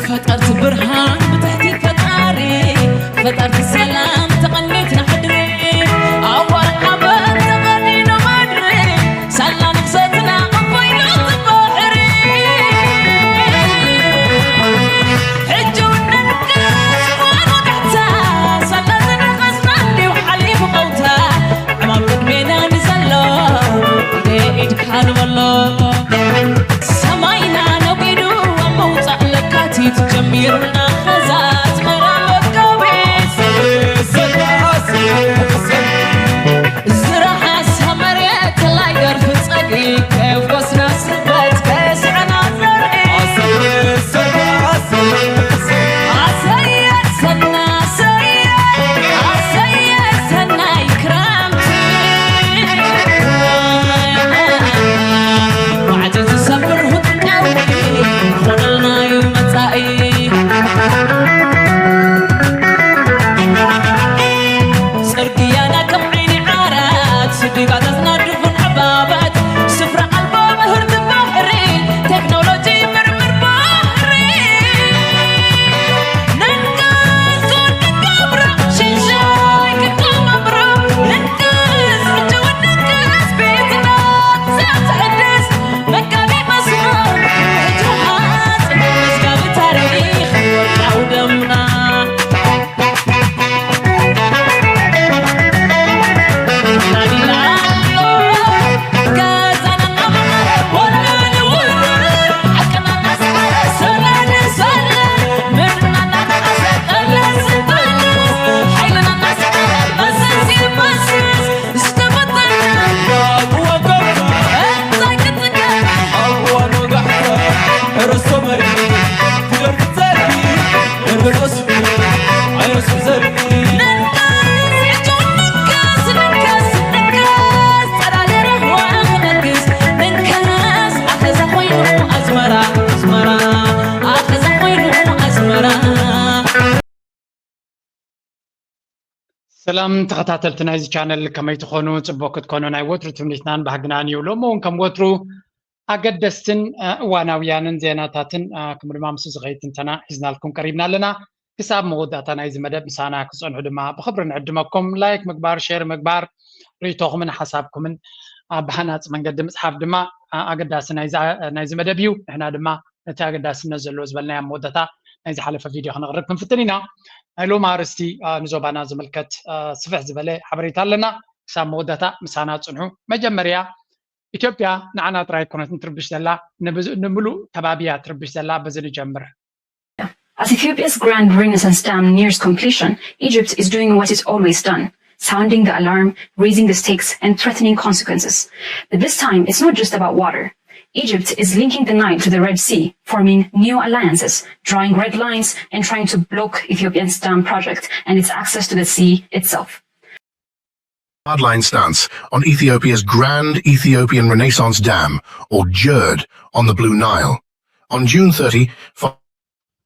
ፈጠርቲ ብርሃን ብትሕቲ ፈጣሪ፣ ፈጠርቲ ሰላም ተቐኒትና ሕድሪ፣ ኣዋር ሓበን ተቐኒኑ ምድሪ፣ ሳላ ንኽሰትና እፎይ ንወጽእ ባሕሪ። ሕጂ እውን ነንቀስ ዝኾነ ጋሕታ፣ ሳላ ዝነቐስና እንዲሁ ሓሊፉ ቀውታ፣ ዕማም ቅድሜና ንዘሎ፣ ኢድካ ንበሎ። ሰማይና ነጒዱ ኣብ ምውጻእ ለካቲት ጀሚርና ኸዛ ኣስመራ መጋቢት። ዝረሓሳ መሬት ላይ ደርፊ ጸጊ ከየፍኮስና ስበት ከስዕና ዘርኢ። ኣሰየ ሰና ኣሰየ ኣሰየ ሰናይ ክረምቲ። ማዕድ ዝሰብር ሁጥቃዊ ኾነልና እዩ መጻኢ። ጽርግያና ከም ዓይኒ ዓራት፣ ዲጋታትና ድፉን ዕባባት፣ ስፍራ ኣልቦ ምህርቲ ባሕሪ፣ ቴክኖሎጂ ምርምር ባሕሪ። ነንቀስ ክንገብሮ፣ ሽንሻይ ክንገብሮ፣ ነንቀስ ሕጂ እውን ነንቀስ ቤትና ዘትሕድስ መጋቢ መስመር ሕጂ መዝጋቢ ታሪኽ ወርቃዊ ደምና። ሰላም ተኸታተልቲ ናይዚ ቻነል፣ ከመይ ትኾኑ? ጽቡቕ ክትኮኑ ናይ ወትሩ ትምኒትናን ባህግናን እዩ። ሎሚ እውን ከም ወትሩ ኣገደስትን፣ እ፣ እዋናውያንን ዜናታትን፣ እ፣ ከምኡ ድማ ምስ ዝኸይድ ትንተና ሒዝናልኩም ቀሪብና ኣለና። ክሳብ መወዳእታ ናይዚ መደብ ምሳና ክትጸንሑ ድማ ብኽብሪ ንዕድመኩም። ላይክ ምግባር፣ ሼር ምግባር፣ ርእይቶኹምን ሓሳብኩምን፣ እ፣ ብሃናጺ መንገዲ ምጽሓፍ ድማ፣ እ፣ ኣገዳሲ ናይዚ፣ ናይዚ መደብ እዩ። ንሕና ድማ ነቲ ኣገዳስነት ዘለዎ ዝበልናዮ ኣብ መወዳእታ ናይ ዝሓለፈ ቪድዮ ክነቕርብ ክንፍትን ኢና። ናይ ሎሚ ኣርእስቲ፣ እ፣ ንዞባና ዝምልከት፣ እ፣ ስፍሕ ዝበለ ሓበሬታ ኣለና። ክሳብ መወዳእታ ምሳና ጽንሑ። መጀመርያ ኢትዮጵያ ንዓና ጥራይ ኣይኮነትን ትርብሽ ዘላ፣ ንብዙ-፣ ንምሉእ ከባቢ እያ ትርብሽ ዘላ። በዚ ንጀምር። As Ethiopia's Grand Renaissance Dam nears completion, Egypt is doing what it's always done, sounding the alarm, raising the stakes, and threatening consequences. But this time, it's not just about water. Egypt is linking the Nile to the Red Sea, forming new alliances, drawing red lines, and trying to block Ethiopia's dam project and its access to the sea itself. Hardline stance on Ethiopia's Grand Ethiopian Renaissance Dam, or GERD, on the Blue Nile. On June thirty,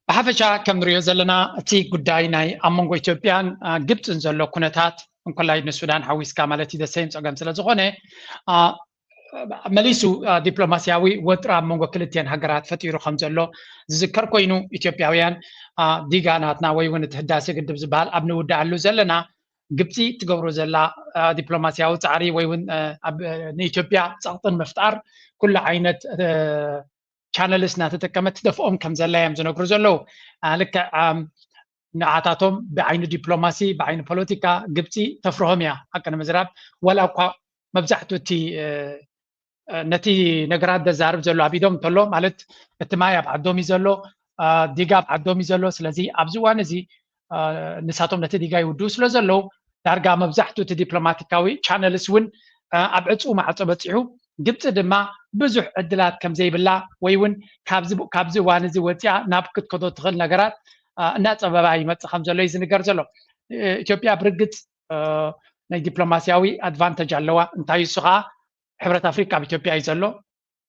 ብሓፈሻ ከም ንሪኦ ዘለና፣ እቲ ጉዳይ ናይ ኣብ መንጎ ኢትዮጵያን፣ አ፣ ግብፅን ዘሎ ኩነታት፣ እንኮላይ ንሱዳን ሓዊስካ ማለት እዩ፣ ደሰይም ፀገም ስለ ዝኾነ፣ አ፣ መሊሱ፣ አ፣ ዲፕሎማስያዊ ወጥሪ ኣብ መንጎ ክልቲአን ሃገራት ፈጢሩ ከም ዘሎ ዝዝከር ኮይኑ፣ ኢትዮጵያውያን፣ አ፣ ዲጋ ናትና ወይ እውን እቲ ህዳሴ ግድብ ዝበሃል ኣብ ንውድኣሉ ዘለና፣ ግብፂ ትገብሮ ዘላ፣ አ፣ ዲፕሎማስያዊ ፃዕሪ ወይ እውን፣ አ፣ ኣብ፣ አ፣ ንኢትዮጵያ ፀቕጢ ንምፍጣር ኩሉ ዓይነት፣ አ፣ ቻነልስ እናተጠቀመት ትደፍኦም ከም ዘላ እዮም ዝነግሩ ዘለዉ። አ፣ ልክዕ፣ ኣም፣ ንዓታቶም ብዓይኒ ዲፕሎማሲ፣ ብዓይኒ ፖለቲካ ግብፂ ተፍርሆም እያ። ሓቂ ንምዝራብ፣ ዋላ እኳ መብዛሕትኡ እቲ፣ እ፣ እ፣ ነቲ ነገራት ዘዛርብ ዘሎ ኣብ ኢዶም እንተሎ፣ ማለት እቲ ማይ ኣብ ዓዶም እዩ ዘሎ፣ እ፣ ዲጋ ኣብ ዓዶም እዩ ዘሎ። ስለዚ ኣብዚ እዋን እዚ፣ እ፣ ንሳቶም ነቲ ዲጋ ይውድኡ ስለ ዘለዉ፣ ዳርጋ መብዛሕትኡ እቲ ዲፕሎማቲካዊ ቻነልስ እውን፣ እ፣ ኣብ ዕጹው ማዕጾ በጺሑ፣ ግብጺ ድማ ብዙሕ ዕድላት ከም ዘይብላ ወይ እውን ካብዚ፣ ካብዚ እዋን እዚ ወጺኣ ናብ ክትከዶ ትኽእል ነገራት፣ እ፣ እናጸበባ ይመጽእ ከም ዘሎ እዩ ዝንገር ዘሎ። እ፣ ኢትዮጵያ ብርግጽ፣ እ፣ ናይ ዲፕሎማስያዊ ኣድቫንተጅ ኣለዋ። እንታይ እሱ ኸኣ፣ ሕብረት ኣፍሪቃ ኣብ ኢትዮጵያ እዩ ዘሎ።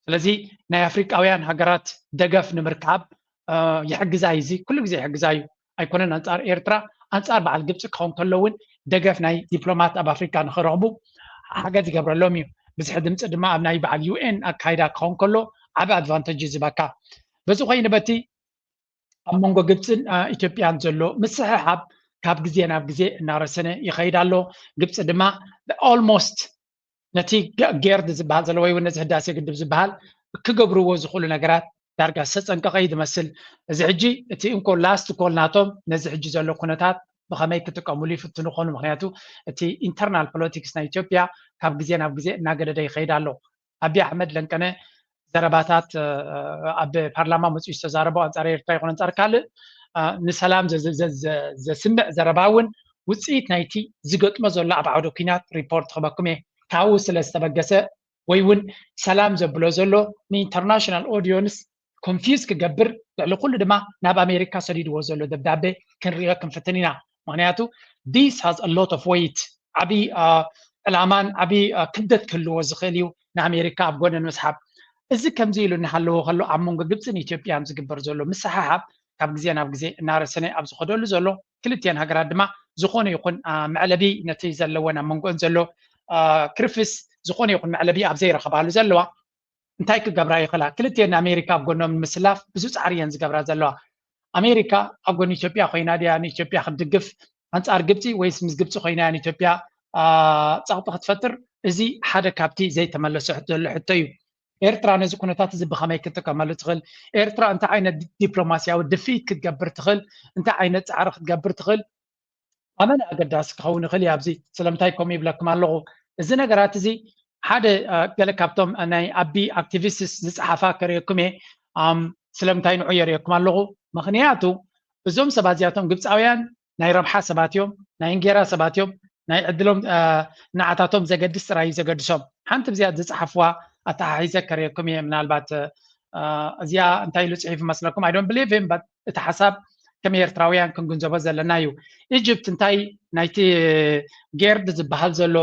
ስለዚ ናይ ኣፍሪቃውያን ሃገራት ደገፍ ንምርካብ፣ እ፣ ይሕግዛ እዩ። እዚ ኩሉ ግዜ ይሕግዛ እዩ። ኣይኮነን ኣንጻር ኤርትራ፣ ኣንጻር በዓል ግብጺ ክኸውን ከሎ እውን ደገፍ ናይ ዲፕሎማት ኣብ ኣፍሪቃ ንኽረኽቡ ሓገዝ ይገብረሎም እዩ። ብዝሒ ድምጺ ድማ ኣብ ናይ በዓል ዩ ኤን ኣካይዳ ክኸውን ከሎ ዓቢ ኣድቫንተጅ እዩ ዝህበካ። በዚ ኮይኑ በቲ ኣብ መንጎ ግብፅን ኢትዮጵያን ዘሎ ምስሕሓብ ካብ ግዜ ናብ ግዜ እናረሰነ ይኸይድ ኣሎ። ግብፂ ድማ almost ነቲ ጌርድ ዝበሃል ዘሎ ወይ እውን ነዚ ህዳሴ ግድብ ዝበሃል ክገብርዎ ዝኽእሉ ነገራት ዳርጋ ዝተፀንቀቐ እዩ ዝመስል። እዚ ሕጂ እቲ እንኮ last call ናቶም ነዚ ሕጂ ዘሎ ኩነታት ብኸመይ ክጥቀምሉ ይፍትኑ ይኾኑ። ምክንያቱ እቲ internal politics ናይ ኢትዮጵያ ካብ ግዜ ናብ ግዜ እናገደደ ይኸይድ ኣሎ። ኣቢ ኣሕመድ ለንቀነ ዘረባታት ኣብ ፓርላማ መፅኡ ዝተዛረቦ ኣንፃር ኤርትራ ይኹን ኣንፃር ካልእ ንሰላም ዘስምዕ ዘረባ እውን ውፅኢት ናይቲ ዝገጥሞ ዘሎ ኣብ ዓውደ ኩናት ሪፖርት ክበኩም እየ። ካብኡ ስለ ዝተበገሰ ወይ እውን ሰላም ዘብሎ ዘሎ ንኢንተርናሽናል ኦዲየንስ ኮንፊውዝ ክገብር ልዕሊ ኩሉ ድማ ናብ ኣሜሪካ ሰዲድዎ ዘሎ ደብዳቤ ክንሪኦ ክንፍትን ኢና። ምክንያቱ this has a lot of weight፣ ዓብዪ ዕላማን ዓብዪ ክብደት ክህልዎ ዝኽእል እዩ ንኣሜሪካ ኣብ ጎኒ ንምስሓብ። እዚ ከምዚ ኢሉ እናሃለዎ ከሎ ኣብ መንጎ ግብፅን ኢትዮጵያን ዝግበር ዘሎ ምስሕሓብ ካብ ግዜ ናብ ግዜ እናረሰነ ኣብ ዝኸደሉ ዘሎ ክልቲአን ሃገራት ድማ ዝኾነ ይኹን መዕለቢ ነቲ ዘለወን ኣብ መንጎን ዘሎ ክርፍስ ዝኾነ ይኹን መዕለቢ ኣብ ዘይረኸባሉ ዘለዋ እንታይ ክገብራ ይኽእላ? ክልቲአን ንኣሜሪካ ኣብ ጎኖም ንምስላፍ ብዙ ፃዕሪ እየን ዝገብራ ዘለዋ። ኣሜሪካ ኣብ ጎኒ ኢትዮጵያ ኮይና ድያ ንኢትዮጵያ ክትድግፍ ኣንፃር ግብፂ ወይስ ምስ ግብፂ ኮይና እያ ንኢትዮጵያ ፀቕጢ ክትፈጥር? እዚ ሓደ ካብቲ ዘይተመለሰ ዘሎ ሕቶ እዩ። ኤርትራ ነዚ ኩነታት እዚ ብኸመይ ክትጥቀመሉ ትኽእል? ኤርትራ እንታይ ዓይነት ዲፕሎማስያዊ ድፍኢት ክትገብር ትኽእል? እንታይ ዓይነት ፃዕሪ ክትገብር ትኽእል? ኣመና ኣገዳሲ ክኸውን ይኽእል እዩ። ኣብዚ ስለምንታይ ከምኡ ይብለኩም ኣለኹ? እዚ ነገራት እዚ ሓደ ገለ ካብቶም ናይ ኣቢ ኣክቲቪስትስ ዝፀሓፋ ከርእየኩም እየ። ስለምንታይ ንዑ የርእየኩም ኣለኹ? ምኽንያቱ እዞም ሰባት እዚኣቶም ግብፃውያን ናይ ረብሓ ሰባት እዮም፣ ናይ እንጌራ ሰባት እዮም። ናይ ዕድሎም ንዓታቶም ዘገድስ ጥራይ እዩ ዘገድሶም። ሓንቲ ብዚኣ ዝፀሓፍዋ ኣተሓሒዘ ከርእየኩም እየ። ምናልባት እዚኣ እንታይ ኢሉ ፅሒፍ መስለኩም? I don't believe him, but እቲ ሓሳብ ከም ኤርትራውያን ክንግንዘቦ ዘለና እዩ። ኢጅፕት እንታይ ናይቲ ጌርድ ዝበሃል ዘሎ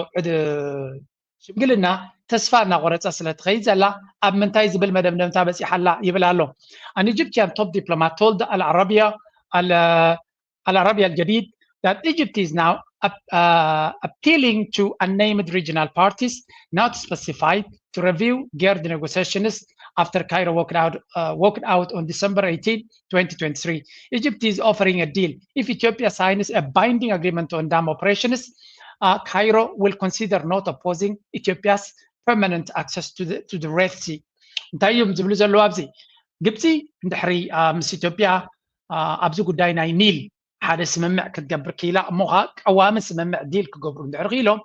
ሽምግልና ተስፋ እናቆረፀ ስለ ትኸይድ ዘላ ኣብ ምንታይ ዝብል መደምደምታ በፂሓ ኣላ ይብል ኣሎ። An Egyptian top diplomat told Al Arabiya Al Al Arabiya Al Jadid that Egypt is now appealing to unnamed regional parties not specified to review geared negotiations after Cairo walked out, uh, walked out on December eighteenth, twenty twenty-three. Egypt is offering a deal. If Ethiopia signs a binding agreement on dam operations, uh, Cairo will consider not opposing Ethiopia's permanent access to the, to the Red Sea. እንታይ እዮም ዝብሉ ዘለዉ ኣብዚ? ግብፂ እንድሕሪ ምስ ኢትዮጵያ ኣብዚ ጉዳይ ናይ ኒል ሓደ ስምምዕ ክትገብር ክኢላ እሞ ከዓ ቀዋሚ ስምምዕ ዲል ክገብሩ እንድሕር ክኢሎም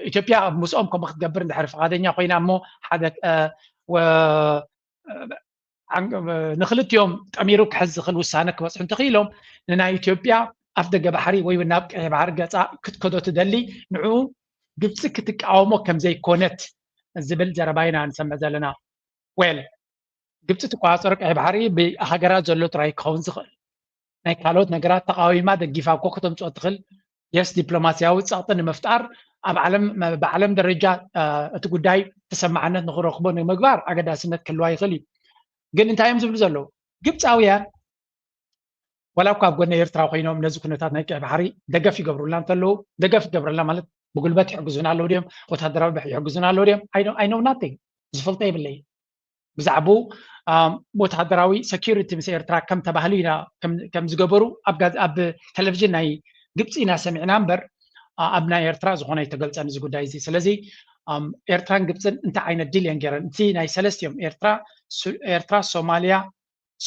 ኢትዮጵያ ምስኦም ከምኡ ክትገብር እንድሕር ፍቓደኛ ኮይና እሞ ሓደ ንክልቲኦም ጠሚሩ ክሕዝ ዝኽእል ውሳነ ክበፅሑ እንተኽኢሎም ንናይ ኢትዮጵያ ኣፍ ደገ ባሕሪ ወይ ናብ ቀይ ባሕሪ ገፃ ክትከዶ ትደሊ ንዕኡ ግብፂ ክትቃወሞ ከምዘይኮነት ዝብል ዘረባ ኢና ንሰምዕ ዘለና። ዌል ግብፂ ትቆፃፀሮ ቀይ ባሕሪ ብሃገራት ዘሎ ጥራይ ክኸውን ዝኽእል ናይ ካልኦት ነገራት ተቃዊማ ደጊፋ እኮ ከተምፅኦ ትኽእል። የስ ዲፕሎማስያዊ ፀቕጢ ንምፍጣር ኣብ ዓለም ብዓለም ደረጃ እቲ ጉዳይ ተሰማዕነት ንክረክቦ ንምግባር ኣገዳስነት ክህልዋ ይኽእል እዩ። ግን እንታይ እዮም ዝብሉ ዘለዉ ግብፃውያን? ዋላ እኳ ኣብ ጎኒ ኤርትራ ኮይኖም ነዚ ኩነታት ናይ ቀይ ባሕሪ ደገፍ ይገብሩልና እንተለዉ ደገፍ ይገብረልና ማለት ብጉልበት ይሕግዙና ኣለዉ ድዮም? ወታደራዊ ይሕግዙና ኣለዉ ድዮም? I know nothing። ዝፈልጦ የብለይ። ብዛዕባኡ ወታደራዊ ሰኪሪቲ ምስ ኤርትራ ከም ተባህሉ ኢና ከም ዝገበሩ ኣብ ቴሌቪዥን ናይ ግብፂ ኢና ሰሚዕና እምበር ኣብ ናይ ኤርትራ ዝኾነ ኣይተገልፀን እዚ ጉዳይ እዚ። ስለዚ ኤርትራን ግብፅን እንታይ ዓይነት ዲል እየን ገይረን? እቲ ናይ ሰለስቲኦም ኤርትራ፣ ሶማልያ፣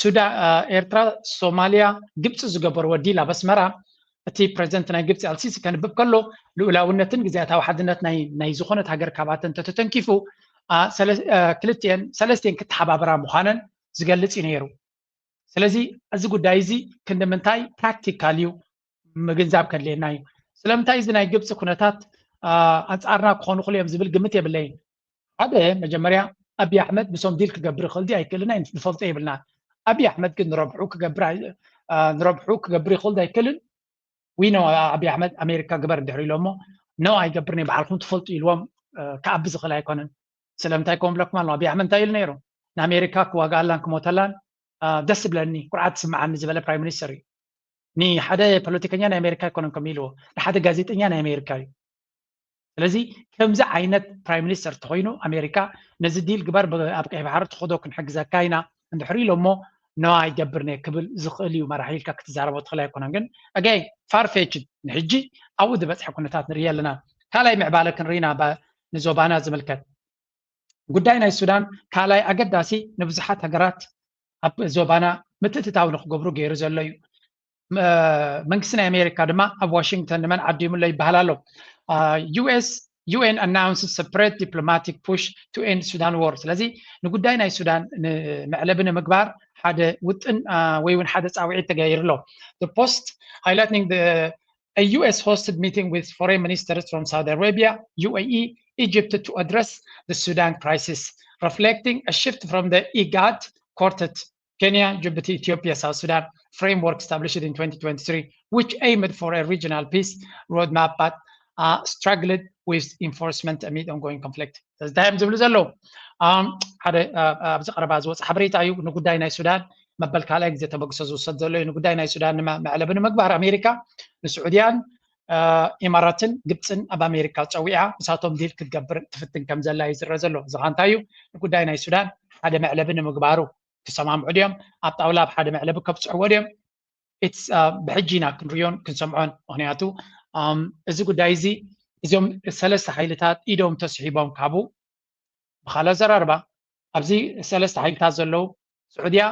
ሱዳ ኤርትራ፣ ሶማልያ፣ ግብፂ ዝገበርዎ ዲል ኣብ ኣስመራ እቲ ፕሬዚደንት ናይ ግብፂ ኣልሲሲ ከንብብ ከሎ ልኡላውነትን ግዝኣታዊ ሓድነት ናይ ዝኾነት ሃገር ካብኣተን እንተተተንኪፉ ክልቲኤን ሰለስቲኤን ክተሓባበራ ምዃነን ዝገልፅ እዩ ነይሩ። ስለዚ እዚ ጉዳይ እዚ ክንዲ ምንታይ ፕራክቲካል እዩ ምግንዛብ ከድልየና እዩ። ስለምንታይ እዚ ናይ ግብፂ ኩነታት ኣንፃርና ክኾኑ ክሉ እዮም ዝብል ግምት የብለይን። ሓደ መጀመርያ ኣብይ ኣሕመድ ምሶም ዲል ክገብር ይኽእል ድዩ ኣይክእልን ንፈልጦ የብልና። ኣብይ ኣሕመድ ግን ንረብሑ ክገብር ንረብሑ ክገብር ይኽእል ዶ ኣይክእልን? ዊ ኖ ኣብይ ኣሕመድ ኣሜሪካ ግበር እንድሕር ኢሎሞ ኖ ኣይገብርን ባዕልኩም ትፈልጡ ኢልዎም ክኣቢ ዝኽእል ኣይኮነን። ስለምንታይ ከም ብለኩም ኣሎ ኣብይ ኣሕመድ እንታይ ኢሉ ነይሩ? ንኣሜሪካ ክዋጋኣላን ክሞተላን ደስ ዝብለኒ ኩርዓት ዝስምዓኒ ዝበለ ፕራይም ሚኒስተር እዩ። ንሓደ ፖለቲከኛ ናይ ኣሜሪካ ኣይኮነን ከም ኢልዎ ንሓደ ጋዜጠኛ ናይ ኣሜሪካ እዩ። ስለዚ ከምዚ ዓይነት ፕራይም ሚኒስተር ተኮይኑ ኣሜሪካ ነዚ ዲል ግበር ኣብ ቀይ ባሕሪ ትኸዶ ክንሕግዘካ ኢና እንድሕር ኢሎሞ no ኣይገብርን እየ ክብል ዝኽእል እዩ መራሒ ኢልካ ክትዛረቦ ትኽእል ኣይኮነን። ግን ኣጋይ ፋርፌች ንሕጂ ኣብኡ ዝበፅሐ ኩነታት ንርኢ ኣለና። ካልኣይ ምዕባለ ክንርኢና ንዞባና ዝምልከት ጉዳይ ናይ ሱዳን ካልኣይ ኣገዳሲ ንብዙሓት ሃገራት ኣብ ዞባና ምትእትታው ንክገብሩ ገይሩ ዘሎ እዩ። መንግስቲ ናይ ኣሜሪካ ድማ ኣብ ዋሽንግተን ንመን ዓዲሙሎ ይበሃል ኣሎ። US UN announces separate diplomatic push to end Sudan war። ስለዚ ንጉዳይ ናይ ሱዳን መዕለቢ ንምግባር ሓደ ውጥን ወይ እውን ሓደ ፃውዒት ተገይሩ ኣሎ። The post highlighting the a US hosted meeting with foreign ministers from Saudi Arabia, UAE, Egypt to address the Sudan crisis, reflecting a shift from the IGAD quartet, Kenya, Djibouti, Ethiopia, South Sudan framework established in twenty twenty-three, which aimed for a regional peace roadmap but uh, struggled with enforcement amid ongoing conflict. እዚ እንታይ እዮም ዝብሉ ዘለዉ? ሓደ ኣብዚ ቀረባ ዝወፅ ሓበሬታ እዩ። ንጉዳይ ናይ ሱዳን መበል ካልኣይ ግዜ ተበግሶ ዝውሰድ ዘሎ እዩ። ንጉዳይ ናይ ሱዳን መዕለቢ ንምግባር ኣሜሪካ ንስዑድያን ኢማራትን ግብፅን ኣብ ኣሜሪካ ፀዊዓ ንሳቶም ዲል ክትገብር ትፍትን ከም ዘላ እዩ ዝረአ ዘሎ። እዚ ኸ እንታይ እዩ? ንጉዳይ ናይ ሱዳን ሓደ መዕለቢ ንምግባሩ ክሰማምዑ ድዮም? ኣብ ጣውላ ኣብ ሓደ መዕለቢ ከብፅሕዎ ድዮም? ኢትስ ብሕጂ ኢና ክንሪዮን ክንሰምዖን። ምክንያቱ እዚ ጉዳይ እዚ እዚኦም ሰለስተ ሓይልታት ኢዶም ተስሒቦም ካብኡ ብካልእ ኣዘራርባ ኣብዚ ሰለስተ ሓይልታት ዘለዉ ስዑድያ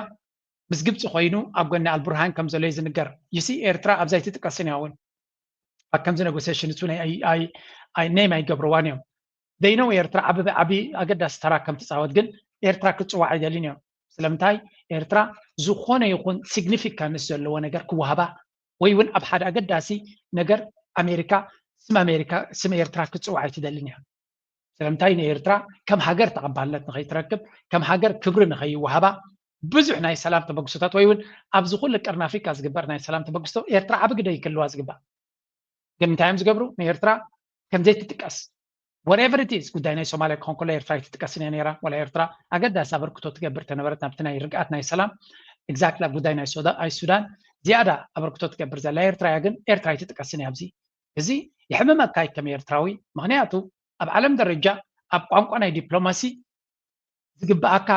ምስ ግብፂ ኮይኑ ኣብ ጎኒ ኣልቡርሃን ከም ዘሎ እዩ ዝንገር። ይሲ ኤርትራ ኣብዛ ኣይትጥቀስን እያ እውን ኣብ ከምዚ ኔጎሲሽን እሱ ናይ ኔም ኣይገብርዋን እዮም። ደይነው ኤርትራ ዓቢ ዓቢ ኣገዳሲ ተራ ከም ትፃወት ግን ኤርትራ ክትፅዋዕ ኣይደልን እዮም። ስለምንታይ ኤርትራ ዝኾነ ይኹን ሲግኒፊካንስ ዘለዎ ነገር ክወሃባ ወይ እውን ኣብ ሓደ ኣገዳሲ ነገር ኣሜሪካ ስም ኣሜሪካ ስም ኤርትራ ክትፅዋዕ ኣይትደልን እያ። ስለምንታይ ንኤርትራ ከም ሃገር ተቐባልነት ንኸይትረክብ ከም ሃገር ክብሪ ንኸይወሃባ ብዙሕ ናይ ሰላም ተበግሶታት ወይ እውን ኣብዚ ኩሉ ቀርኒ ኣፍሪካ ዝግበር ናይ ሰላም ተበግሶ ኤርትራ ዓቢ ግደ ይክልዋ ዝግባእ። ግን እንታይ እዮም ዝገብሩ? ንኤርትራ ከምዘይትጥቀስ whatever it is ጉዳይ ናይ ሶማልያ ክኾን ከሎ ኤርትራ ኣይትጥቀስን እያ ነይራ። ዋላ ኤርትራ ኣገዳሲ ኣበርክቶ ትገብር ተነበረት ናብቲ ናይ ርግኣት ናይ ሰላም exactly ኣብ ጉዳይ ናይ ሱዳን ዝያዳ ኣበርክቶ ትገብር ዘላ ኤርትራ እያ። ግን ኤርትራ ኣይትጥቀስን እያ ኣብዚ። እዚ የሕምመካ እዩ ከም ኤርትራዊ። ምክንያቱ ኣብ ዓለም ደረጃ ኣብ ቋንቋ ናይ ዲፕሎማሲ ዝግበኣካ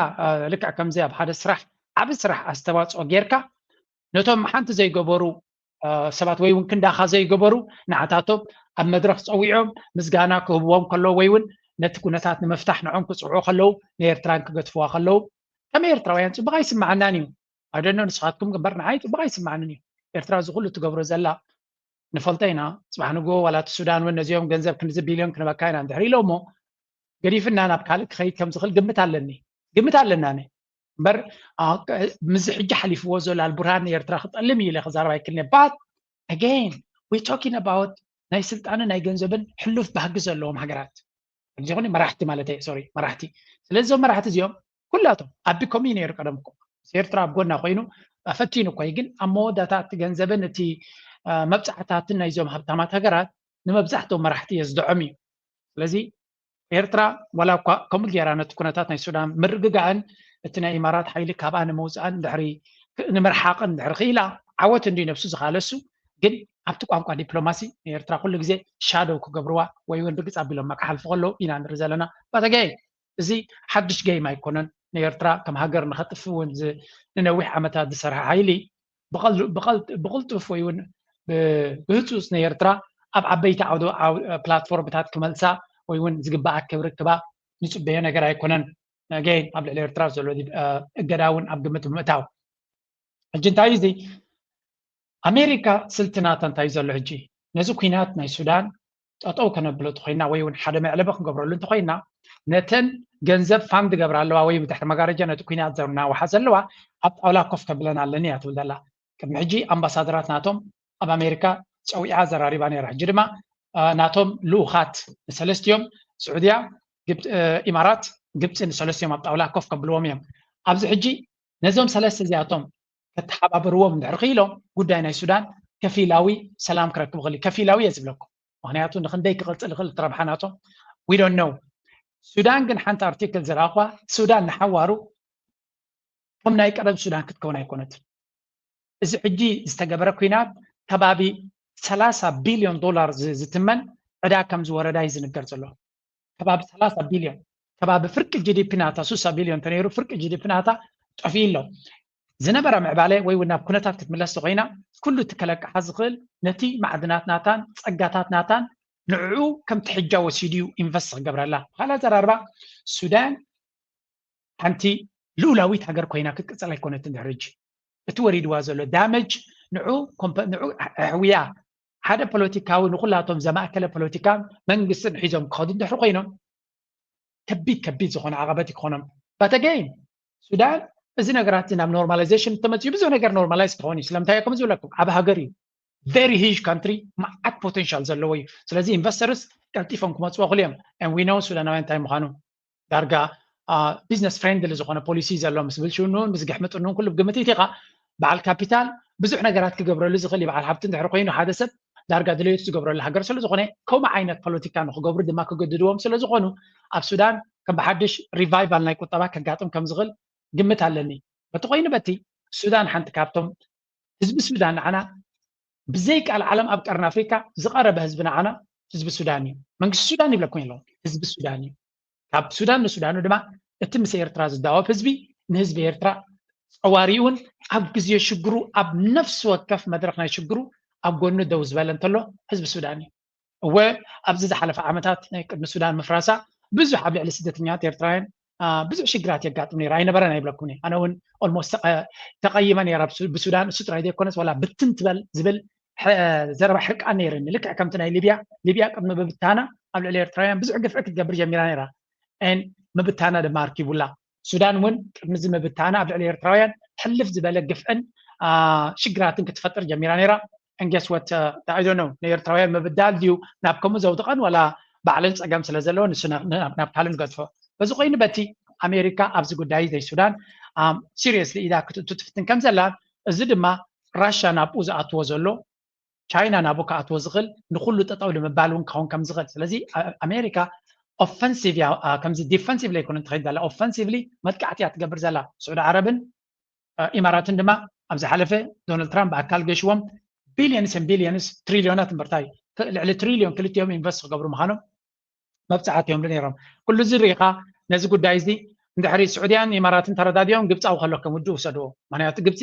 ልክዕ ከምዚ ኣብ ሓደ ስራሕ ዓቢ ስራሕ ኣስተዋፅኦ ጌርካ ነቶም ሓንቲ ዘይገበሩ ሰባት ወይ እውን ክንዳኻ ዘይገበሩ ንዓታቶም ኣብ መድረኽ ፀዊዖም ምስጋና ክህብዎም ከለዉ ወይ እውን ነቲ ኩነታት ንምፍታሕ ንዖም ክፅውዑ ከለዉ ንኤርትራን ክገድፍዋ ከለዉ ከም ኤርትራውያን ፅቡቕ ኣይስምዓናን እዩ። ኣይደኖ ንስኻትኩም ግንበር ንዓይ ፅቡቕ ኣይስምዓንን እዩ። ኤርትራ እዚ ኩሉ ትገብሮ ዘላ ንፈልጦ ኢና። ፅባሕ ንግሆ ዋላ እቲ ሱዳን እውን ነዚኦም ገንዘብ ክንዚ ቢልዮን ክንበካ ኢና እንድሕር ኢሎሞ ገዲፍና ናብ ካልእ ክኸይድ ከም ዝኽእል ግምት ኣለኒ ግምት ኣለና እምበር ምዚ ሕጂ ሓሊፍዎ ዘሎ ኣልቡርሃን ንኤርትራ ክጠልም እዩ ኢለ ክዛረብ ኣይክልኒ ባት ኣገን ዊ ቶኪን ኣባውት ናይ ስልጣንን ናይ ገንዘብን ሕሉፍ ባህጊ ዘለዎም ሃገራት ዝኾነ መራሕቲ ማለት እየ ሶሪ መራሕቲ ስለዚ እዞም መራሕቲ እዚኦም ኩላቶም ኣቢ ኮሚ ነይሩ ቀደም እኮ ኤርትራ ኣብ ጎና ኮይኑ ፈቲኑ እኮ ግን ኣብ መወዳታ እቲ ገንዘብን እቲ መብፃዕታትን ናይዞም ሃብታማት ሃገራት ንመብዛሕትኦም መራሕቲ የዝድዖም እዩ። ስለዚ ኤርትራ ዋላ እኳ ከምኡ ገይራ ነቲ ኩነታት ናይ ሱዳን ምርግጋእን እቲ ናይ ኢማራት ሓይሊ ካብኣ ንምውፃእን ድሕሪ ንምርሓቕን ድሕሪ ክኢላ ዓወት እንዲ ነብሱ ዝኻለሱ ግን ኣብቲ ቋንቋ ዲፕሎማሲ ንኤርትራ ኩሉ ግዜ ሻዶው ክገብርዋ ወይ እውን ርግፅ ኣቢሎማ ክሓልፉ ከለዉ ኢና ንርኢ ዘለና። ባተገይ እዚ ሓድሽ ገይም ኣይኮነን። ንኤርትራ ከም ሃገር ንኸጥፍ እውን ንነዊሕ ዓመታት ዝሰርሐ ሓይሊ ብቕልጡፍ ወይ እውን ብህፁፅ ንኤርትራ ኣብ ዓበይቲ ዓውደ ፕላትፎርምታት ክመልሳ ወይ እውን ዝግባኣ ክብሪ ክባ ንፅበዮ ነገር ኣይኮነን። ገይን ኣብ ልዕሊ ኤርትራ ዘሎ እገዳ እውን ኣብ ግምት ብምእታው ሕጂ እንታይ እዚ ኣሜሪካ ስልቲ ናታ እንታይ ዘሎ ሕጂ ነዚ ኩናት ናይ ሱዳን ጠጠው ከነብሎ እንተኮይና ወይ እውን ሓደ መዕለቢ ክንገብረሉ እንተኮይና ነተን ገንዘብ ፋንድ ገብራ ኣለዋ ወይ ብድሕሪ መጋረጃ ነቲ ኩናት ዘናውሓ ዘለዋ ኣብ ጣውላ ኮፍ ከብለን ኣለኒ እያ ትብል ዘላ። ቅድሚ ሕጂ ኣምባሳደራት ናቶም ኣብ ኣሜሪካ ፀዊዓ ዘራሪባ ነይራ። ሕጂ ድማ ናቶም ልኡኻት ንሰለስቲኦም ስዑድያ፣ ኢማራት፣ ግብፂ ንሰለስቲኦም ኣብ ጣውላ ኮፍ ከብልዎም እዮም። ኣብዚ ሕጂ ነዞም ሰለስተ እዚኣቶም ከተሓባብርዎም እንድሕር ክኢሎም ጉዳይ ናይ ሱዳን ከፊላዊ ሰላም ክረክብ ይኽእል እዩ። ከፊላዊ እየ ዝብለኩም። ምክንያቱ ንክንደይ ክቕፅል ይኽእል እቲ ረብሓ ናቶም we don't know። ሱዳን ግን ሓንቲ ኣርቲክል ዝረኣኹዋ ሱዳን ንሓዋሩ ከም ናይ ቀደም ሱዳን ክትከውን ኣይኮነትን። እዚ ሕጂ ዝተገበረ ኩናት ከባቢ ሰላሳ ቢልዮን ዶላር ዝትመን ዕዳ ከም ዝወረዳ እዩ ዝንገር ዘሎ። ከባቢ ሰላሳ ቢልዮን ከባቢ ፍርቂ GDP ናታ ሱሳ ቢልዮን ተነይሩ ፍርቂ GDP ናታ ጠፊኡ ኣሎ። ዝነበረ ምዕባለ ወይ እውን ናብ ኩነታት ክትምለስ ተኮይና፣ ኩሉ እቲ ከለቅሓ ዝኽእል ነቲ ማዕድናት ናታን ጸጋታት ናታን ንዕኡ ከም ትሕጃ ወሲዱ እዩ ኢንቨስት ክገብረላ። ብኻልእ ኣዘራርባ፣ ሱዳን ሓንቲ ልኡላዊት ሃገር ኮይና ክትቅጽል ኣይኮነትን ድሕሪ ሕጂ። እቲ ወሪድዋ ዘሎ ዳመጅ ንዑ ኮምፐ-፣ ንዑ ኣሕውያ ሓደ ፖለቲካዊ ንኩላቶም ዘማእከለ ፖለቲካ መንግስትን ሒዞም ክኸዱ እንድሕሪ ኮይኖም ከቢድ ከቢድ ዝኾነ ዓቐበት ክኾኖም። But again፣ ሱዳን እዚ ነገራት እዚ ናብ ኖርማላይዜሽን ተመፅኡ ብዙሕ ነገር ኖርማላይዝ ክኸውን እዩ። ስለምንታይ እየ ከምዚ ዝብለኩም? ኣብ ሃገር እዩ። Very huge country፣ መዓት ፖቴንሻል ዘለዎ እዩ። ስለዚ ኢንቨስተርስ ቀልጢፎም ክመፅዎ ክእሉ እዮም። And we know ሱዳናውያን እንታይ ምዃኑ። ዳርጋ ቢዝነስ ፍሬንድሊ ዝኾነ ፖሊሲ ዘሎ ምስ ብልሽውንኡን ምስ ግሕምጥንኡን ኩሉ ብግምት ኢኻ። በዓል ካፒታል ብዙሕ ነገራት ክገብረሉ ዝኽእል እዩ። በዓል ሃብቲ እንድሕር ኮይኑ ሓደ ሰብ ዳርጋ ድሌቱ ዝገብረሉ ሃገር ስለ ዝኾነ፣ ከምኡ ዓይነት ፖለቲካ ንክገብሩ ድማ ክገድድዎም ስለ ዝኾኑ፣ ኣብ ሱዳን ከም ብሓድሽ ሪቫይቫል ናይ ቁጠባ ከጋጥም ከም ዝኽእል ግምት ኣለኒ። በቲ ኮይኑ በቲ፣ ሱዳን ሓንቲ ካብቶም፣ ህዝቢ ሱዳን ንዓና ብዘይ ቃል ዓለም ኣብ ቀርኒ ኣፍሪካ ዝቐረበ ህዝቢ ንዓና ህዝቢ ሱዳን እዩ። መንግስቲ ሱዳን ይብለኩም የለውን፣ ህዝቢ ሱዳን እዩ። ካብ ሱዳን ንሱዳኑ ድማ እቲ ምስ ኤርትራ ዝዳወብ ህዝቢ ንህዝቢ ኤርትራ ጸዋሪኡን ኣብ ግዜ ሽግሩ ኣብ ነፍሲ ወከፍ መድረኽ ናይ ሽግሩ ኣብ ጎኑ ደው ዝበለ እንተሎ ህዝቢ ሱዳን እዩ። እወ፣ ኣብዚ ዝሓለፈ ዓመታት ናይ ቅድሚ ሱዳን ምፍራሳ ብዙሕ ኣብ ልዕሊ ስደተኛታት ኤርትራውያን፣ አ፣ ብዙሕ ሽግራት የጋጥም ነይሩ። ኣይነበረን ኣይብለኩምን እየ። ኣነ እውን ኦልሞስት ተቐ-፣ ተቐይመ ነይረ ብሱ-፣ ብሱዳን። እሱ ጥራይ ዘይኮነስ ዋላ ብትን ትበል ዝብል ሐ-፣ ዘረባ ሕርቃን ነይርኒ። ልክዕ ከምቲ ናይ ሊብያ፣ ሊብያ ቅድሚ ምብታና ኣብ ልዕሊ ኤርትራውያን ብዙሕ ግፍዒ ክትገብር ጀሚራ ነይራ። ኤን ምብታና ድማ ኣርኪቡላ። ሱዳን እውን ቅድሚ እዚ ምብታና ኣብ ልዕሊ ኤርትራውያን ሕልፍ ዝበለ ግፍዕን፣ አ፣ ሽግራትን ክትፈጥር ጀሚራ ነይራ። And guess what? Uh, I don't know። ንኤርትራውያን ምብዳል ድዩ ናብ ከምኡ ዘውድቐን፣ ዋላ ባዕለን ጸገም ስለ ዘለዎ ንሱ ናብ፣ ናብ፣ ናብ ካልእ ንገድፎ። በዚ ኮይኑ በቲ ኣሜሪካ ኣብዚ ጉዳይ ዘይ ሱዳን፣ ኣም፣ ሲሪየስሊ ኢዳ ክትእቱ ትፍትን ከም ዘላ፣ እዚ ድማ ራሻ ናብኡ ዝኣትዎ ዘሎ፣ ቻይና ናብኡ ክኣትዎ ዝኽእል፣ ንኹሉ ጠጠው ንምባል እውን ክኸውን ከም ዝኽእል። ስለዚ ኣ-፣ ኣሜሪካ ኦፈንሲቭ እያ፣ ኣ፣ ከምዚ ዲፈንሲቭሊ ኣይኮነን ትኸይድ ዘላ፣ ኦፈንሲቭሊ መጥቃዕቲ እያ ትገብር ዘላ። ስዑዲ ዓረብን እ፣ ኢማራትን ድማ ኣብ ዝሓለፈ ዶናልድ ትራምፕ ብኣካል ገይሽዎም ቢልዮንስ ን ቢልዮንስ፣ ትሪልዮናት እምበርታይ፣ ክ-፣ ልዕሊ ትሪልዮን ክልቲኦም ኢንቨስት ክገብሩ ምዃኖም መብጻዕቲ እዮም ነይሮም። ኩሉ እዚ ርኢኻ ነዚ ጉዳይ እዚ እንድሕሪ ስዑድያን ኢማራትን ተረዳዲኦም ግብጻዊ ከሎ ከም ውድእ ውሰድዎ። ምኽንያቱ ግብጺ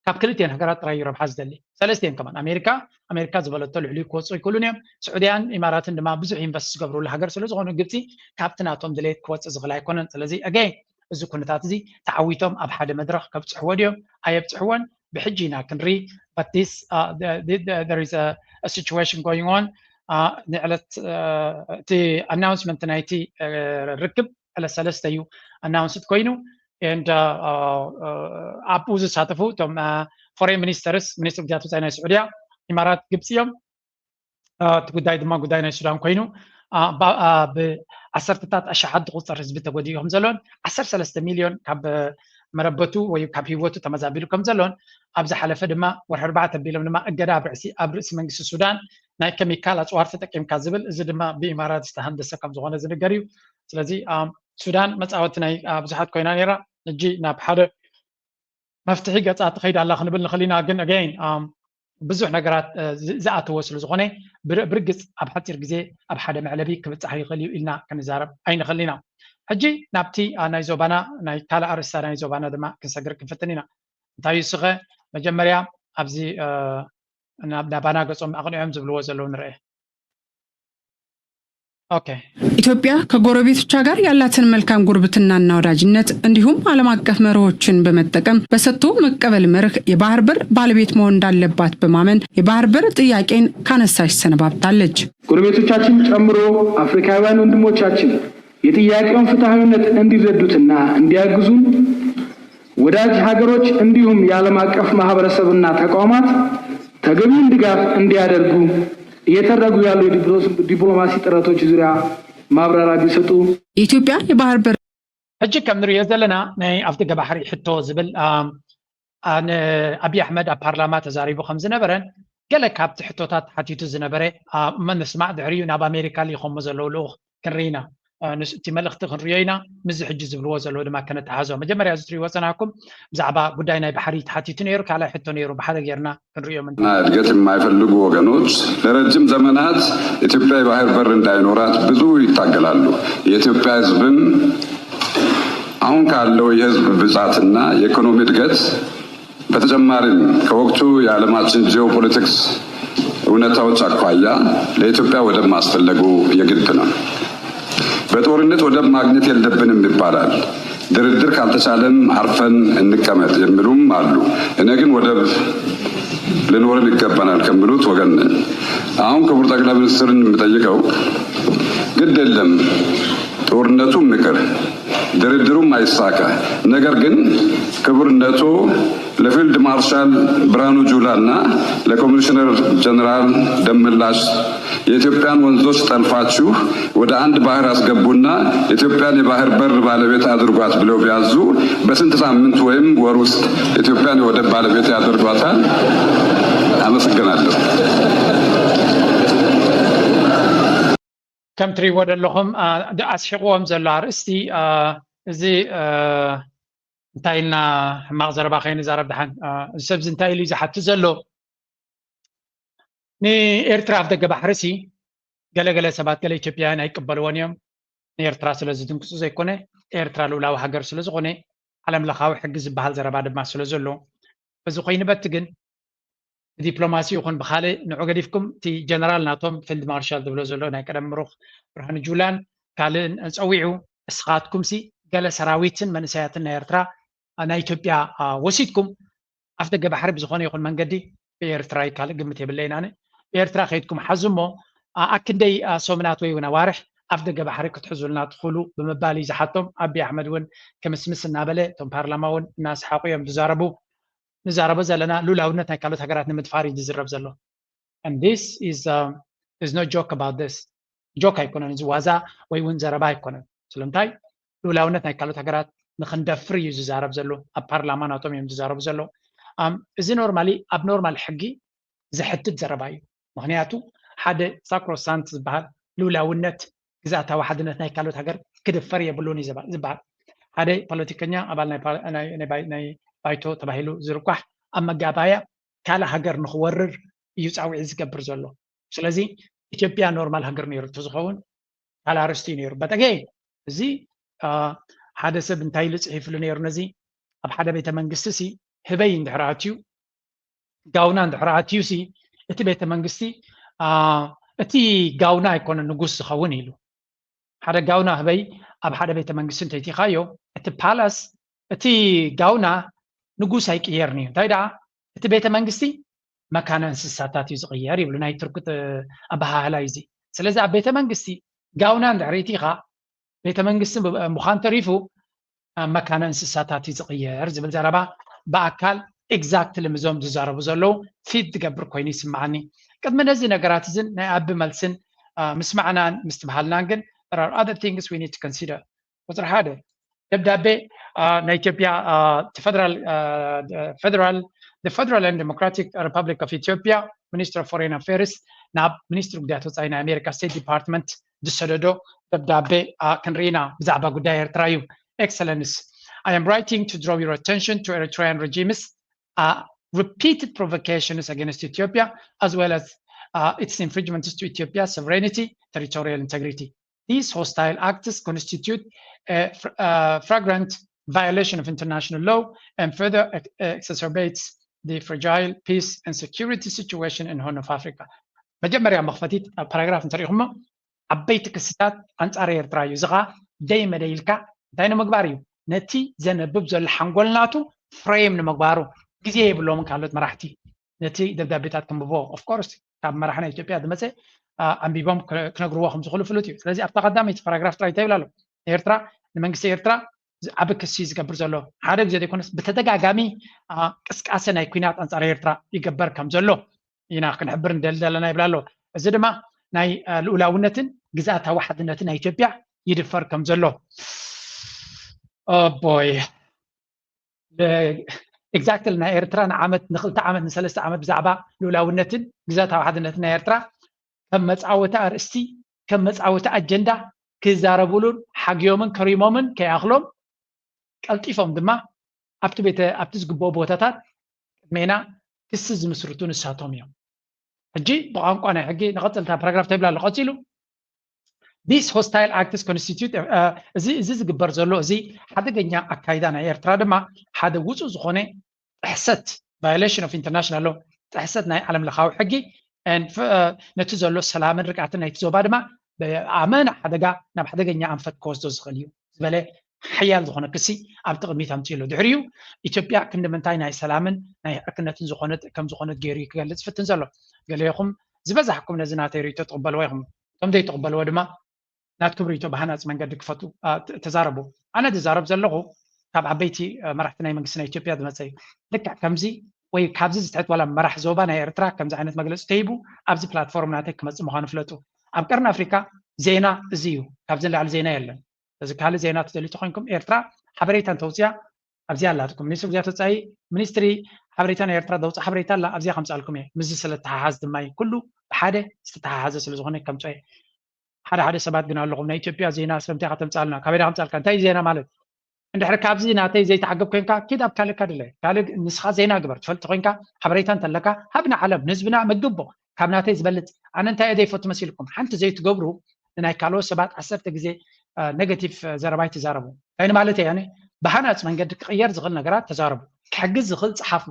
ካብ ክልቲኤን ሃገራት ጥራይ እዩ ረብሓ ዝደሊ። ሰለስቲኤን ከማን ኣሜሪካ፣ ኣሜሪካ ዝበለቶ ልዕሊኡ ክወጹ ኣይክእሉን እዮም። ስዑድያን ኢማራትን ድማ ብዙሕ ኢንቨስት ዝገብሩሉ ሃገር ስለ ዝኾኑ ግብጺ ካብቲ ናቶም ድሌት ክወጽእ ዝኽእል ኣይኮነን። ስለዚ ኣገይን እዚ ኩነታት እዚ ተዓዊቶም ኣብ ሓደ መድረኽ ከብጽሕዎ ድዮም ኣየብጽሕዎን ብሕጂ ኢና ክንርኢ። But this, uh, the, the, the, there is a, a situation going on. Uh, ንዕለት፣ uh፣ እቲ ኣናውንስመንት ናይቲ፣ uh፣ ርክብ ዕለት ሰለስተ እዩ ኣናውንስድ ኮይኑ። And, uh, uh, uh፣ ኣብኡ ዝሳተፉ እቶም፣ uh፣ ፎሬን ሚኒስተርስ፣ ሚኒስትር ጉዳያት ወፃኢ ናይ ስዑድያ፣ ኢማራት፣ ግብፂ እዮም። እ፣ እቲ ጉዳይ ድማ ጉዳይ ናይ ሱዳን ኮይኑ፣ እ፣ ባ-፣ እ፣ ብዓሰርተታት ኣሽሓት ዝቑጸር ህዝቢ ተጎዲኡ ከም ዘሎን ዓሰርተ ሰለስተ ሚልዮን ካብ መረበቱ ወይ ካብ ህይወቱ ተመዛቢሉ ከም ዘሎን፣ ኣብ ዝሓለፈ ድማ ወርሒ ኣርባዕተ ኣቢሎም ድማ እገዳ ኣብ ርእሲ፣ ኣብ ርእሲ መንግስቲ ሱዳን ናይ ኬሚካል ኣጽዋር ተጠቂምካ ዝብል፣ እዚ ድማ ብኢማራት ዝተሃንደሰ ከም ዝኾነ ዝንገር እዩ። ስለዚ፣ እ፣ ሱዳን መጻወቲ ናይ፣ እ፣ ብዙሓት ኮይና ነይራ። ሕጂ ናብ ሓደ መፍትሒ ገጻ ትኸይድ ኣላ ክንብል ንኽእል ኢና። ግን ኣገይን፣ ኣም፣ ብዙሕ ነገራት፣ እ፣ ዝ-፣ ዝኣተወ ስለ ዝኾነ ብር-፣ ብርግጽ ኣብ ሓጺር ግዜ ኣብ ሓደ መዕለቢ ክብጻሕ ይኽእል እዩ ኢልና ክንዛረብ ኣይንኽእል ኢና። ሕጂ ናብቲ፣ ኣ፣ ናይ ዞባና፣ ናይ ካልእ ኣርእስታ ናይ ዞባና ድማ ክንሰግር ክንፍትን ኢና። እንታይ እዩ እሱ ኸ? መጀመርያ ኣብዚ፣ እ፣ ናብ፣ ናባና ገጾም ኣቕኒዖም ዝብልዎ ዘለዉ ንርአ። ኦኬ። ኢትዮጵያ ከጎረቤቶቿ ጋር ያላትን መልካም ጉርብትናና ወዳጅነት እንዲሁም ዓለም አቀፍ መርሆችን በመጠቀም በሰጥቶ መቀበል መርህ የባህር በር ባለቤት መሆን እንዳለባት በማመን የባህር በር ጥያቄን ካነሳች ሰነባብታለች። ጎረቤቶቻችን ጨምሮ አፍሪካውያን ወንድሞቻችን የጥያቄውን ፍትሐዊነት እንዲረዱትና እንዲያግዙን ወዳጅ ሀገሮች እንዲሁም የዓለም አቀፍ ማህበረሰብና ተቋማት ተገቢውን ድጋፍ እንዲያደርጉ እየተደረጉ ያሉ የዲፕሎ-፣ ዲፕሎማሲ ጥረቶች ዙሪያ ማብራሪያ ቢሰጡ። የኢትዮጵያ የባህር በር ሕጂ ከም ንሪኦ ዘለና ናይ ኣፍደገ ባሕሪ ሕቶ ዝብል፣ ኣም፣ ኣ-፣ ንኣብዪ ኣሕመድ ኣብ ፓርላማ ተዛሪቡ ከም ዝነበረን ገለ ካብቲ ሕቶታት ተሓቲቱ ዝነበረ፣ ኣ፣ እሞ ንስማዕ ድሕሪኡ ናብ ኣሜሪካ ልኢኾሞ ዘለዉ ልኡኽ ክንርኢ ኢና። እ፣ ንስ-፣ እቲ መልእኽቲ ክንርእዮ ኢና። ምስዚ ሕጂ ዝብልዎ ዘለዉ ድማ ከነተሓዞ። መጀመርያ እዚ ትርእይዎ ጸናሕኩም ብዛዕባ ጉዳይ ናይ ባሕሪ ተሓቲቱ ነይሩ፣ ካልኣይ ሕቶ ነይሩ፣ ብሓደ ጌርና ክንርእዮም እንተ- እና እድገት የማይፈልጉ ወገኖች ለረጅም ዘመናት ኢትዮጵያ የባህር በር እንዳይኖራት ብዙ ይታገላሉ። የኢትዮጵያ ሕዝብን አሁን ካለው የሕዝብ ብዛትና የኢኮኖሚ እድገት በተጨማሪም ከወቅቱ የዓለማችን ጂኦፖለቲክስ እውነታዎች አኳያ ለኢትዮጵያ ወደብ ማስፈለጉ የግድ ነው። በጦርነት ወደብ ማግኘት የለብንም ይባላል። ድርድር ካልተቻለም አርፈን እንቀመጥ የሚሉም አሉ። እኔ ግን ወደብ ሊኖረን ይገባናል ከሚሉት ወገን ነኝ። አሁን ክቡር ጠቅላይ ሚኒስትርን የምጠይቀው ግድ የለም ጦርነቱ ምክር ድርድሩም አይሳካ፣ ነገር ግን ክቡርነቱ ለፊልድ ማርሻል ብርሃኑ ጁላ እና ለኮሚሽነር ጀነራል ደመላሽ የኢትዮጵያን ወንዞች ጠልፋችሁ ወደ አንድ ባህር አስገቡና ኢትዮጵያን የባህር በር ባለቤት አድርጓት ብለው ቢያዙ በስንት ሳምንት ወይም ወር ውስጥ ኢትዮጵያን የወደብ ባለቤት ያደርጓታል? አመሰግናለሁ። ከም ትሪእዎ ዘለኹም ኣስሒቕዎም ዘሎ ኣርእስቲ እዚ እንታይ ኢልና ሕማቕ ዘረባ ከይንዛረብ ድሓን እዚ ሰብዚ እንታይ ኢሉ እዩ ዝሓትት ዘሎ? ንኤርትራ ኣፍ ደገ ባሕሪ ሲ ገለገለ ሰባት ገለ ኢትዮጵያውያን ኣይቀበልዎን እዮም። ንኤርትራ ስለ ዝድንቅፁ ዘይኮነ ኤርትራ ልኡላዊ ሃገር ስለ ዝኾነ ዓለም ለኻዊ ሕጊ ዝበሃል ዘረባ ድማ ስለ ዘሎ እዚ ኮይንበት ግን ብዲፕሎማሲ ይኹን ብካልእ ንዑ ገዲፍኩም እቲ ጀነራል ናቶም ፊልድ ማርሻል ዝብሎ ዘሎ ናይ ቀደም ምሩኽ ብርሃኑ ጁላን ካልእን ፀዊዑ እስኻትኩም ሲ ገለ ሰራዊትን መንእሰያትን ናይ ኤርትራ ናይ ኢትዮጵያ ወሲድኩም ኣፍ ደገ ባሕሪ ብዝኾነ ይኹን መንገዲ ብኤርትራ ካልእ ግምት የብለይን ኣነ ብኤርትራ ከይድኩም ሓዙ እሞ ኣክንደይ ሰሙናት ወይ እውን ኣዋርሕ ኣፍ ደገ ባሕሪ ክትሕዙልና ትኽእሉ ብምባል እዩ ዝሓቶም ኣቢ ኣሕመድ እውን ክምስምስ እናበለ እቶም ፓርላማ እውን እናሰሓቁ እዮም ዝዛረቡ ንዛረቦ ዘለና ሉላውነት ናይ ካልኦት ሃገራት ንምድፋር እዩ ዝዝረብ ዘሎ and this is um, there's no joke about this joke ኣይኮነን እዚ ዋዛ ወይ እውን ዘረባ ኣይኮነን ስለምንታይ ሉላውነት ናይ ካልኦት ሃገራት ንክንደፍር እዩ ዝዛረብ ዘሎ ኣብ ፓርላማ ናቶም እዮም ዝዛረቡ ዘለዉ እዚ normally ኣብ normal ሕጊ ዘሕትት ዘረባ እዩ ምክንያቱ ሓደ sacrosanct ዝበሃል ሉላውነት ግዛእታዊ ሓድነት ናይ ካልኦት ሃገር ክድፈር የብሉን እዩ ዝበሃል ሓደ ፖለቲከኛ ኣባል ናይ ባይቶ ተባሂሉ ዝርቋሕ ኣብ መጋባያ ካልእ ሃገር ንክወርር እዩ ፃውዒት ዝገብር ዘሎ ስለዚ ኢትዮጵያ normal ሃገር ነይሩ እንተዝኸውን ካልእ ኣርእስቲ እዩ ነይሩ but again እዚ ሓደ ሰብ እንታይ ኢሉ ፅሒፍሉ ነይሩ ነዚ ኣብ ሓደ ቤተ መንግስቲ ሲ ህበይ እንድሕር ኣትዩ ጋውና እንድሕር ኣትዩ ሲ እቲ ቤተ መንግስቲ እቲ ጋውና ኣይኮነ ንጉስ ዝኸውን ኢሉ ሓደ ጋውና ህበይ ኣብ ሓደ ቤተ መንግስቲ እንተይቲኻዮ እቲ palace እቲ ጋውና ንጉስ ኣይቅየርን እዩ እንታይ ደኣ እቲ ቤተ መንግስቲ መካነ እንስሳታት እዩ ዝቕየር ይብሉ ናይ ቱርክ ኣበሃህላ እዩ እዚ ስለዚ ኣብ ቤተ መንግስቲ ጋውና እንድሕር ኢቲኻ ቤተ መንግስቲ ምዃን ተሪፉ መካነ እንስሳታት እዩ ዝቕየር ዝብል ዘረባ ብኣካል exactly ምዞም ዝዛረቡ ዘለዉ fit ዝገብር ኮይኑ ይስምዓኒ ቅድሚ ነዚ ነገራት እዝን ናይ ኣቢ መልስን ምስማዕናን ምስትብሃልናን ግን there are other things we need to consider ቁፅሪ ሓደ ደብዳቤ ናይ ኢትዮጵያ federal federal the federal and democratic republic of ethiopia minister of foreign affairs ናብ ሚኒስትሪ ጉዳያት ወፃኢ ናይ ኣሜሪካ state department ዝሰደዶ ደብዳቤ ክንርኢና ብዛዕባ ጉዳይ ኤርትራ እዩ excellence I am writing to draw your attention to eritrean regime's uh, repeated provocations against ethiopia as well as uh, its infringements to ethiopia's sovereignty territorial integrity These hostile acts constitute a, a flagrant violation of international law and further exacerbates the fragile peace and security situation in Horn of Africa. መጀመርያ መኽፈቲት ኣብ ፓራግራፍ እንተሪኢኹሞ ዓበይቲ ክስታት ኣንፃር ኤርትራ እዩ እዚ ከዓ ደይ መደይ ኢልካ እንታይ ንምግባር እዩ ነቲ ዘነብብ ዘሎ ሓንጎል ናቱ ፍሬም ንምግባሩ ግዜ የብሎምን ካልኦት መራሕቲ ነቲ ደብዳቤታት ከንብቦ of course ካብ መራሒ ናይ ኢትዮጵያ ዝመፀ ኣንቢቦም ክነግርዎ ከም ዝኽእሉ ፍሉጥ እዩ ስለዚ ኣብታ ቀዳመይቲ ፓራግራፍ ጥራይ እንታይ ይብል ኣሎ ኤርትራ ንመንግስቲ ኤርትራ ዓቢ ክሲ ዝገብር ዘሎ ሓደ ግዜ ዘይኮነስ ብተደጋጋሚ ቅስቃሴ ናይ ኩናት ኣንፃር ኤርትራ ይገበር ከም ዘሎ ኢና ክንሕብር ንደሊ ዘለና ይብል ኣሎ እዚ ድማ ናይ ልኡላውነትን ግዝኣታዊ ሓድነትን ናይ ኢትዮጵያ ይድፈር ከም ዘሎ ቦይ exactly ናይ ኤርትራ ንዓመት ንክልተ ዓመት ንሰለስተ ዓመት ብዛዕባ ልኡላውነትን ግዛታዊ ሓድነትን ናይ ኤርትራ ከም መፃወቲ ኣርእስቲ ከም መፃወቲ ኣጀንዳ ክዛረብሉን ሓግዮምን ከሪሞምን ከይኣኽሎም ቀልጢፎም ድማ ኣብቲ ቤተ ኣብቲ ዝግብኦ ቦታታት ቅድሜና ክሲ ዝምስርቱ ንሳቶም እዮም ሕጂ ብቋንቋ ናይ ሕጊ ንቐፅልታ ፓራግራፍ ተብላ ኣሎ ቀፂሉ This hostile acts constitute እዚ እዚ ዝግበር ዘሎ እዚ ሓደገኛ ኣካይዳ ናይ ኤርትራ ድማ ሓደ ውፁእ ዝኾነ ጥሕሰት violation of international law፣ ጥሕሰት ናይ ዓለም ለኻዊ ሕጊ፣ ነቲ ዘሎ ሰላምን ርግኣትን ናይቲ ዞባ ድማ ኣመና ሓደጋ፣ ናብ ሓደገኛ ኣንፈት ክወስዶ ዝኽእል እዩ ዝበለ ሓያል ዝኾነ ክሲ ኣብቲ ቅድሚት ኣምፅኡ ኣሎ። ድሕሪኡ ኢትዮጵያ ክንዲ ምንታይ ናይ ሰላምን ናይ ዕርክነትን ዝኾነት ከም ዝኾነት ገይሩ እዩ ክገልፅ ዝፍትን ዘሎ። ገሌኹም ዝበዛሕኩም ነዚ ናተይ ርእቶ ትቕበልዎ ኢኹም። እቶም ዘይትቕበልዎ ድማ ናትኩም ርእቶ ብሃናፂ መንገዲ ክፈቱ ተዛረቡ። ኣነ ዝዛረብ ዘለኹ ካብ ዓበይቲ መራሕቲ ናይ መንግስቲ ናይ ኢትዮጵያ ዝመፀ እዩ። ልክዕ ከምዚ ወይ ካብዚ ዝትሕት ዋላ መራሕ ዞባ ናይ ኤርትራ ከምዚ ዓይነት መግለፂ ተሂቡ ኣብዚ ፕላትፎርም ናተይ ክመፅእ ምዃኑ ፍለጡ። ኣብ ቀርኒ ኣፍሪካ ዜና እዚ እዩ። ካብዚ ንላዕሊ ዜና የለን። እዚ ካልእ ዜና ትደልዩ ተኮይንኩም ኤርትራ ሓበሬታ እንተውፅያ ኣብዚኣ ኣላትኩም። ሚኒስትሪ ጉዳያት ወፃኢ፣ ሚኒስትሪ ሓበሬታ ናይ ኤርትራ ዘውፅእ ሓበሬታ ኣላ፣ ኣብዚኣ ከምፅኣልኩም እየ። ምስዚ ስለተሓሓዝ ድማ እዩ። ኩሉ ብሓደ ዝተተሓሓዘ ስለዝኾነ ከምፅኦ እየ። ሓደ ሓደ ሰባት ግን ኣለኹም ናይ ኢትዮጵያ ዜና ስለምንታይ ኢኻ ተምፅኣልና? ካበይ ዳ ከምፅኣልካ? እንታይ እዩ ዜና ማለት? እንድሕር ካብዚ ናተይ ዘይተዓገብ ኮይንካ ኪድ ኣብ ካልእካ ድለ ካልእ ንስኻ ዜና ግበር። ትፈልጥ ኮይንካ ሓበሬታ እንተለካ ሃብ ንዓለም ንህዝብና መግቦ። ካብ ናተይ ዝበልፅ ኣነ እንታይ እየ ዘይፈቱ መሲልኩም? ሓንቲ ዘይትገብሩ ንናይ ካልኦት ሰባት ዓሰርተ ግዜ ኔጋቲቭ ዘረባ ኣይትዛረቡ። እንታይ ማለት እየ? ብሃናፂ መንገዲ ክቕየር ዝኽእል ነገራት ተዛረቡ። ክሕግዝ ዝኽእል ፀሓፉ።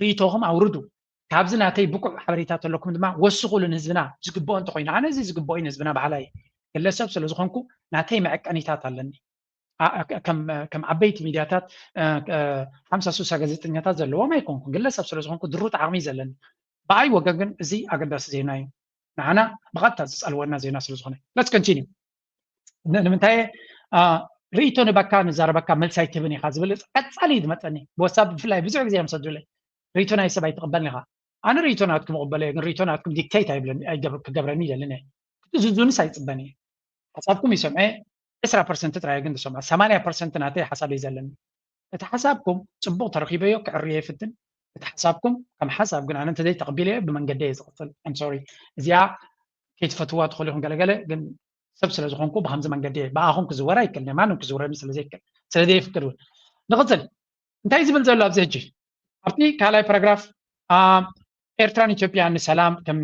ርእይቶኹም ኣውርዱ። ካብዚ ናተይ ብቁዕ ሓበሬታ ተለኩም ድማ ወስኹሉ ንህዝብና ዝግብኦ እንተኮይኑ። ኣነ እዚ ዝግብኦ እዩ ንህዝብና በሃላይ ግለሰብ ስለዝኾንኩ ናተይ መዐቀኒታት ኣለኒ። ከም ዓበይቲ ሚድያታት ሓምሳ ሱሳ ጋዜጠኛታት ዘለዎም ኣይኮንኩን። ግለሰብ ስለዝኾንኩ ድሩት ዓቕሚ ዘለኒ። ብኣይ ወገን ግን እዚ ኣገዳሲ ዜና እዩ። ንዓና ብቐጥታ ዝፀልወና ዜና ስለዝኾነ። Let's continue። ንምንታይ ርእይቶ ንበካ ንዛረበካ መልሲ ኣይትህብን ኢኻ ዝብል ቀፃሊ እዩ ዝመፀኒ። ብወሳብ ብፍላይ ብዙሕ ግዜ እዮም ሰዱለይ ርእይቶ ናይ ሰብ ኣይትቕበልን ኢኻ። ኣነ ርእይቶ ናትኩም እቕበሎ እየ፣ ግን ርእይቶ ናትኩም ዲክቴት ኣይብለኒ፣ ኣይገብር-፣ ክገብረኒ ይደልን እየ። ክትእዝዙንስ ኣይጽበን እየ። ሓሳብኩም ይሰምዐ፣ ዕስራ ፐርሰንት ጥራይ ግን ዝሰምዖ፣ ሰማንያ ፐርሰንት ናተይ ሓሳብ እዩ ዘለኒ። እቲ ሓሳብኩም ጽቡቕ ተረኺበዮ ክዕርዮ ይፍትን፣ እቲ ሓሳብኩም ከም ሓሳብ ግን ኣነ እንተዘይ ተቐቢለዮ ብመንገዲ እየ ዝቕጽል። I'm sorry። እዚኣ ከይትፈትዋ ትኽእሉ ኢኹም ገለገለ፣ ግን ሰብ ስለ ዝኾንኩ ብከምዚ መንገዲ እየ። ብኣኹም ክዝወር ኣይክእልን እየ፣ ማንም ክዝውረኒ ስለ ዘይክእል፣ ስለ ዘየፍቅድ እውን። ንቕጽል። እንታይ ዝብል ዘሎ ኣብዚ ሕጂ ኣብቲ ካልኣይ ፓራግራፍ ኤርትራን ኢትዮጵያን ንሰላም ከም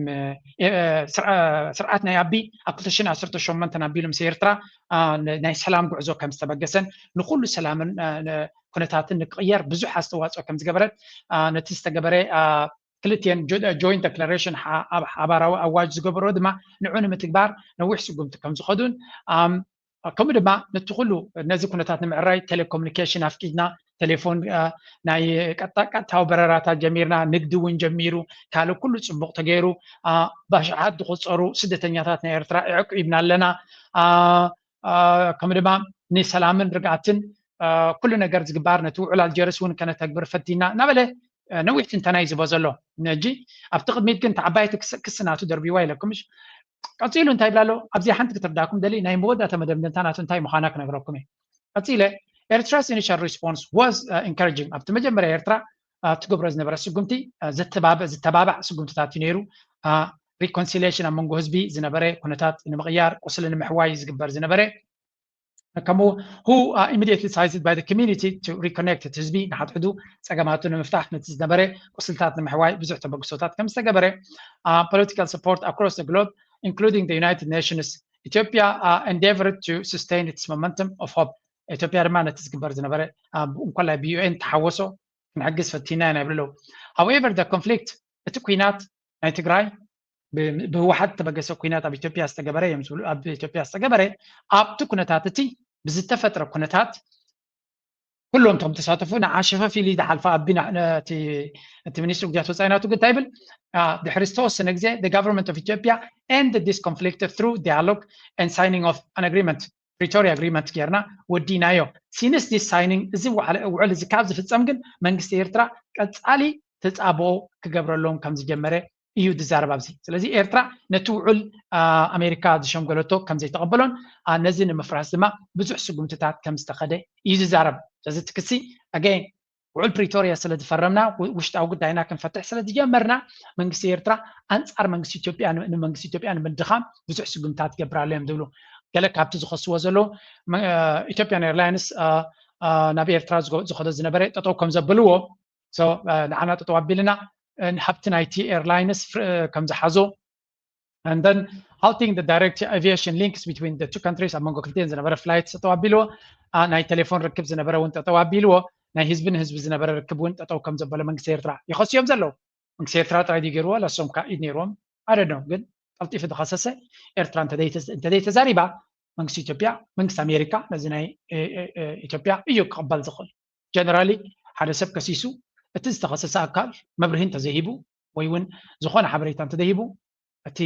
ስርዓት ናይ ኣቢ ኣብ ክልተ ሽሕን ዓሰርተ ሸሞንተን ኣቢሉ ምስ ኤርትራ ናይ ሰላም ጉዕዞ ከም ዝተበገሰን ንኩሉ ሰላምን ኩነታትን ንክቕየር ብዙሕ ኣስተዋፅኦ ከም ዝገበረት ነቲ ዝተገበረ ክልቲኤን ጆይንት ዴክላሬሽን ሓባራዊ ኣዋጅ ዝገበሮ ድማ ንዑ ንምትግባር ነዊሕ ስጉምቲ ከም ዝኸዱን ከምኡ ድማ ነቲ ኩሉ ነዚ ኩነታት ንምዕራይ ቴሌኮሙኒኬሽን ኣፍቂድና፣ ቴሌፎን ናይ ቀጥታዊ በረራታት ጀሚርና፣ ንግዲ እውን ጀሚሩ፣ ካልእ ኩሉ ፅቡቕ ተገይሩ፣ ብኣሽሓት ዝቑፀሩ ስደተኛታት ናይ ኤርትራ ኣዕቂብና ኣለና። ከምኡ ድማ ንሰላምን ርግኣትን ኩሉ ነገር ዝግበር ነቲ ውዕል ኣልጀርስ እውን ከነተግብር ፈቲና እናበለ ነዊሕ ትንተና እዩ ዝቦ ዘሎ። ነጂ ኣብቲ ቅድሚት ግን ተዓባይቲ ክሲ ናቱ ደርቢዋ ኢለኩም። ቀፂሉ እንታይ ይብላ ኣሎ? ኣብዚ ሓንቲ ክትርዳኩም ደሊ ናይ መወዳእታ መደምደምታ ናቱ እንታይ ምዃና ክነግረኩም እየ። ቀፂለ Eritrea's initial response was encouraging። ኣብቲ መጀመርያ ኤርትራ ትገብሮ ዝነበረ ስጉምቲ ዝተባባዕ ስጉምትታት እዩ ነይሩ። ሪኮንሲሊሽን ኣብ መንጎ ህዝቢ ዝነበረ ኩነታት ንምቕያር፣ ቁስሊ ንምሕዋይ ዝግበር ዝነበረ ከምኡ who immediately decided by the community to reconnect፣ እቲ ህዝቢ ንሓድሕዱ ፀገማቱ ንምፍታሕ ነቲ ዝነበረ ቁስልታት ንምሕዋይ ብዙሕ ተበግሶታት ከም ዝተገበረ political support across the globe including the United Nations Ethiopia endeavored to sustain its momentum of hope። ኢትዮጵያ ድማ ነቲ ዝግበር ዝነበረ እንኮላይ ብ UN ተሓወሶ ክንሕግዝ ፈቲና ኢና ይብሉ ኣለዉ። However the conflict፣ እቲ ኩናት ናይ ትግራይ ብህወሓት ተበገሰ ኩናት ኣብ ኢትዮጵያ ዝተገበረ እዮም ዝብሉ ኣብ ኢትዮጵያ ዝተገበረ ኣብቲ ኩነታት እቲ ብዝተፈጥረ ኩነታት ኩሎም እቶም ተሳተፉ ንዓ ሸፈፍ ኢሉ ዝሓልፈ ኣቢ እቲ ሚኒስትሪ ጉዳያት ወፃኢ ናቱ ግን እንታይ ይብል? ድሕሪ ዝተወሰነ ግዜ the government of Ethiopia end this conflict through dialogue and signing of an agreement፣ ፕሪቶሪያ ኣግሪመንት ጌርና ወዲናዮ። Since this signing፣ እዚ ውዕል እዚ ካብ ዝፍፀም ግን መንግስቲ ኤርትራ ቀፃሊ ተፃብኦ ክገብረሎም ከም ዝጀመረ እዩ ዝዛረብ ኣብዚ። ስለዚ ኤርትራ ነቲ ውዕል ኣሜሪካ ዝሸምገለቶ ከም ዘይተቐበሎን ነዚ ንምፍራስ ድማ ብዙሕ ስጉምትታት ከም ዝተኸደ እዩ ዝዛረብ። ስለዚ እቲ ክሲ ኣገይን ውዕል ፕሪቶሪያ ስለ ዝፈረምና ውሽጣዊ ጉዳይና ክንፈትሕ ስለ ዝጀመርና መንግስቲ ኤርትራ ኣንፃር መንግስቲ ኢትዮጵያ ንመንግስቲ ኢትዮጵያ ንምድኻም ብዙሕ ስጉምትታት ይገብር ኣሎ እዮም ዝብሉ። ገለ ካብቲ ዝኸስዎ ዘለዉ ኢትዮጵያን ኤርላይንስ ናብ ኤርትራ ዝኸዶ ዝነበረ ጠጠው ከም ዘብልዎ ንዓና ጠጠው ኣቢልና ሃብቲ ናይቲ ኤርላይንስ ከም ዝሓዞ and then halting the direct aviation links between the two countries ኣብ መንጎ ክልቲኤን ዝነበረ ፍላይት ጠጠው ኣቢልዎ። ናይ ቴሌፎን ርክብ ዝነበረ እውን ጠጠው ኣቢልዎ። ናይ ህዝቢ ንህዝቢ ዝነበረ ርክብ እውን ጠጠው ከም ዘበለ መንግስቲ ኤርትራ ይኸስዮም ዘለዉ። መንግስቲ ኤርትራ ጥራይ ድዩ ገይርዎ? ለሶም ከዓ ኢድ ነይርዎም። ኣደኖ ግን ቀልጢፉ ዝኸሰሰ ኤርትራ እንተዘይተዛሪባ መንግስቲ ኢትዮጵያ መንግስቲ ኣሜሪካ ነዚ ናይ ኢትዮጵያ እዩ ክቕበል ዝኽእል። ጀነራሊ ሓደ ሰብ ከሲሱ እቲ ዝተኸሰሰ ኣካል መብርሂ እንተዘይሂቡ ወይ እውን ዝኾነ ሓበሬታ እንተዘይሂቡ እቲ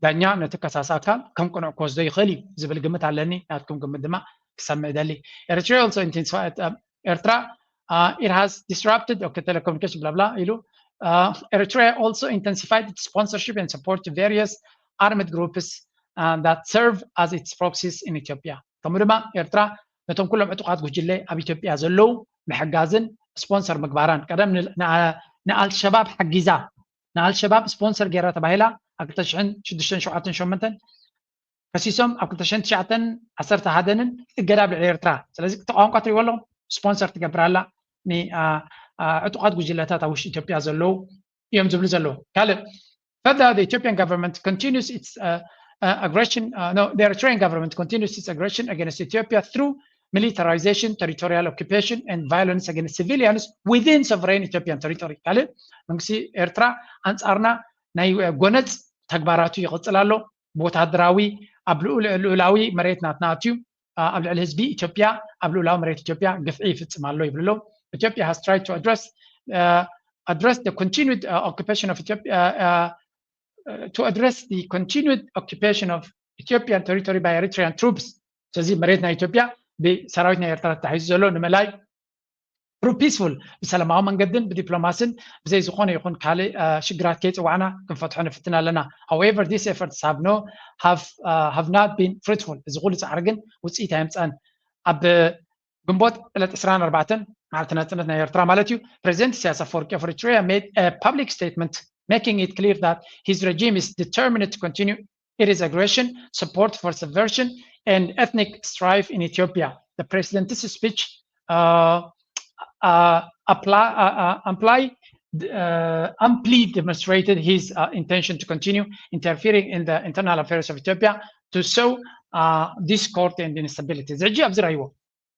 ዳኛ ነቲ ከሳሲ ኣካል ከም ቅኑዕ ክወስዶ ይኽእል እዩ ዝብል ግምት ኣለኒ። ናትኩም ግምት ድማ ክሰምዕ ደሊ። Eritrea also intensified ኤርትራ it has disrupted okay telecommunication blah blah ኢሉ Eritrea also intensified its sponsorship and support to various armed groups that serve as its proxies in Ethiopia። ከምኡ ድማ ኤርትራ ነቶም ኩሎም ዕጡቓት ጉጅለ ኣብ ኢትዮጵያ ዘለዉ ምሕጋዝን ስፖንሰር ምግባራን ቀደም ንኣልሸባብ ሓጊዛ ንኣልሸባብ ስፖንሰር ገይራ ተባሂላ ኣብ ክልተ ሽሕን ሽዱሽተን ሸውዓተን ሸሞንተን ከሲሶም ኣብ ክልተ ሽሕን ትሽዓተን ዓሰርተ ሓደን እገዳ ኣብ ልዕሊ ኤርትራ። ስለዚ እቲ ቋንቋ ትሪእዎ ኣለኹም ስፖንሰር ትገብር ኣላ ንዕጡቓት ጉጅለታት ኣብ ውሽጢ ኢትዮጵያ ዘለዉ እዮም ዝብሉ ዘለዉ። ካልእ Further, the Ethiopian government continues its uh, uh, aggression, uh, no, the Eritrean government continues its aggression against Ethiopia through militarization, territorial occupation, and violence against civilians within sovereign Ethiopian territory. ካልእ መንግስቲ ኤርትራ ኣንጻርና ናይ ጎነጽ ተግባራቱ ይቕጽል ኣሎ። ብወታደራዊ ኣብ ልኡላዊ መሬት ናትና ኣትዩ ኣብ ልዕሊ ህዝቢ ኢትዮጵያ ኣብ ልኡላዊ መሬት ኢትዮጵያ ግፍዒ ይፍጽም ኣሎ ይብሉ ኣለዉ። Ethiopia has tried to address uh, address the continued uh, occupation of Ethiopia uh, uh, to address the continued occupation of Ethiopian territory by Eritrean troops። ስለዚ መሬት ናይ ኢትዮጵያ ብሰራዊት ናይ ኤርትራ ተታሒዙ ዘሎ ንምእላይ through peaceful ብሰላማዊ መንገድን ብዲፕሎማስን ብዘይ ዝኾነ ይኹን ካልእ ሽግራት ከይፅዋዕና ክንፈትሖ ንፍትን ኣለና። However, these efforts have no have uh, have not been fruitful። እዚ ኩሉ ፃዕሪ ግን ውፅኢት ኣየምፀን። ኣብ ግንቦት ዕለት ዕስራን ኣርባዕተን መዓልቲ ናፅነት ናይ ኤርትራ ማለት እዩ ፕሬዚደንት ኢሳያስ ኣፈወርቂ of Eritrea made a public statement making it clear that his regime is determined to continue it is aggression, support for subversion, and ethnic strife in Ethiopia. The president's speech uh, uh, apply, uh, uh, apply, uh, amply demonstrated his uh, intention to continue interfering in the internal affairs of Ethiopia to sow uh, discord and instability. እዚ ሕጂ ኣብዚ ራይዎ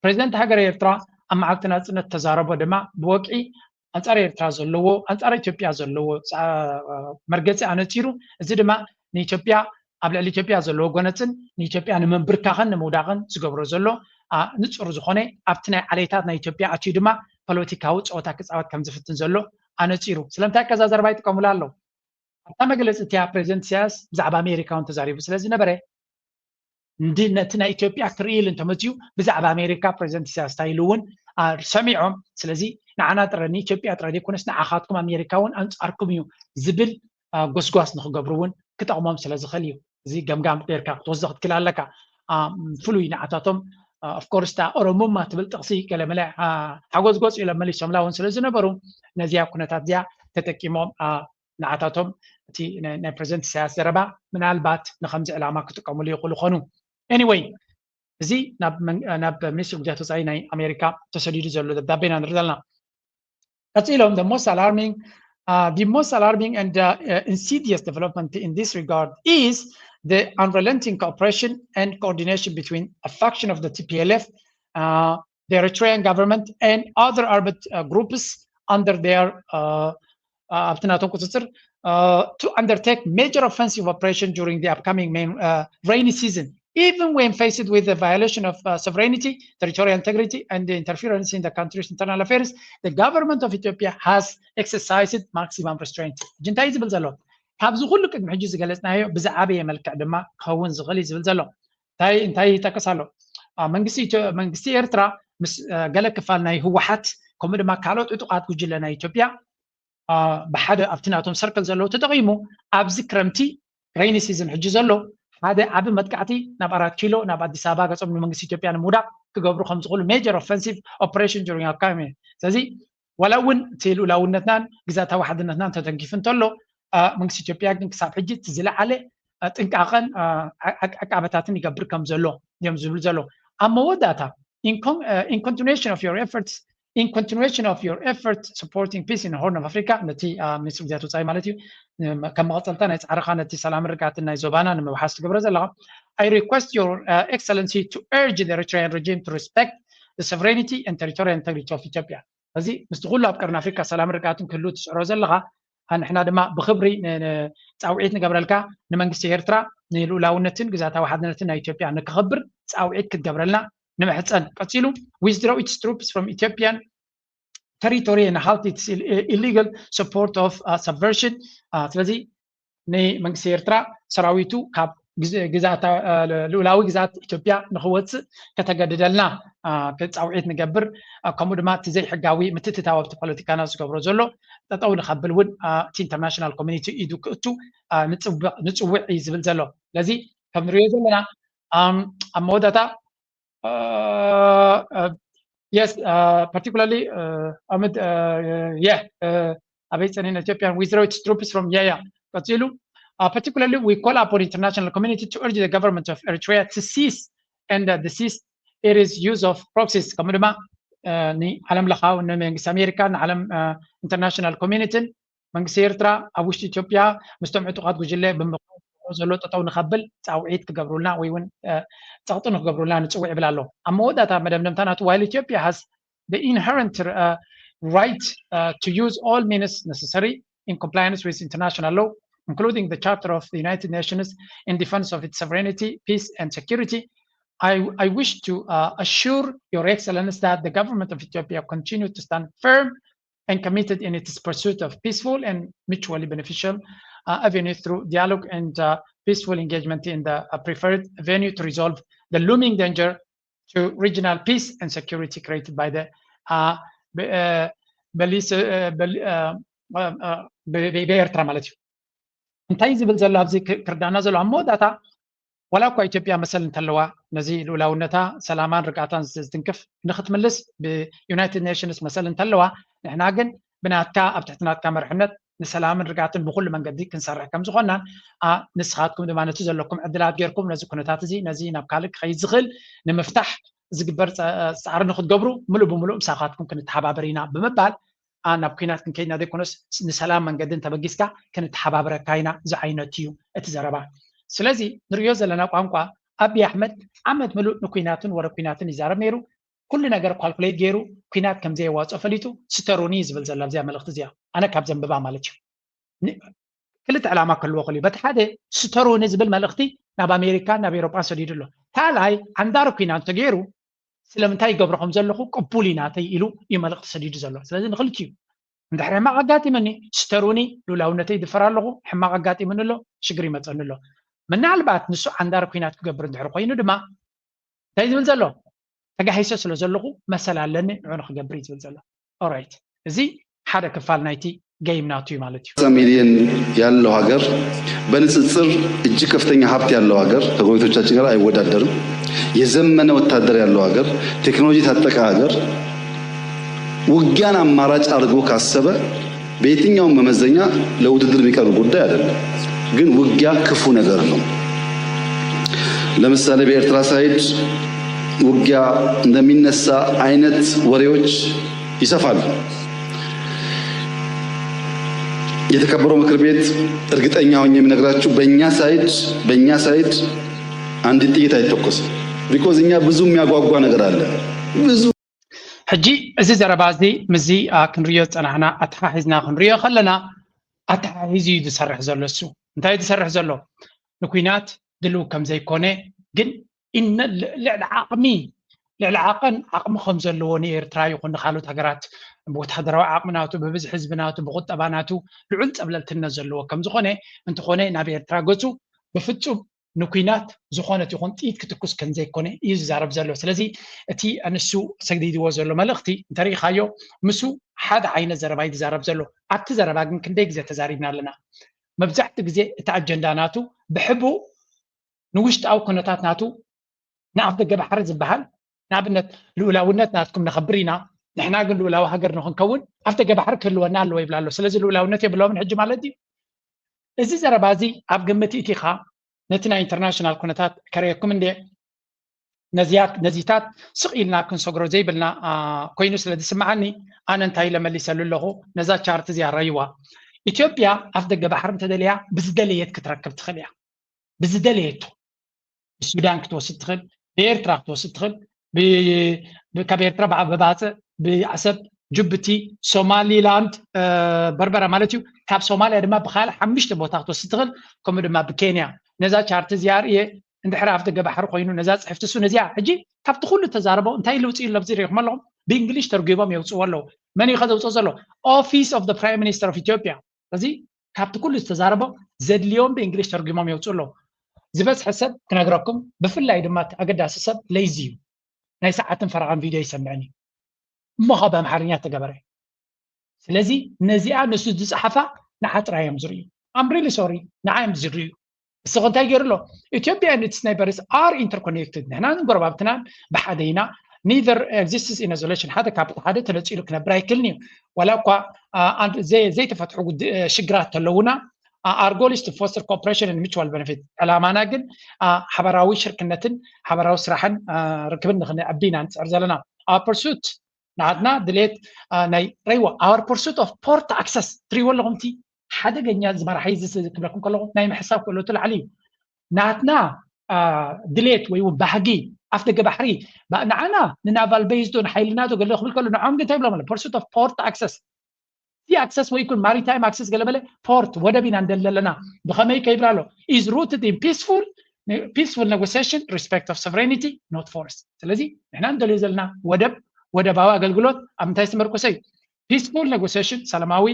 ፕሬዚደንት ሃገር ኤርትራ ኣብ መዓልቲ ናጽነት ተዛረቦ ድማ ብወግዒ ኣንጻር ኤርትራ ዘለዎ ኣንጻር ኢትዮጵያ ዘለዎ መርገጺ ኣነጺሩ። እዚ ድማ ንኢትዮጵያ ኣብ ልዕሊ ኢትዮጵያ ዘለዎ ጎነጽን ንኢትዮጵያ ንምንብርካኽን ንምውዳቕን ዝገብሮ ዘሎ ንጹር ዝኾነ ኣብቲ ናይ ዓሌታት ናይ ኢትዮጵያ ኣትዩ ድማ ፖለቲካዊ ጸወታ ክጻወት ከም ዝፍትን ዘሎ ኣነጺሩ። ስለምንታይ ከዛ ዘረባ ይጥቀሙላ ኣለዉ? ኣብታ መግለጺ እቲኣ ፕሬዚደንት ኢሳያስ ብዛዕባ ኣሜሪካ እውን ተዛሪቡ ስለ ዝነበረ እንዲ ነቲ ናይ ኢትዮጵያ ክርኢ ኢሉ እንተመፅኡ ብዛዕባ ኣሜሪካ ፕሬዚደንት ኢሳያስ እንታይ ኢሉ እውን ሰሚዖም። ስለዚ ንዓና ጥረ ንኢትዮጵያ ጥረ ዘይኮነስ ንዓኻትኩም ኣሜሪካ እውን ኣንፃርኩም እዩ ዝብል ጎስጓስ ንክገብሩ እውን ክጠቕሞም ስለ ዝኽእል እዩ። እዚ ገምጋም ጌርካ ክትወስዶ ክትክእል ኣለካ። ፍሉይ ንዓታቶም ኦፍኮርስ እታ ኦሮሙማ ትብል ጥቕሲ ገለመለ ሓጎዝጎዝ ኢሎም መሊሶምላ እውን ስለ ዝነበሩ ነዚኣ ኩነታት እዚኣ ተጠቂሞም ንዓታቶም እቲ ናይ ፕሬዚደንት ኢሳያስ ዘረባ ምናልባት ንከምዚ ዕላማ ክጥቀምሉ ይኽእሉ ኾኑ። Anyway እዚ ናብ ሚኒስትሪ ጉዳያት ወፃኢ ናይ ኣሜሪካ ተሰዲዱ ዘሎ ደብዳቤ ኢና ንርኢ ዘለና። ቀፂሎም the most alarming uh, the most alarming and uh, uh, insidious development in this regard is the unrelenting cooperation and coordination between a faction of the T P L F, uh, the Eritrean government and other armed uh, groups under their uh, uh, ኣብቲ ናቶም ቁፅፅር uh, to undertake major offensive operation during the upcoming main, uh, rainy season, even when faced with the violation of uh, sovereignty, territorial integrity, and the interference in the country's internal affairs, the government of Ethiopia has exercised maximum restraint. ሕጂ እንታይ ዝብል ዘሎ ካብዚ ኩሉ ቅድሚ ሕጂ ዝገለፅናዮ ብዝዓበየ መልክዕ ድማ ክኸውን ዝኽእል እዩ ዝብል ዘሎ። እንታይ እንታይ ይጠቅስ ኣሎ? መንግስቲ ኤርትራ ምስ ገለ ክፋል ናይ ህወሓት ከምኡ ድማ ካልኦት ዕጡቓት ጉጅለ ናይ ኢትዮጵያ ብሓደ ኣብቲ ናቶም ሰርክል ዘለዉ ተጠቒሙ ኣብዚ ክረምቲ ሬኒ ሲዝን ሕጂ ዘሎ ሓደ ዓቢ መጥቃዕቲ ናብ ኣራት ኪሎ ናብ ኣዲስ ኣበባ ገጾም ንመንግስቲ ኢትዮጵያ ንምውዳቕ ክገብሩ ከም ዝኽእሉ major offensive operation during upcoming። ስለዚ ዋላ እውን እቲ ልኡላውነትናን ግዛታዊ ሓድነትናን ተተንኪፉ እንተሎ መንግስቲ ኢትዮጵያ ግን ክሳብ ሕጂ እቲ ዝለዓለ ጥንቃቐን ዕቃበታትን ይገብር ከም ዘሎ እዮም ዝብሉ ዘለዉ። ኣብ መወዳእታ in continuation of your efforts in continuation of your effort supporting peace in Horn of Africa ነቲ ሚኒስትሪ ጉዳያት ወፃኢ ማለት እዩ ከም መቐፀልታ ናይ ፃዕርኻ ነቲ ሰላም ርግኣትን ናይ ዞባና ንምውሓስ ትገብሮ ዘለኻ I request your uh, excellency to urge the Eritrean regime to respect the sovereignty and territorial integrity of Ethiopia። እዚ ምስቲ ኩሉ ኣብ ቀርኒ ኣፍሪካ ሰላምን ርግኣትን ክህሉ ትስዕሮ ዘለኻ፣ ንሕና ድማ ብክብሪ ጻውዒት ንገብረልካ፣ ንመንግስቲ ኤርትራ ንልኡላውነትን ግዛታዊ ሓድነትን ናይ ኢትዮጵያ ንክኸብር ጻውዒት ክትገብረልና ንምሕጸን። ቀጺሉ withdraw its troops from Ethiopian territory and halt its illegal support of subversion። ስለዚ ንመንግስቲ ኤርትራ ሰራዊቱ ካብ ልኡላዊ ግዛት ኢትዮጵያ ንክወፅእ ከተገድደልና ፃውዒት ንገብር። ከምኡ ድማ እቲ ዘይሕጋዊ ምትእትታው ኣብቲ ፖለቲካና ዝገብሮ ዘሎ ጠጠው ንከብል እውን እቲ ኢንተርናሽናል ኮሚኒቲ ኢዱ ክእቱ ንፅውዕ እዩ ዝብል ዘሎ። ስለዚ ከም ንሪኦ ዘለና ኣብ መወዳእታ yes particularly ኣመድ yeah ኣበይ ጸኒና ኢትዮጵያን withdraw its troops from yeah yeah ቀጺሉ particularly we call upon international community to urge the government of Eritrea to cease and desist it is use of proxies ከምኡ ድማ ንዓለም ለኻዊ ንመንግስቲ ኣሜሪካ ንዓለም ኢንተርናሽናል ኮሚኒቲን መንግስቲ ኤርትራ ኣብ ውሽጢ ኢትዮጵያ ምስቶም ዕጡቓት ጉጅለ ብምቕራብ ዘሎ ጠጠው ንኸብል ፃውዒት ክገብሩልና ወይ እውን ፀቕጢ ንክገብሩልና ንፅውዕ ይብል ኣሎ። ኣብ መወዳእታ መደምደምታ ናቱ while Ethiopia has the inherent right to use all means necessary in compliance with international law including the Charter of the United Nations in defense of its sovereignty, peace and security, I, I wish to uh, assure Your Excellency that the government of Ethiopia continue to stand firm and committed in its pursuit of peaceful and mutually beneficial uh, avenue through dialogue and uh, peaceful engagement in the uh, preferred venue to resolve the looming danger to regional peace and security created by the uh, uh, ብኤርትራ ማለት እዩ። እንታይ ዝብል ዘሎ ኣብዚ ክርዳና ዘሎ ኣብ መወዳእታ ዋላ እኳ ኢትዮጵያ መሰል እንተለዋ ነዚ ልኡላውነታ ሰላማን ርግኣታን ዝትንክፍ ንክትምልስ ብዩናይትድ ኔሽንስ መሰል እንተለዋ ንሕና ግን ብናትካ ኣብ ትሕቲ ናትካ መርሕነት ንሰላምን ርግኣትን ብኩሉ መንገዲ ክንሰርሕ ከም ዝኾንናን ንስኻትኩም ድማ ነቲ ዘለኩም ዕድላት ጌርኩም ነዚ ኩነታት እዚ ነዚ ናብ ካልእ ክኸይድ ዝኽእል ንምፍታሕ ዝግበር ፃዕሪ ንክትገብሩ ምሉእ ብምሉእ ምሳኻትኩም ክንተሓባበር ኢና ብምባል ናብ ኩናት ክንከይድና ዘይኮነስ ንሰላም መንገዲ እንተበጊስካ ክንተሓባብረካ ኢና ዝዓይነቱ እዩ እቲ ዘረባ። ስለዚ ንሪኦ ዘለና ቋንቋ ኣብይ ኣሕመድ ዓመት ምሉእ ንኩናትን ወረ ኩናትን ይዛረብ ነይሩ። ኩሉ ነገር ኳልኩሌት ገይሩ ኩናት ከም ዘየዋፅኦ ፈሊጡ ስተሩኒ ዝብል ዘሎ ኣብዚኣ መልእኽቲ እዚኣ ኣነ ካብ ዘንብባ ማለት እዩ። ክልተ ዕላማ ክህልዎ ክእል እዩ። በቲ ሓደ ስተሩኒ ዝብል መልእኽቲ ናብ ኣሜሪካን ናብ ኤሮጳን ሰዲዱ ኣሎ። ካልኣይ ዓንዳሪ ኩናት እንተገይሩ ስለምንታይ ይገብሮ ከም ዘለኹ ቅቡል እዩ ናተይ ኢሉ እዩ መልእኽቲ ሰዲዱ ዘሎ። ስለዚ ንክልቲኡ እንድሕር ሕማቕ ኣጋጢመኒ ስተሩኒ ልኡላውነተይ ይድፈር ኣለኹ፣ ሕማቕ ኣጋጢሙኒ ኣሎ፣ ሽግር ይመፀኒ ኣሎ። ምናልባት ንሱ ዓንዳሪ ኩናት ክገብር እንድሕር ኮይኑ ድማ እንታይ ዝብል ዘሎ ተጋሂሰ ስለ ዘለኹ መሰል ኣለኒ ንዑ ንክገብር እዩ ዝብል ዘሎ። ኦራይት እዚ ሓደ ክፋል ናይቲ ገይም ናቱ እዩ ማለት እዩ። ሚሊዮን ያለው ሀገር በንጽጽር እጅግ ከፍተኛ ሀብት ያለው ሀገር ከጎረቤቶቻችን ጋር አይወዳደርም። የዘመነ ወታደር ያለው ሀገር፣ ቴክኖሎጂ የታጠቀ ሀገር ውጊያን አማራጭ አድርጎ ካሰበ በየትኛውም መመዘኛ ለውድድር የሚቀርብ ጉዳይ አይደለም። ግን ውጊያ ክፉ ነገር ነው። ለምሳሌ በኤርትራ ሳይድ ውጊያ እንደሚነሳ አይነት ወሬዎች ይሰፋሉ። የተከበረው ምክር ቤት እርግጠኛ ሆኜ የምነግራችሁ በእኛ ሳይድ በእኛ ሳይድ አንዲት ጥይት አይተኮስም። because እኛ ብዙ የሚያጓጓ ነገር አለ ብዙ ሕጂ እዚ ዘረባ እዚ ምስዚ ክንሪኦ ዝፀናሕና ኣተሓሒዝና ክንሪኦ ከለና ኣተሓሒዙ እዩ ዝሰርሕ ዘሎ። እሱ እንታይ እዩ ዝሰርሕ ዘሎ? ንኩናት ድልው ከም ዘይኮነ ግን ልዕሊ ዓቕሚ ልዕሊ ዓቐን ዓቕሚ ከም ዘለዎ ንኤርትራ ይኹን ንካልኦት ሃገራት ብወታደራዊ ዓቕሚ ናቱ ብብዝሒ ህዝቢ ናቱ ብቁጠባ ናቱ ልዑል ፀብለልትነት ዘለዎ ከም ዝኾነ እንተኾነ ናብ ኤርትራ ገፁ ብፍፁም ንኩናት ዝኾነት ይኹን ጥይት ክትኩስ ከም ዘይኮነ እዩ ዝዛረብ ዘሎ። ስለዚ እቲ ንሱ ሰግዲድዎ ዘሎ መልእኽቲ እንተሪኢኻዮ ምስ ሓደ ዓይነት ዘረባ እዩ ዝዛረብ ዘሎ። ኣብቲ ዘረባ ግን ክንደይ ግዜ ተዛሪብና ኣለና። መብዛሕትኡ ግዜ እቲ ኣጀንዳ ናቱ ብሕቡእ ንውሽጣዊ ኩነታት ናቱ ንኣፍ ደገ ባሕሪ ዝበሃል ንኣብነት ልኡላውነት ናትኩም ነኸብር ኢና ንሕና ግን ልኡላዊ ሃገር ንክንከውን ኣፍ ደገ ባሕሪ ክህልወና ኣለዎ ይብል ኣሎ። ስለዚ ልኡላውነት የብሎምን ሕጂ ማለት እዩ። እዚ ዘረባ እዚ ኣብ ግምት እቲኻ ነቲ ናይ ኢንተርናሽናል ኩነታት ከርእየኩም እንደ ነዚታት ስቕ ኢልና ክንሰግሮ ዘይብልና ኮይኑ ስለ ዝስምዓኒ ኣነ እንታይ ኢለ መሊሰሉ ኣለኹ። ነዛ ቻርት እዚኣ ረይዋ ኢትዮጵያ ኣፍ ደገ ባሕሪ እንተደልያ ብዝደለየት ክትረክብ ትኽእል እያ። ብዝደለየቶ ብሱዳን ክትወስድ ትኽእል፣ ብኤርትራ ክትወስድ ትኽእል፣ ካብ ኤርትራ ብባፅእ ብዓሰብ፣ ጅቡቲ፣ ሶማሊላንድ፣ በርበራ ማለት እዩ። ካብ ሶማልያ ድማ ብካልእ ሓሙሽተ ቦታ ክትወስድ ትኽእል፣ ከምኡ ድማ ብኬንያ። ነዛ ቻርት እዚኣ ርእየ እንድሕር ኣፍ ደገ ባሕሪ ኮይኑ ነዛ ፅሕፍቲ እሱ ነዚኣ ሕጂ ካብቲ ኩሉ ተዛረቦ እንታይ ለውፂ ኣሎ ኣብዚ ሪኢኹም ኣለኹም። ብእንግሊሽ ተርጉሞም የውፅዎ ኣለዉ። መን እዩ ከዘውፅኦ ዘሎ? Office of the Prime Minister of Ethiopia። እዚ ካብቲ ኩሉ ዝተዛረቦ ዘድልዮም ብእንግሊሽ ተርጉሞም የውፅኡ ኣለዉ። ዝበዝሐ ሰብ ክነግረኩም፣ ብፍላይ ድማ እቲ ኣገዳሲ ሰብ ለይዚ እዩ። ናይ ሰዓትን ፈረቓን ቪድዮ ይሰምዕን እዩ እሞ ካብ ኣምሓርኛ ተገበረ። ስለዚ ነዚኣ ንሱ ዝፀሓፋ ንዓ ጥራይ እዮም ዝርእዩ። I'm really sorry፣ ንዓ እዮም ዝርእዩ። እስኸ እንታይ ገይሩ ኣሎ? Ethiopia and its neighbors are interconnected። ንሕናን ጎረባብትናን ብሓደ ኢና። Neither exists in isolation። ሓደ ካብቲ ሓደ ተነፂሉ ክነብር ኣይክልን እዩ። ዋላ እኳ ዘይተፈትሑ ሽግራት ተለውና፣ our goal is to foster cooperation and mutual benefit። ዕላማና ግን ሓበራዊ ሽርክነትን ሓበራዊ ስራሕን ርክብን ንክነዕቢ ኢና ንፅዕር ዘለና። Our pursuit፣ ንዓትና ድሌት ናይ ረይዋ፣ our pursuit of port access። ትሪእዎ ኣለኹም እቲ ሓደገኛ ዝመራሒ ክብለኩም ከለኹ ናይ ምሕሳብ ክእለቱ ላዕሊ እዩ። ናትና ድሌት ወይ እውን ባህጊ ኣፍ ደገ ባሕሪ ንዓና ንናቫል ቤዝ ዶ ንሓይልና ዶ ገለ ክብል ከሎ ንዖም ግን እንታይ ይብሎም ኣሎ? Pursuit of port access። Sea access ወይ ይኩን maritime access ገለበለ ፖርት ወደብ ኢና እንደለለና። ብኸመይ ከይብላ ኣሎ? Is rooted in peaceful peaceful negotiation, respect of sovereignty, not force። ስለዚ ንሕና እንደልዮ ዘለና ወደብ፣ ወደባዊ ኣገልግሎት ኣብ ምንታይ ዝተመርኮሰ እዩ? Peaceful negotiation፣ ሰላማዊ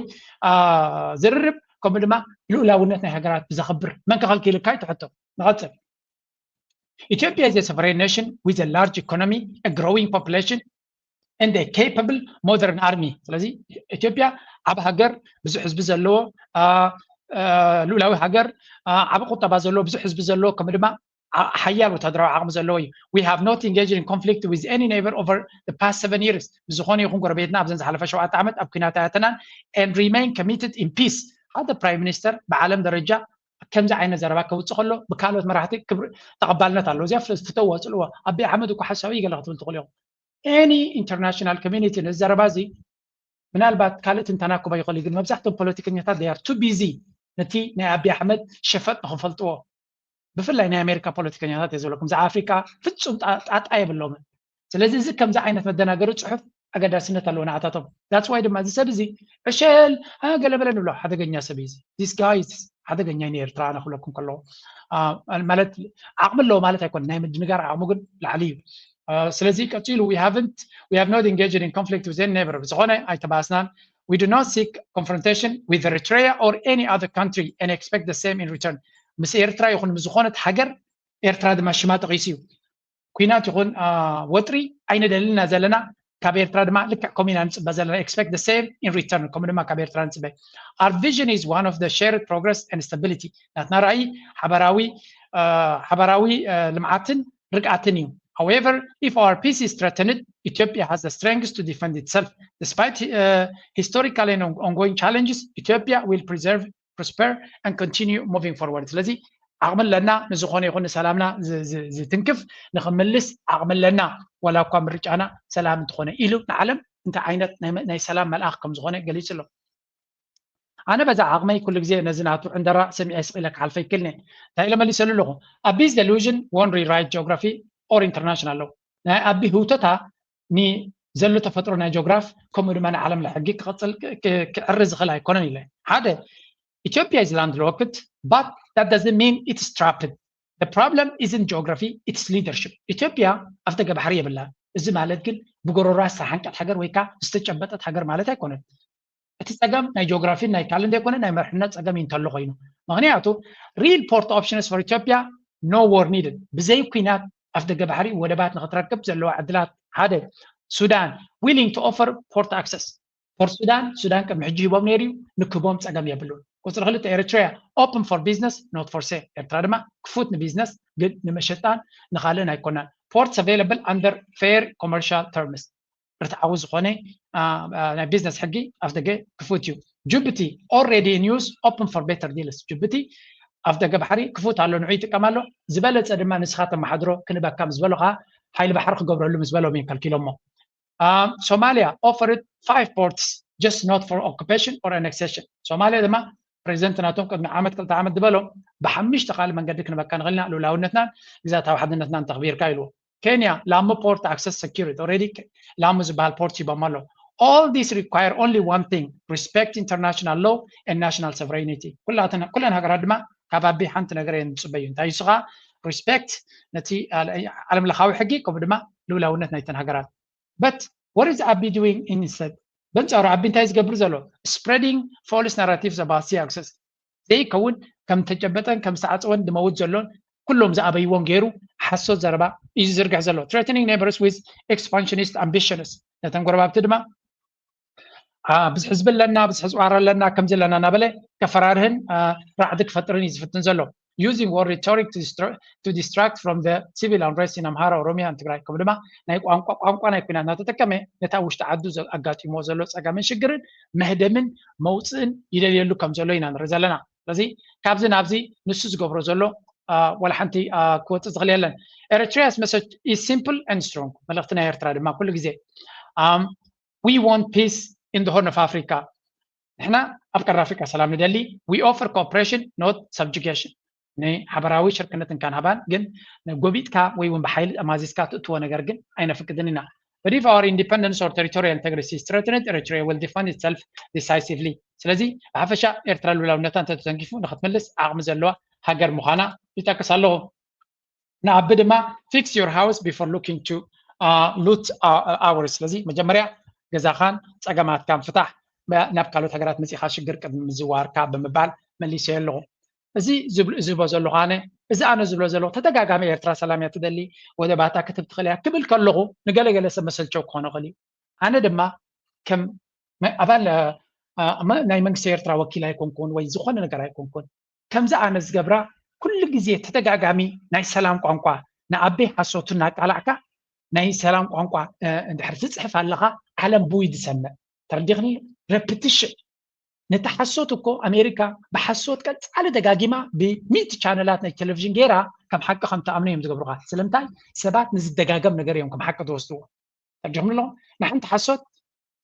ዝርርብ፣ ከምኡ ድማ ልኡላውነት ናይ ሃገራት ብዘኽብር። መን ከኸልኪልካ ይትሕቶ። ንቐፅል። Ethiopia is a sovereign nation with a large economy, a growing population and a capable modern army። ስለዚ ኢትዮጵያ ዓቢ ሃገር፣ ብዙሕ ህዝቢ ዘለዎ፣ ልኡላዊ ሃገር፣ ዓቢ ቁጠባ ዘለዎ፣ ብዙሕ ህዝቢ ዘለዎ፣ ከምኡ ድማ ሓያል ወታደራዊ ዓቕሚ ዘለዎ እዩ። We have not engaged in conflict with any neighbor over the past seven years። ብዝኾነ ይኹን ጎረቤትና ኣብዘን ዝሓለፈ ሸውዓተ ዓመት ኣብ ኲናት ኣያተናን and remain committed in peace። ሓደ ፕራይም ሚኒስተር ብዓለም ደረጃ ከምዚ ዓይነት ዘረባ ከውፅእ ከሎ ብካልኦት መራሕቲ ክብሪ ተቐባልነት ኣለዎ። እዚኣ ፍለ ዝተተዋ ፅልዋ ኣቢ ኣሕመድ እኮ ሓሳዊ ገለ ክትብል ትኽእሉ ኢኹም። Any international community ነዚ ዘረባ እዚ ምናልባት ካልእ ትንተና ክባ ይኽእል እዩ፣ ግን መብዛሕትኦም ፖለቲከኛታት they are too busy ነቲ ናይ ኣቢ ኣሕመድ ሸፈጥ ንክፈልጥዎ። ብፍላይ ናይ ኣሜሪካ ፖለቲከኛታት እየ ዝብለኩም፣ እዚ ኣፍሪካ ፍጹም ጣጣ የብሎምን። ስለዚ እዚ ከምዚ ዓይነት መደናገሪ ጽሑፍ ኣገዳስነት ኣለዎ ንዓታቶም። That's why ድማ እዚ ሰብ እዚ ዕሸል ገለበለ ንብሎ ሓደገኛ ሰብ እዩ። This guy ሓደገኛ እዩ ንኤርትራ ኣነ ክብለኩም ከለዎ ማለት ዓቕሚ ኣለዎ ማለት ኣይኮነ፣ ናይ ምድንጋር ዓቕሙ ግን ላዕሊ እዩ። ስለዚ ቀጺሉ we haven't we have not engaged in conflict with any neighbor። ብዝኾነ ኣይተባስናን። We do not seek confrontation with Eritrea or any other country and expect the same in return። ምስ ኤርትራ ይኹን ምስ ዝኾነት ሃገር፣ ኤርትራ ድማ ሽማ ጠቒሱ እዩ። ኲናት ይኹን ወጥሪ ኣይንደልን ኢና ዘለና። ካብ ኤርትራ ድማ ልክዕ ከምኡ ኢና ንጽበ ዘለና። Expect the same in return። ከምኡ ድማ ካብ ኤርትራ ንጽበ። Our vision is one of the shared progress and stability። ናትና ራእይ ሓበራዊ ሓበራዊ ልምዓትን ርግኣትን እዩ። However, if our peace is threatened, Ethiopia has the strength to defend itself. Despite uh, historical and ongoing challenges, Ethiopia will preserve, prosper and continue moving forward። ስለዚ ዓቕሚ ኣለና፣ ንዝኾነ ይኹን ንሰላምና ዝትንክፍ ንኽምልስ ዓቕሚ ኣለና። ዋላ እኳ ምርጫና ሰላም እንተኾነ ኢሉ ንዓለም እንታይ ዓይነት ናይ ሰላም መልኣኽ ከም ዝኾነ ገሊጹ ኣሎ። ኣነ በዛ ዓቕመይ ኩሉ ግዜ ነዚ ናቱ ዕንደራ ሰሚዐ ስቕ ኢለ ክሓልፈ ይክልኒ። እንታይ ኢለ መሊሰሉ ኣለኹ? ኣቢስ delusion won't rewrite geography or international law። ናይ ኣቢ ህውተታ ንዘሎ ተፈጥሮ ናይ ጆግራፍ ከምኡ ድማ ንዓለም ሕጊ ክቐጽል ክዕሪ ዝኽእል ኣይኮነን ኢለ። ሓደ Ethiopia is landlocked, but that doesn't mean it's trapped. The problem isn't geography, it's leadership. ኢትዮጵያ ኣፍደገ ባሕሪ የብላን። እዚ ማለት ግን ብጎረሮኣ ዝተሓንቀት ሃገር ወይ ከዓ ዝተጨበጠት ሃገር ማለት ኣይኮነን። እቲ ጸገም ናይ ጂኦግራፊን ናይ ካልእ ዘይኮነ ናይ መርሕነት ጸገም እዩ እንተሎ ኮይኑ። ምኽንያቱ real port options for Ethiopia, no war needed። ብዘይ ኲናት ኣፍደገ ባሕሪ ወደባት ንኽትረክብ ዘለዋ ዕድላት ሓደ ሱዳን willing to offer port access። ፖርት ሱዳን፣ ሱዳን ቅድሚ ሕጂ ሂቦም ነይሩ እዩ፣ ንክህቦም ጸገም የብሉን። ቁጽሪ ክልተ ኤርትራ open for business, not for sale። ኤርትራ ድማ ክፉት ንቢዝነስ ግን ንመሸጣን ንኻልእን ኣይኮነን። Ports available under fair commercial terms። ርትዓዊ ዝኾነ ናይ ቢዝነስ ሕጊ ኣፍደገ ክፉት እዩ። ጅቡቲ already in use, open for better deals። ጅቡቲ ኣፍደገ ባሕሪ ክፉት ኣሎ፣ ንዑ ይጥቀም ኣሎ። ዝበለጸ ድማ ንስኻ ተመሓድሮ ክንበካ ምስ በሉኻ ሓይሊ ባሕሪ ክገብረሉ ምስ በሎም እዮም ከልኪሎሞ። Somalia offered five ports, just not for occupation or annexation። ሶማልያ ድማ ፕሬዚደንት ናቶም ቅድሚ ዓመት ክልተ ዓመት ዝበሎም ብሓሙሽተ ካልእ መንገዲ ክንበካ ንኽእል ኢና፣ ልኡላውነትናን ግዛታዊ ሓድነትናን እንተኽቢርካ ኢልዎ። Kenya, Lamu port access secured already. Lamu ዝበሃል port ሂቦም ኣሎ። All this require only one thing: respect international law and national sovereignty. ኩለን ሃገራት ድማ ካብ ኣቢ ሓንቲ ነገር እየን ዝፅበዩ። እንታይ ንሱ ከዓ? Respect ነቲ ዓለም ለኻዊ ሕጊ፣ ከምኡ ድማ ልውላውነት ናይተን ሃገራት። But what is ኣቢ doing instead? በንፃሩ ኣቢ እንታይ ዝገብር ዘሎ? Spreading false narratives about sea access. ዘይከውን፣ ከም ተጨበጠን ከም ዝተዓፀወን ዝመውት ዘሎን ኩሎም ዝኣበይዎን ገይሩ ሓሶት ዘረባ እዩ ዝዝርግሕ ዘሎ። Threatening neighbors with expansionist ambitions፣ ነተን ጎረባብቲ ድማ ብዝሒ ህዝቢ ኣለና፣ ብዝሒ ዝዋር ኣለና፣ ከምዚ ኣለና እናበለ ከፈራርህን ራዕዲ ክፈጥርን እዩ ዝፍትን ዘሎ። Using war rhetoric to distract from the civil unrest in ኣምሃራ፣ ኦሮሚያ፣ ትግራይ፣ ከምኡ ድማ ናይ ቋንቋ ቋንቋ ናይ ኩናት እናተጠቀመ ነታ ውሽጢ ዓዱ ኣጋጢሞ ዘሎ ፀገምን ሽግርን መህደምን መውፅእን ይደልየሉ ከም ዘሎ ኢና ንርኢ ዘለና። ስለዚ ካብዚ ናብዚ ንሱ ዝገብሮ ዘሎ ዋላ ሓንቲ ክወፅእ ዝኽእል የለን። Eritrea's message is simple and strong. መልእኽቲ ናይ ኤርትራ ድማ ኩሉ ግዜ we want peace in the Horn of Africa. ንሕና ኣብ ቀርኒ ኣፍሪቃ ሰላም ንደሊ። We offer cooperation, not subjugation. ንሓበራዊ ሽርክነት እንካን ሃባን ግን ጎቢጥካ ወይ እውን ብሓይሊ ጠማዚዝካ ትእትዎ ነገር ግን ኣይነፍቅድን ኢና። But if our independence or territorial integrity is threatened, Eritrea will defend itself decisively. ስለዚ ብሓፈሻ ኤርትራ ልውላውነታ እንተተተንኪፉ ንክትምልስ ዓቕሚ ዘለዋ ሃገር ምዃና ይጠቅስ ኣለኹ። ንኣቢ ድማ fix your house before looking to loot ours። ስለዚ መጀመርያ ገዛኻን ፀገማትካን ፍታሕ፣ ናብ ካልኦት ሃገራት መፂኻ ሽግር ቅድሚ ምዝዋርካ ብምባል መሊሰዮ ኣለኹ። እዚ ዝብሎ ዘለኹ ኣነ፣ እዚ ኣነ ዝብሎ ዘለኹ ተደጋጋሚ ኤርትራ ሰላም እያ ትደሊ፣ ወደባታ ክትብ ትኽእል እያ ክብል ከለኹ ንገለገለ ሰብ መሰልቸው ክኾነ ይኽእል እዩ። ኣነ ድማ ከም ኣባል ናይ መንግስቲ ኤርትራ ወኪል ኣይኮንኩን ወይ ዝኾነ ነገር ኣይኮንኩን። ከምዚ ኣነ ዝገብራ ኩሉ ግዜ ተደጋጋሚ ናይ ሰላም ቋንቋ ንኣበይ ሓሶቱ እናቃላዕካ ናይ ሰላም ቋንቋ እንድሕር ትፅሕፍ ኣለኻ ዓለም ብውይ ዝሰምዕ። ተረዲኽኒ? Repetition። ነቲ ሓሶት እኮ ኣሜሪካ ብሓሶት ቀፃሊ ደጋጊማ ብሚእቲ ቻነላት ናይ ቴሌቪዥን ገይራ ከም ሓቂ ከም ትኣምኖ እዮም ዝገብሩኻ። ስለምንታይ? ሰባት ንዝደጋገም ነገር እዮም ከም ሓቂ ዝወስድዎ። ተረዲኹም ኣለኹም? ንሓንቲ ሓሶት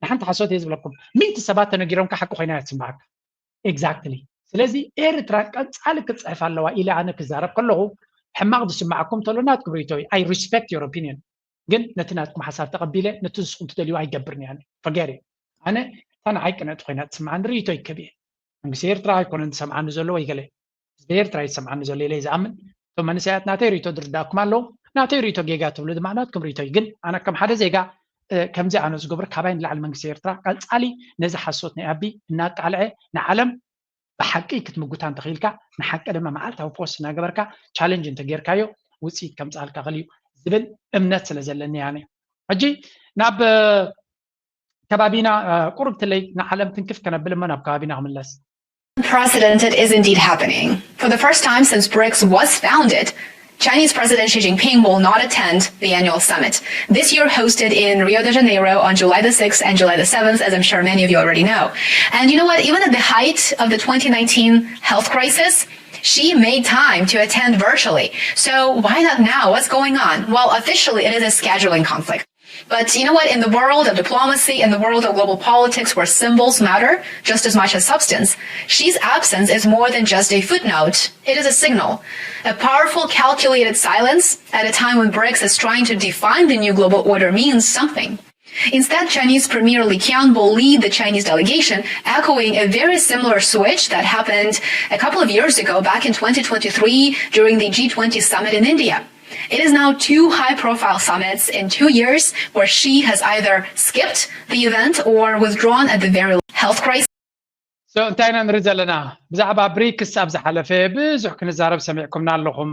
ንሓንቲ ሓሶት እየ ዝብለኩም። ሚእቲ ሰባት ተነጊሮምካ ሓቂ ኮይና እያ ትስምዓካ። Exactly። ስለዚ ኤርትራ ቀፃሊ ክትፅሕፍ ኣለዋ ኢለ ኣነ ክዛረብ ከለኹ ሕማቕ ዝስምዓኩም ተሎ ናትኩም ርእይቶ እዩ። I respect your opinion። ግን ነቲ ናትኩም ሓሳብ ተቐቢለ ነቲ ንስኹም ትደልዩ ኣይገብርን እየ። ኣነ ፈገር እየ። ኣነ እታ ንዓይ ቅንዕቲ ኮይና ትስምዓኒ ርእይቶ ይከብ እየ። መንግስቲ ኤርትራ ኣይኮነን ዝሰምዓኒ ዘሎ ወይ ገለ ህዝቢ ኤርትራ ይሰምዓኒ ዘሎ ኢለ ዝኣምን። እቶም መንእሰያት ናተይ ርእይቶ ዝርዳእኩም ኣለዉ። ናተይ ርእይቶ ጌጋ ትብሉ ድማ ናትኩም ርእይቶ እዩ። ግን ኣነ ከም ሓደ ዜጋ ከምዚ ኣነ ዝገብር ካባይ ንላዕሊ መንግስቲ ኤርትራ ቀፃሊ ነዚ ሓሶት ናይ ኣቢ እናቃልዐ ንዓለም ብሓቂ ክትምጉታ እንተኽኢልካ ንሓቂ ድማ መዓልታዊ ፖስት እናገበርካ ቻለንጅ እንተጌርካዮ ውፅኢት ከምፅኣልካ ክእል እዩ ዝብል እምነት ስለ ዘለኒ እያ። ሕጂ ናብ ከባቢና ቁርብ ትለይ ንዓለም ትንክፍ ከነብል እሞ ናብ ከባቢና ክምለስ። Unprecedented is indeed happening. For the first time since BRICS was founded, Chinese President Xi Jinping will not attend the annual summit, this year hosted in Rio de Janeiro on July the sixth and July the seventh, as I'm sure many of you already know. And you know what? Even at the height of the twenty nineteen health crisis, Xi made time to attend virtually. So why not now? What's going on? Well, officially, it is a scheduling conflict. But you know what? In the world of diplomacy, in the world of global politics, where symbols matter just as much as substance, Xi's absence is more than just a footnote. It is a signal. A powerful, calculated silence at a time when BRICS is trying to define the new global order means something. Instead, Chinese Premier Li Qiang will lead the Chinese delegation, echoing a very similar switch that happened a couple of years ago, back in twenty twenty-three, during the G twenty summit in India. It is now two high-profile summits in two years where Xi has either skipped the event or withdrawn at the very health crisis. So እንታይ ኢና ንርኢ ዘለና? ብዛዕባ ብሪክስ ኣብ ዝሓለፈ ብዙሕ ክንዛረብ ሰሚዕኩምና ኣለኹም።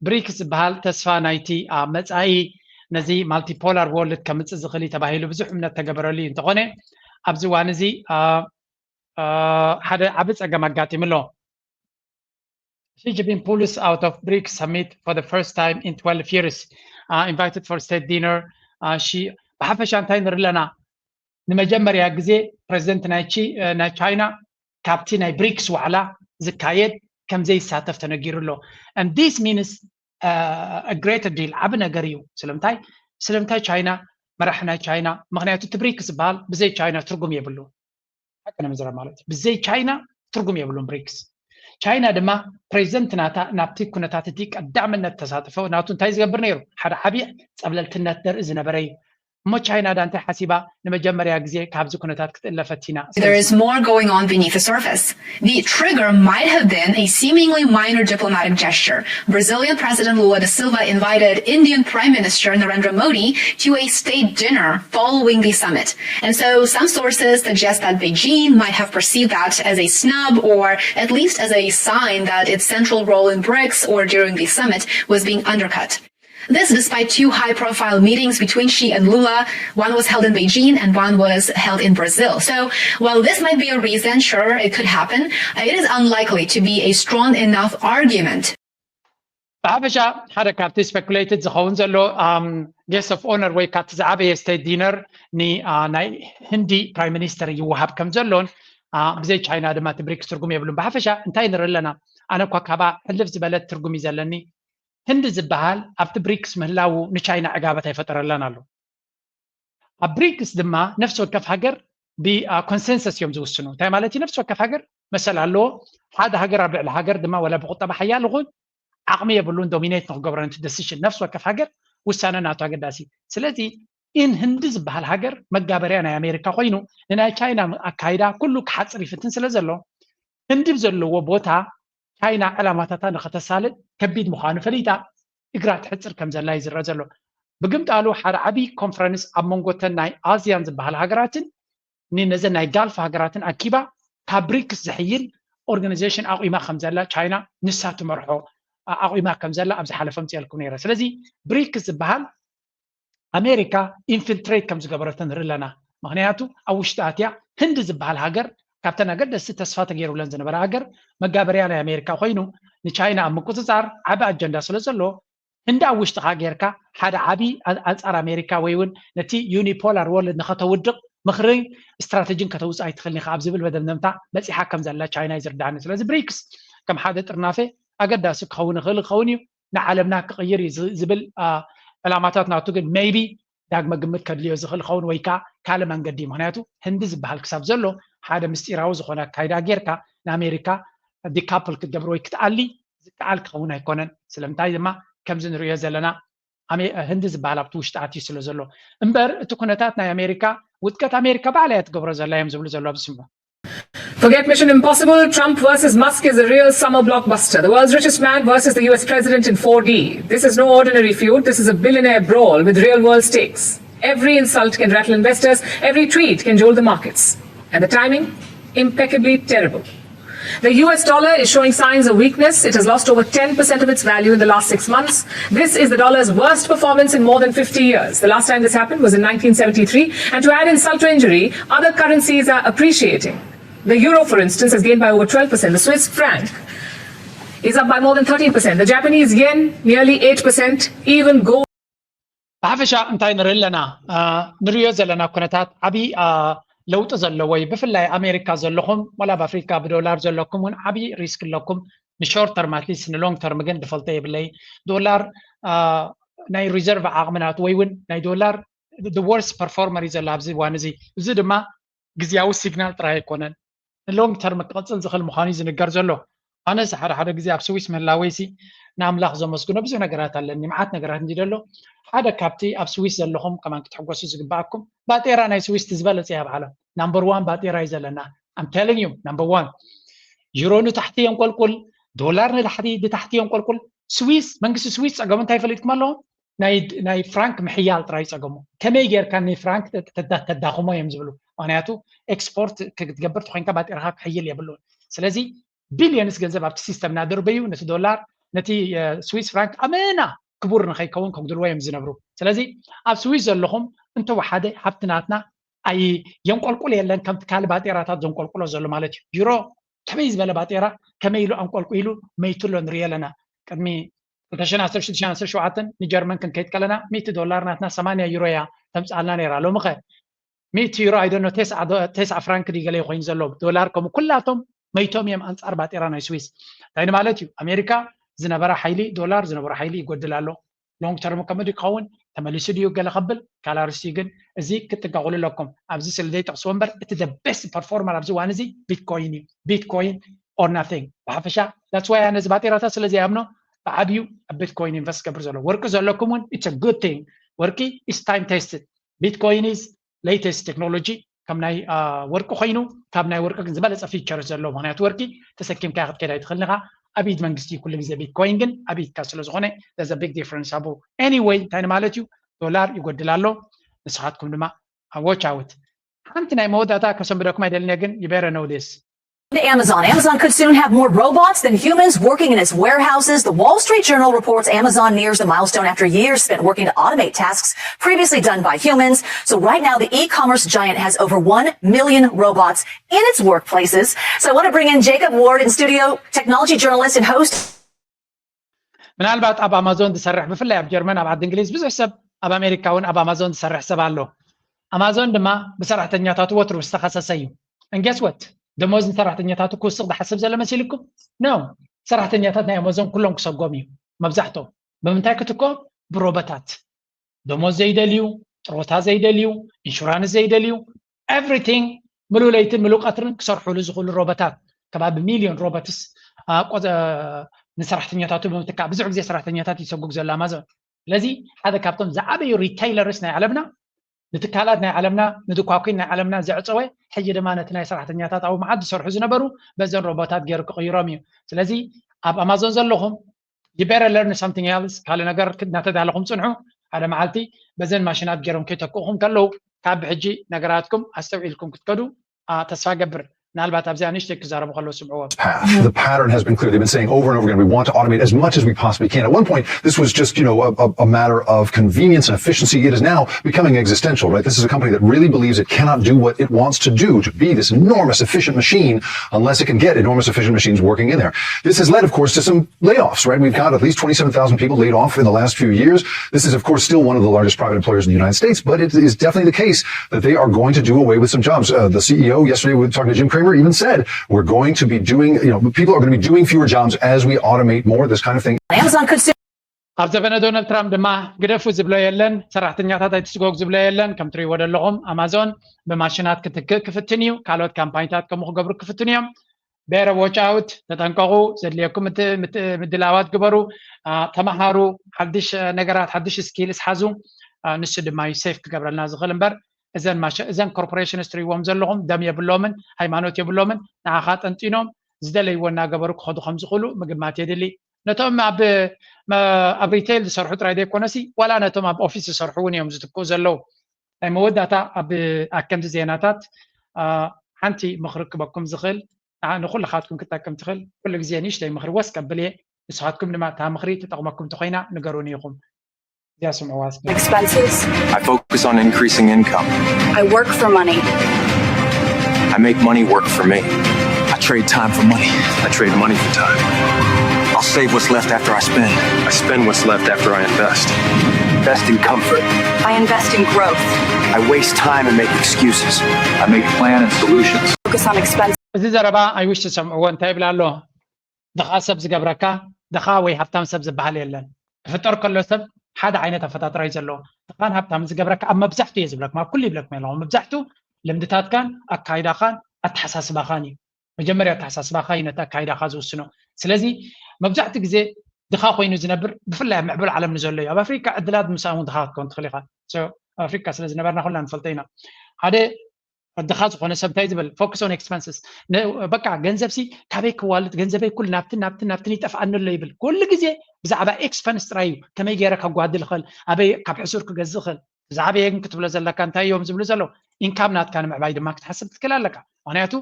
ብሪክስ ዝበሃል ተስፋ ናይቲ መፃኢ ነዚ ማልቲፖላር ወርልድ ከምፅእ ዝኽእል እዩ ተባሂሉ ብዙሕ እምነት ተገበረሉ እዩ። እንተኾነ ኣብዚ እዋን እዚ ሓደ ዓቢ ፀገም ኣጋጢሙ ኣሎ። Xi Jinping pulls out of BRICS summit for the first time in twelve years, uh, invited for state dinner. ብሓፈሻ እንታይ ንርኢ ኣለና? ንመጀመርያ ግዜ ፕሬዚደንት ናይ ቻይና ካብቲ ናይ ብሪክስ ዋዕላ ዝካየድ ከም ዘይሳተፍ ተነጊሩ ኣሎ። And this means a great deal፣ ዓቢ ነገር እዩ። ስለምንታይ? ስለምንታይ ቻይና፣ መራሒ ናይ ቻይና? ምክንያቱ እቲ ብሪክስ ዝበሃል ብዘይ ቻይና ትርጉም የብሉ። ሓቂ ንምዝራብ ማለት እዩ። ብዘይ ቻይና ትርጉም የብሉን ብሪክስ። ቻይና ድማ ፕሬዚደንት ናታ ናብቲ ኩነታት እቲ ቀዳምነት ተሳትፎ ናቱ እንታይ ዝገብር ነይሩ? ሓደ ዓብዪ ጸብለልትነት ዘርኢ ዝነበረ እዩ። እሞ ቻይና ዳ እንታይ ሓሲባ? ንመጀመርያ ግዜ ካብዚ ኩነታት ክትእለ ፈቲና። There is more going on beneath the surface. The trigger might have been a seemingly minor diplomatic gesture. Brazilian President Lula da Silva invited Indian Prime Minister Narendra Modi to a state dinner following the summit. And so some sources suggest that Beijing might have perceived that as a snub or at least as a sign that its central role in BRICS or during the summit was being undercut. This despite two high-profile meetings between Xi and Lula. One was held in Beijing and one was held in Brazil. So while this might be a reason, sure, it could happen, it is unlikely to be a strong enough argument. ብሓፈሻ ሓደ ካብቲ ስፔኩሌትድ ዝኸውን ዘሎ guest of honour ወይ ካብቲ ዝዓበየ ስቴት ዲነር ናይ ህንዲ ፕራይም ሚኒስተር ይወሃብ ከም ዘሎን ብዘይ ቻይና ድማ እቲ ብሪክስ ትርጉም የብሉን። ብሓፈሻ እንታይ ንርኢ ኣለና? ኣነ እኳ ካባ ሕልፍ ዝበለት ትርጉም እዩ ዘለኒ። ህንዲ ዝበሃል ኣብቲ ብሪክስ ምህላው ንቻይና ዕጋበት ኣይፈጠረላን ኣሎ። ኣብ ብሪክስ ድማ ነፍሲ ወከፍ ሃገር ብኮንሰንሰስ እዮም ዝውስኑ። እንታይ ማለት እዩ? ነፍሲ ወከፍ ሃገር መሰል ኣለዎ። ሓደ ሃገር ኣብ ልዕሊ ሃገር ድማ ወላ ብቁጠባ ሓያል ይኹን ዓቕሚ የብሉን ዶሚኔት ንክገብሮ ነቲ ደሲሽን። ነፍሲ ወከፍ ሃገር ውሳነ ናቱ ኣገዳሲ። ስለዚ ኢን ህንዲ ዝበሃል ሃገር መጋበርያ ናይ ኣሜሪካ ኮይኑ ንናይ ቻይና ኣካይዳ ኩሉ ክሓፅር ይፍትን ስለ ዘሎ ህንዲ ዘለዎ ቦታ ቻይና ዕላማታታ ንኸተሳልጥ ከቢድ ምዃኑ ፈሊጣ እግራ ትሕፅር ከም ዘላ እዩ ዝረአ ዘሎ። ብግምጣሉ ሓደ ዓብዪ ኮንፈረንስ ኣብ መንጎተን ናይ ኣዚያን ዝበሃል ሃገራትን ነዘን ናይ ጋልፍ ሃገራትን ኣኪባ ካብ ብሪክስ ዝሕይል ኦርጋናይዜሽን ኣቑማ ከም ዘላ ቻይና ንሳ ትመርሖ ኣቑማ ከም ዘላ ኣብ ዝሓለፈ ምፅኤልኩም ነይረ። ስለዚ ብሪክስ ዝበሃል ኣሜሪካ ኢንፊልትሬት ከም ዝገበረቶ ንርኢ ኣለና። ምክንያቱ ኣብ ውሽጢ ኣትያ ህንዲ ዝበሃል ሃገር ካብተን ኣገደስቲ ተስፋ ተገይሩለን ዝነበረ ሃገር መጋበርያ ናይ ኣሜሪካ ኮይኑ ንቻይና ኣብ ምቁፅፃር ዓቢ ኣጀንዳ ስለ ዘሎ ህንዲ ኣብ ውሽጢ ከኣ ጌርካ ሓደ ዓቢ ኣንፃር ኣሜሪካ ወይ እውን ነቲ ዩኒፖላር ወርልድ ንኸተውድቕ ምኽርን ስትራተጂን ከተውፅእ ኣይትኽእልን ኢኻ ኣብ ዝብል መደምደምታ በፂሓ ከም ዘላ ቻይና እዩ ዝርዳኒ። ስለዚ ብሪክስ ከም ሓደ ጥርናፈ ኣገዳሲ ክኸውን ይኽእል ክኸውን እዩ። ንዓለምና ክቕይር እዩ ዝብል ዕላማታት ናቱ ግን ሜይቢ ዳግመ ግምት ከድልዮ ዝኽእል ኸውን ወይ ከዓ ካልእ መንገዲ እዩ። ምክንያቱ ህንዲ ዝበሃል ክሳብ ዘሎ ሓደ ምስጢራዊ ዝኾነ ኣካይዳ ጌርካ ንኣሜሪካ ዲካፕል ክትገብር ወይ ክትኣሊ ዝከኣል ክኸውን ኣይኮነን። ስለምንታይ ድማ ከምዚ ንሪኦ ዘለና ህንዲ ዝበሃል ኣብቲ ውሽጢ ኣትዩ ስለ ዘሎ እምበር እቲ ኩነታት ናይ ኣሜሪካ ውድቀት ኣሜሪካ ባዕላ እያ ትገብሮ ዘላ እዮም ዝብሉ ዘለዉ ኣብ ዝስምዑ Forget Mission Impossible, Trump versus Musk is a real summer blockbuster. The world's richest man versus the U S president in four D. This is no ordinary feud, this is a billionaire brawl with real world stakes. Every insult can rattle investors, every tweet can jolt the markets. And the timing? Impeccably terrible. The U S dollar is showing signs of weakness. It has lost over ten percent of its value in the last six months. This is the dollar's worst performance in more than fifty years. The last time this happened was in nineteen seventy-three. And to add insult to injury, other currencies are appreciating. The euro, for instance, has gained by over twelve percent. The Swiss franc is up by more than thirteen percent. The Japanese yen, nearly eight percent. Even gold. ብሓፈሻ እንታይ ንርኢ ኣለና? ንሪኦ ዘለና ኩነታት ዓብዪ ለውጢ ዘለዎ እዩ። ብፍላይ ኣሜሪካ ዘለኹም ዋላ ኣብ ኣፍሪካ ብዶላር ዘለኩም እውን ዓብዪ ሪስክ ኣለኩም። ንሾርት ተርም ኣትሊስት ንሎንግ ተርም ግን ድፈልጦ የብለይ። ዶላር ናይ ሪዘርቭ ዓቕሚ ናቱ ወይ እውን ናይ ዶላር ወርስ ፐርፎርመር እዩ ዘሎ ኣብዚ እዋን እዚ። እዚ ድማ ግዝያዊ ሲግናል ጥራይ ኣይኮነን፣ ንሎንግ ተርም ክቕፅል ዝኽእል ምዃኑ እዩ ዝንገር ዘሎ። ኣነስ ሓደ ሓደ ግዜ ኣብ ስዊስ ምህላወይሲ ንኣምላኽ ዘመስግኖ ብዙሕ ነገራት ኣለኒ፣ መዓት ነገራት እንዲ ደሎ ሓደ ካብቲ ኣብ ስዊስ ዘለኹም ከማን ክትሕጎሱ ዝግበኣኩም ባጤራ ናይ ስዊስ እቲ ዝበለፀ እያ ኣብ ዓለም። ናምበር ዋን ባጤራ እዩ ዘለና። ኣም ቴሊንግ ዩ ናምበር ዋን። ዩሮ ንታሕቲ የንቆልቁል፣ ዶላር ንታሕቲ ብታሕቲ የንቆልቁል። ስዊስ መንግስቲ ስዊስ ፀገሙ እንታይ ፈሊጥኩም ኣለኹም? ናይ ፍራንክ ምሕያል ጥራይ ጸገሙ። ከመይ ጌርካ ንፍራንክ ተዳኽሞ እዮም ዝብሉ። ምክንያቱ ኤክስፖርት ክትገብር ተኮይንካ ባጤራኻ ክሕይል የብሉን። ስለዚ ቢልዮንስ ገንዘብ ኣብቲ ሲስተም እናደርበዩ ነቲ ዶላር ነቲ ስዊስ ፍራንክ ኣመና ክቡር ንኸይከውን ከጉድልዎ እዮም ዝነብሩ። ስለዚ ኣብ ስዊስ ዘለኹም እንተወሓደ ሃብቲ ናትና ኣይ የንቆልቁል የለን ከምቲ ካልእ ባጤራታት ዘንቆልቁሎ ዘሎ ማለት እዩ። ዩሮ ከመይ ዝበለ ባጤራ ከመይ ኢሉ ኣንቆልቁ ኢሉ መይቱ ኣሎ ንሪኦ ኣለና። ቅድሚ ክልተ ሽሕን ዓሰርተ ሽዱሽተን ንጀርመን ክንከይድ ከለና ሚእቲ ዶላር ናትና ሰማንያ ዩሮ እያ ተምፅኣልና ነይራ። ሎሚ ኸ ሚእቲ ዩሮ ኣይደኖ ቴስዓ ፍራንክ ድዩ ገለ ኮይኑ ዘሎ ዶላር ከምኡ ኩላቶም መይቶም እዮም ኣንፃር ባጤራ ናይ ስዊስ። እንታይ ማለት እዩ? ኣሜሪካ ዝነበራ ሓይሊ ዶላር ዝነበሮ ሓይሊ ይጎድል ኣሎ። ሎንግ ተርም ከመይ ድዩ ክኸውን ተመሊሱ ድዩ ገለ ከብል ካልእ ኣርእስቲ እዩ። ግን እዚ ክትጥንቀቑሉ ኣለኩም። ኣብዚ ስለ ዘይጠቕስዎ እምበር እቲ the best performer ኣብዚ እዋን እዚ ቢትኮይን እዩ። ቢትኮይን or nothing ብሓፈሻ። That's why ኣነ እዚ ባጤራታት ስለ ዘይኣምኖ ብዓብዩ ኣብ ቢትኮይን ኢንቨስት ገብር ዘሎ። ወርቂ ዘለኩም እውን it's a good thing። ወርቂ is time tested። Bitcoin is latest technology። ከም ናይ ወርቂ ኮይኑ ካብ ናይ ወርቂ ግን ዝበለፀ ፊቸር ዘለዎ። ምክንያቱ ወርቂ ተሰኪምካ ክትከይድ ኣይትኽእልን ኢኻ። ኣብ ኢድ መንግስቲ ኩሉ ግዜ። ቢትኮይን ግን ኣብ ኢድካ ስለ ዝኾነ there's a big difference ኣቦ። Anyway እንታይ ማለት እዩ? ዶላር ይጎድል ኣሎ። ንስኻትኩም ድማ watch out። ሓንቲ ናይ መወዳእታ ከሰንብደኩም ኣይደልን ግን you better know this። To Amazon. Amazon could soon have more robots than humans working in its warehouses. The Wall Street Journal reports Amazon nears the milestone after years spent working to automate tasks previously done by humans. So right now, the e-commerce giant has over one million robots in its workplaces. So I want to bring in Jacob Ward in studio, technology journalist and host. ምናልባት ኣብ ኣማዞን ዝሰርሕ፣ ብፍላይ ኣብ ጀርመን፣ ኣብ ዓዲ እንግሊዝ ብዙሕ ሰብ፣ ኣብ ኣሜሪካ እውን ኣብ ኣማዞን ዝሰርሕ ሰብ ኣሎ። ኣማዞን ድማ ብሰራሕተኛታቱ ወትሩ ዝተኸሰሰ እዩ። And guess what? ደሞዝ ንሰራሕተኛታቱ ክውስኽ ዝሓስብ ዘሎ መሲልኩም? No። ሰራሕተኛታት ናይ ኣማዞን ኩሎም ክሰጎም እዩ። መብዛሕቶም ብምንታይ ክትኮ? ብሮቦታት። ደሞዝ ዘይደልዩ፣ ጥሮታ ዘይደልዩ፣ ኢንሹራንስ ዘይደልዩ፣ everything፣ ምሉእ ለይትን ምሉእ ቀትርን ክሰርሑሉ ዝኽእሉ ሮቦታት። ከባቢ ሚልዮን ሮቦትስ ንሰራሕተኛታቱ ብምትካእ። ብዙሕ ግዜ ሰራሕተኛታት ይሰጉግ ዘሎ ኣማዞን። ስለዚ ሓደ ካብቶም ዝዓበዩ ሪቴይለርስ ናይ ዓለምና፣ ንትካላት ናይ ዓለምና፣ ንድኳኩን ናይ ዓለምና ዘዕፀወ፣ ሕጂ ድማ ነቲ ናይ ሰራሕተኛታት ኣብኡ መዓት ዝሰርሑ ዝነበሩ በዘን ሮቦታት ገይሩ ክቕይሮም እዩ። ስለዚ ኣብ ኣማዞን ዘለኹም you better learn something else። ካልእ ነገር እናተዳለኹም ፅንሑ። ሓደ መዓልቲ በዘን ማሽናት ገይሮም ከይተክእኹም ከለዉ ካብ ሕጂ ነገራትኩም ኣስተውዒልኩም ክትከዱ ተስፋ ገብር። ምናልባት ኣብዚኣ ንእሽተይ ክዛረቡ ከለዉ ስምዕዎም። The pattern has been clear. They've been saying over and over again, we want to automate as much as we possibly can. At one point, this was just, you know, a, a matter of convenience and efficiency. It is now becoming existential, right? This is a company that really believes it cannot do what it wants to do, to be this enormous efficient machine, unless it can get enormous efficient machines working in there. This has led, of course, to some layoffs, right? We've got at least twenty-seven thousand people laid off in the last few years. This is, of course, still one of the largest private employers in the United States, but it is definitely the case that they are going to do away with some jobs. Uh, the C E O yesterday, we were talking to Jim Cramer, even said, we're going to be doing, you know, people are going to be doing fewer jobs as we automate more, this kind of thing. Amazon could soon ኣብ ዘበነ ዶናልድ ትራምፕ ድማ ግደፉ ዝብሎ የለን፣ ሰራሕተኛታት ኣይትስጎግ ዝብሎ የለን። ከም ትሪእዎ ዘለኹም ኣማዞን ብማሽናት ክትክእ ክፍትን እዩ። ካልኦት ካምፓኒታት ከምኡ ክገብሩ ክፍትን እዮም። Better watch out፣ ተጠንቀቑ። ዘድልየኩም ምድላዋት ግበሩ፣ ተመሃሩ፣ ሓድሽ ነገራት ሓድሽ ስኪልስ ሓዙ። ንሱ ድማ እዩ ሴፍ ክገብረልና ዝኽእል እምበር እዘን ኮርፖሬሽንስ ትሪእዎም ዘለኹም ደም የብሎምን ሃይማኖት የብሎምን። ንዓኻ ጠንጢኖም ዝደለይዎ እናገበሩ ክኸዱ ከም ዝኽእሉ ምግማት የድሊ። ነቶም ኣብ ኣብ ሪቴይል ዝሰርሑ ጥራይ ዘይኮነሲ ዋላ ነቶም ኣብ ኦፊስ ዝሰርሑ እውን እዮም ዝትክኡ ዘለዉ። ናይ መወዳእታ ኣብ ኣከምቲ ዜናታት ሓንቲ ምኽሪ ክበኩም ዝኽእል ንኹልኻትኩም ክጠቅም ትኽእል ኩሉ ግዜ ንእሽተይ ምኽሪ ወስ ቀብል እየ። ንስኻትኩም ድማ እታ ምኽሪ ትጠቕመኩም እንተኾይና ንገሩኒ ኢኹም። እዚኣ ስምዕዋ እስኪ። Expenses. I focus on increasing income. I work for money. I make money work for me. I trade time for money. I trade money for time. I'll save what's left after I spend. I spend what's left after I invest. Invest in comfort. I invest in growth. I waste time and make excuses. I make plan and solutions. Focus on expenses. እዚ ዘረባ I wish ትሰምዕዎ። እንታይ ይብል ኣሎ? ድኻ ሰብ ዝገብረካ ድኻ ወይ ሃብታም ሰብ ዝበሃል የለን። ክፍጠር ከሎ ሰብ ሓደ ዓይነት ኣፈጣጥራ እዩ ዘለዎ። ድኻን ሃብታም ዝገብረካ ኣብ መብዛሕቱ እየ ዝብለኩም፣ ኣብ ኩሉ ይብለኩም ኣለኹ። መብዛሕቱ ልምድታትካን ኣካይዳኻን ኣተሓሳስባኻን እዩ። መጀመርያ ኣተሓሳስባኻ እዩ ነቲ ኣካይዳኻ ዝውስኖ። ስለዚ መብዛሕቱ ግዜ ድኻ ኮይኑ ዝነብር ብፍላይ ኣብ ምዕቡል ዓለም ንዘሎ እዩ። ኣብ ኣፍሪካ ዕድላት ምሳእ እውን ድኻ ክትከውን ትኽእል ኢኻ። ኣብ ኣፍሪካ ስለ ዝነበርና ኩልና ንፈልጦ ኢና። ሓደ ድኻ ዝኾነ ሰብ እንታይ ዝብል focus on expenses። በቃ ገንዘብ ሲ ካበይ ክዋልድ፣ ገንዘበይ ኩሉ ናብትን ናብትን ናብትን ይጠፍኣኒ ኣሎ ይብል። ኩሉ ግዜ ብዛዕባ ኤክስፐንስ ጥራይ እዩ። ከመይ ገይረ ከጓድል እኽእል፣ ኣበይ ካብ ሕሱር ክገዝእ እኽእል። ብዛዕባ ግን ክትብሎ ዘለካ እንታይ እዮም ዝብሉ ዘለዉ? ኢንካም ናትካ ንምዕባይ ድማ ክትሓስብ ትክእል ኣለካ። ምክንያቱ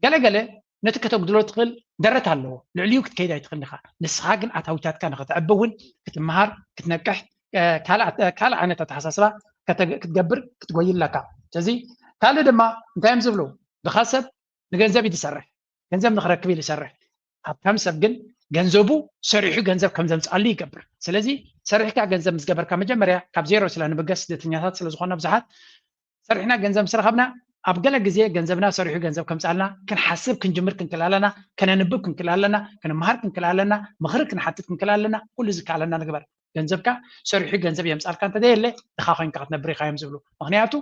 ገለገለ ነቲ ከተጉድሎ ትኽእል ደረት ኣለዎ። ልዕሊኡ ክትከይድ ኣይትኽእል ኢኻ። ንስኻ ግን ኣታዊታትካ ንኸተዕቢ እውን ክትመሃር፣ ክትነቅሕ፣ ካልእ ዓይነት ኣተሓሳስባ ክትገብር ክትጎይ ኣለካ። ስለዚ ካልእ ድማ እንታይ እዮም ዝብሉ? ድኻ ሰብ ንገንዘብ እዩ ዝሰርሕ፣ ገንዘብ ንክረክብ እዩ ዝሰርሕ። ሃብታም ሰብ ግን ገንዘቡ ሰሪሑ ገንዘብ ከም ዘምፅኣሉ ይገብር። ስለዚ ሰሪሕካ ገንዘብ ምስ ገበርካ መጀመርያ ካብ ዜሮ ስለ ንብገስ ስደተኛታት ስለ ዝኾና ብዙሓት ሰሪሕና ገንዘብ ምስ ረኸብና ኣብ ገለ ግዜ ገንዘብና ሰሪሑ ገንዘብ ከምፅኣልና ክንሓስብ ክንጅምር ክንክእል ኣለና። ከነንብብ ክንክእል ኣለና። ክንመሃር ክንክእል ኣለና። ምኽሪ ክንሓትት ክንክእል ኣለና። ኩሉ ዝከኣለና ንግበር። ገንዘብካ ሰሪሑ ገንዘብ የምፃልካ እንተዘየለ ድኻ ኮይንካ ክትነብር ኢኻ እዮም ዝብሉ። ምክንያቱ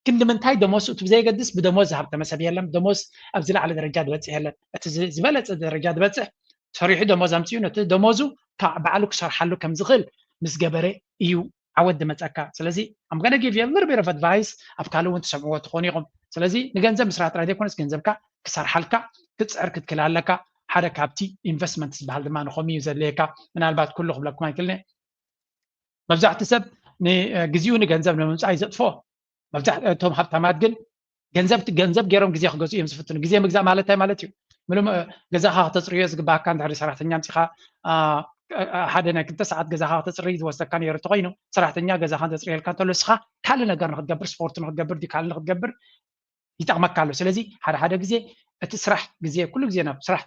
ክንዲ ምንታይ ደሞዝ እቱ ብዘየገድስ ብደሞዝ ዝሃብተመ ሰብ የለን። ደሞዝ ኣብዚ ላዕሊ ደረጃ ዝበፅሕ የለን። እቲ ዝበለፀ ደረጃ ዝበፅሕ ሰሪሑ ደሞዝ ኣምፅኡ ነቲ ደሞዙ ባዕሉ ክሰርሓሉ ከም ዝኽእል ምስ ገበረ እዩ ዓወት ዝመፀካ። ስለዚ I'm gonna give you a little bit of advice፣ ኣብ ካልእ እውን ትሰምዕዎ ትኾኑ ኢኹም። ስለዚ ንገንዘብ ምስራሕ ጥራይ ዘይኮነስ ገንዘብካ ክሰርሓልካ ክትፅዕር ክትክእል ኣለካ። ሓደ ካብቲ ኢንቨስትመንት ዝበሃል ድማ ንኸምኡ እዩ ዘድልየካ። ምናልባት ኩሉ ክብለኩም ኣይክእልን እየ። መብዛሕትኡ ሰብ ንግዜኡ ንገንዘብ ንምምፃእ እዩ ዘጥፍኦ። መብዛሕትኡ እቶም ሃብታማት ግን ገንዘብ ገንዘብ ገይሮም ግዜ ክገዝኡ እዮም ዝፍትኑ። ግዜ ምግዛእ ማለት እንታይ ማለት እዩ? ምሉእ ገዛኻ ከተፅርዮ ዝግባኣካ እንድሕር ሰራሕተኛ ኣምፂኻ ሓደ ናይ ክልተ ሰዓት ገዛኻ ከተፅርይ ዝወስደካ ነይሩ እንተኮይኑ ሰራሕተኛ ገዛኻ ተፅርየልካ እንተሎ ንስኻ ካልእ ነገር ንክትገብር፣ ስፖርት ንክትገብር ድዩ ካልእ ንክትገብር ይጠቕመካ ኣሎ። ስለዚ ሓደ ሓደ ግዜ እቲ ስራሕ ግዜ ኩሉ ግዜ ናብ ስራሕ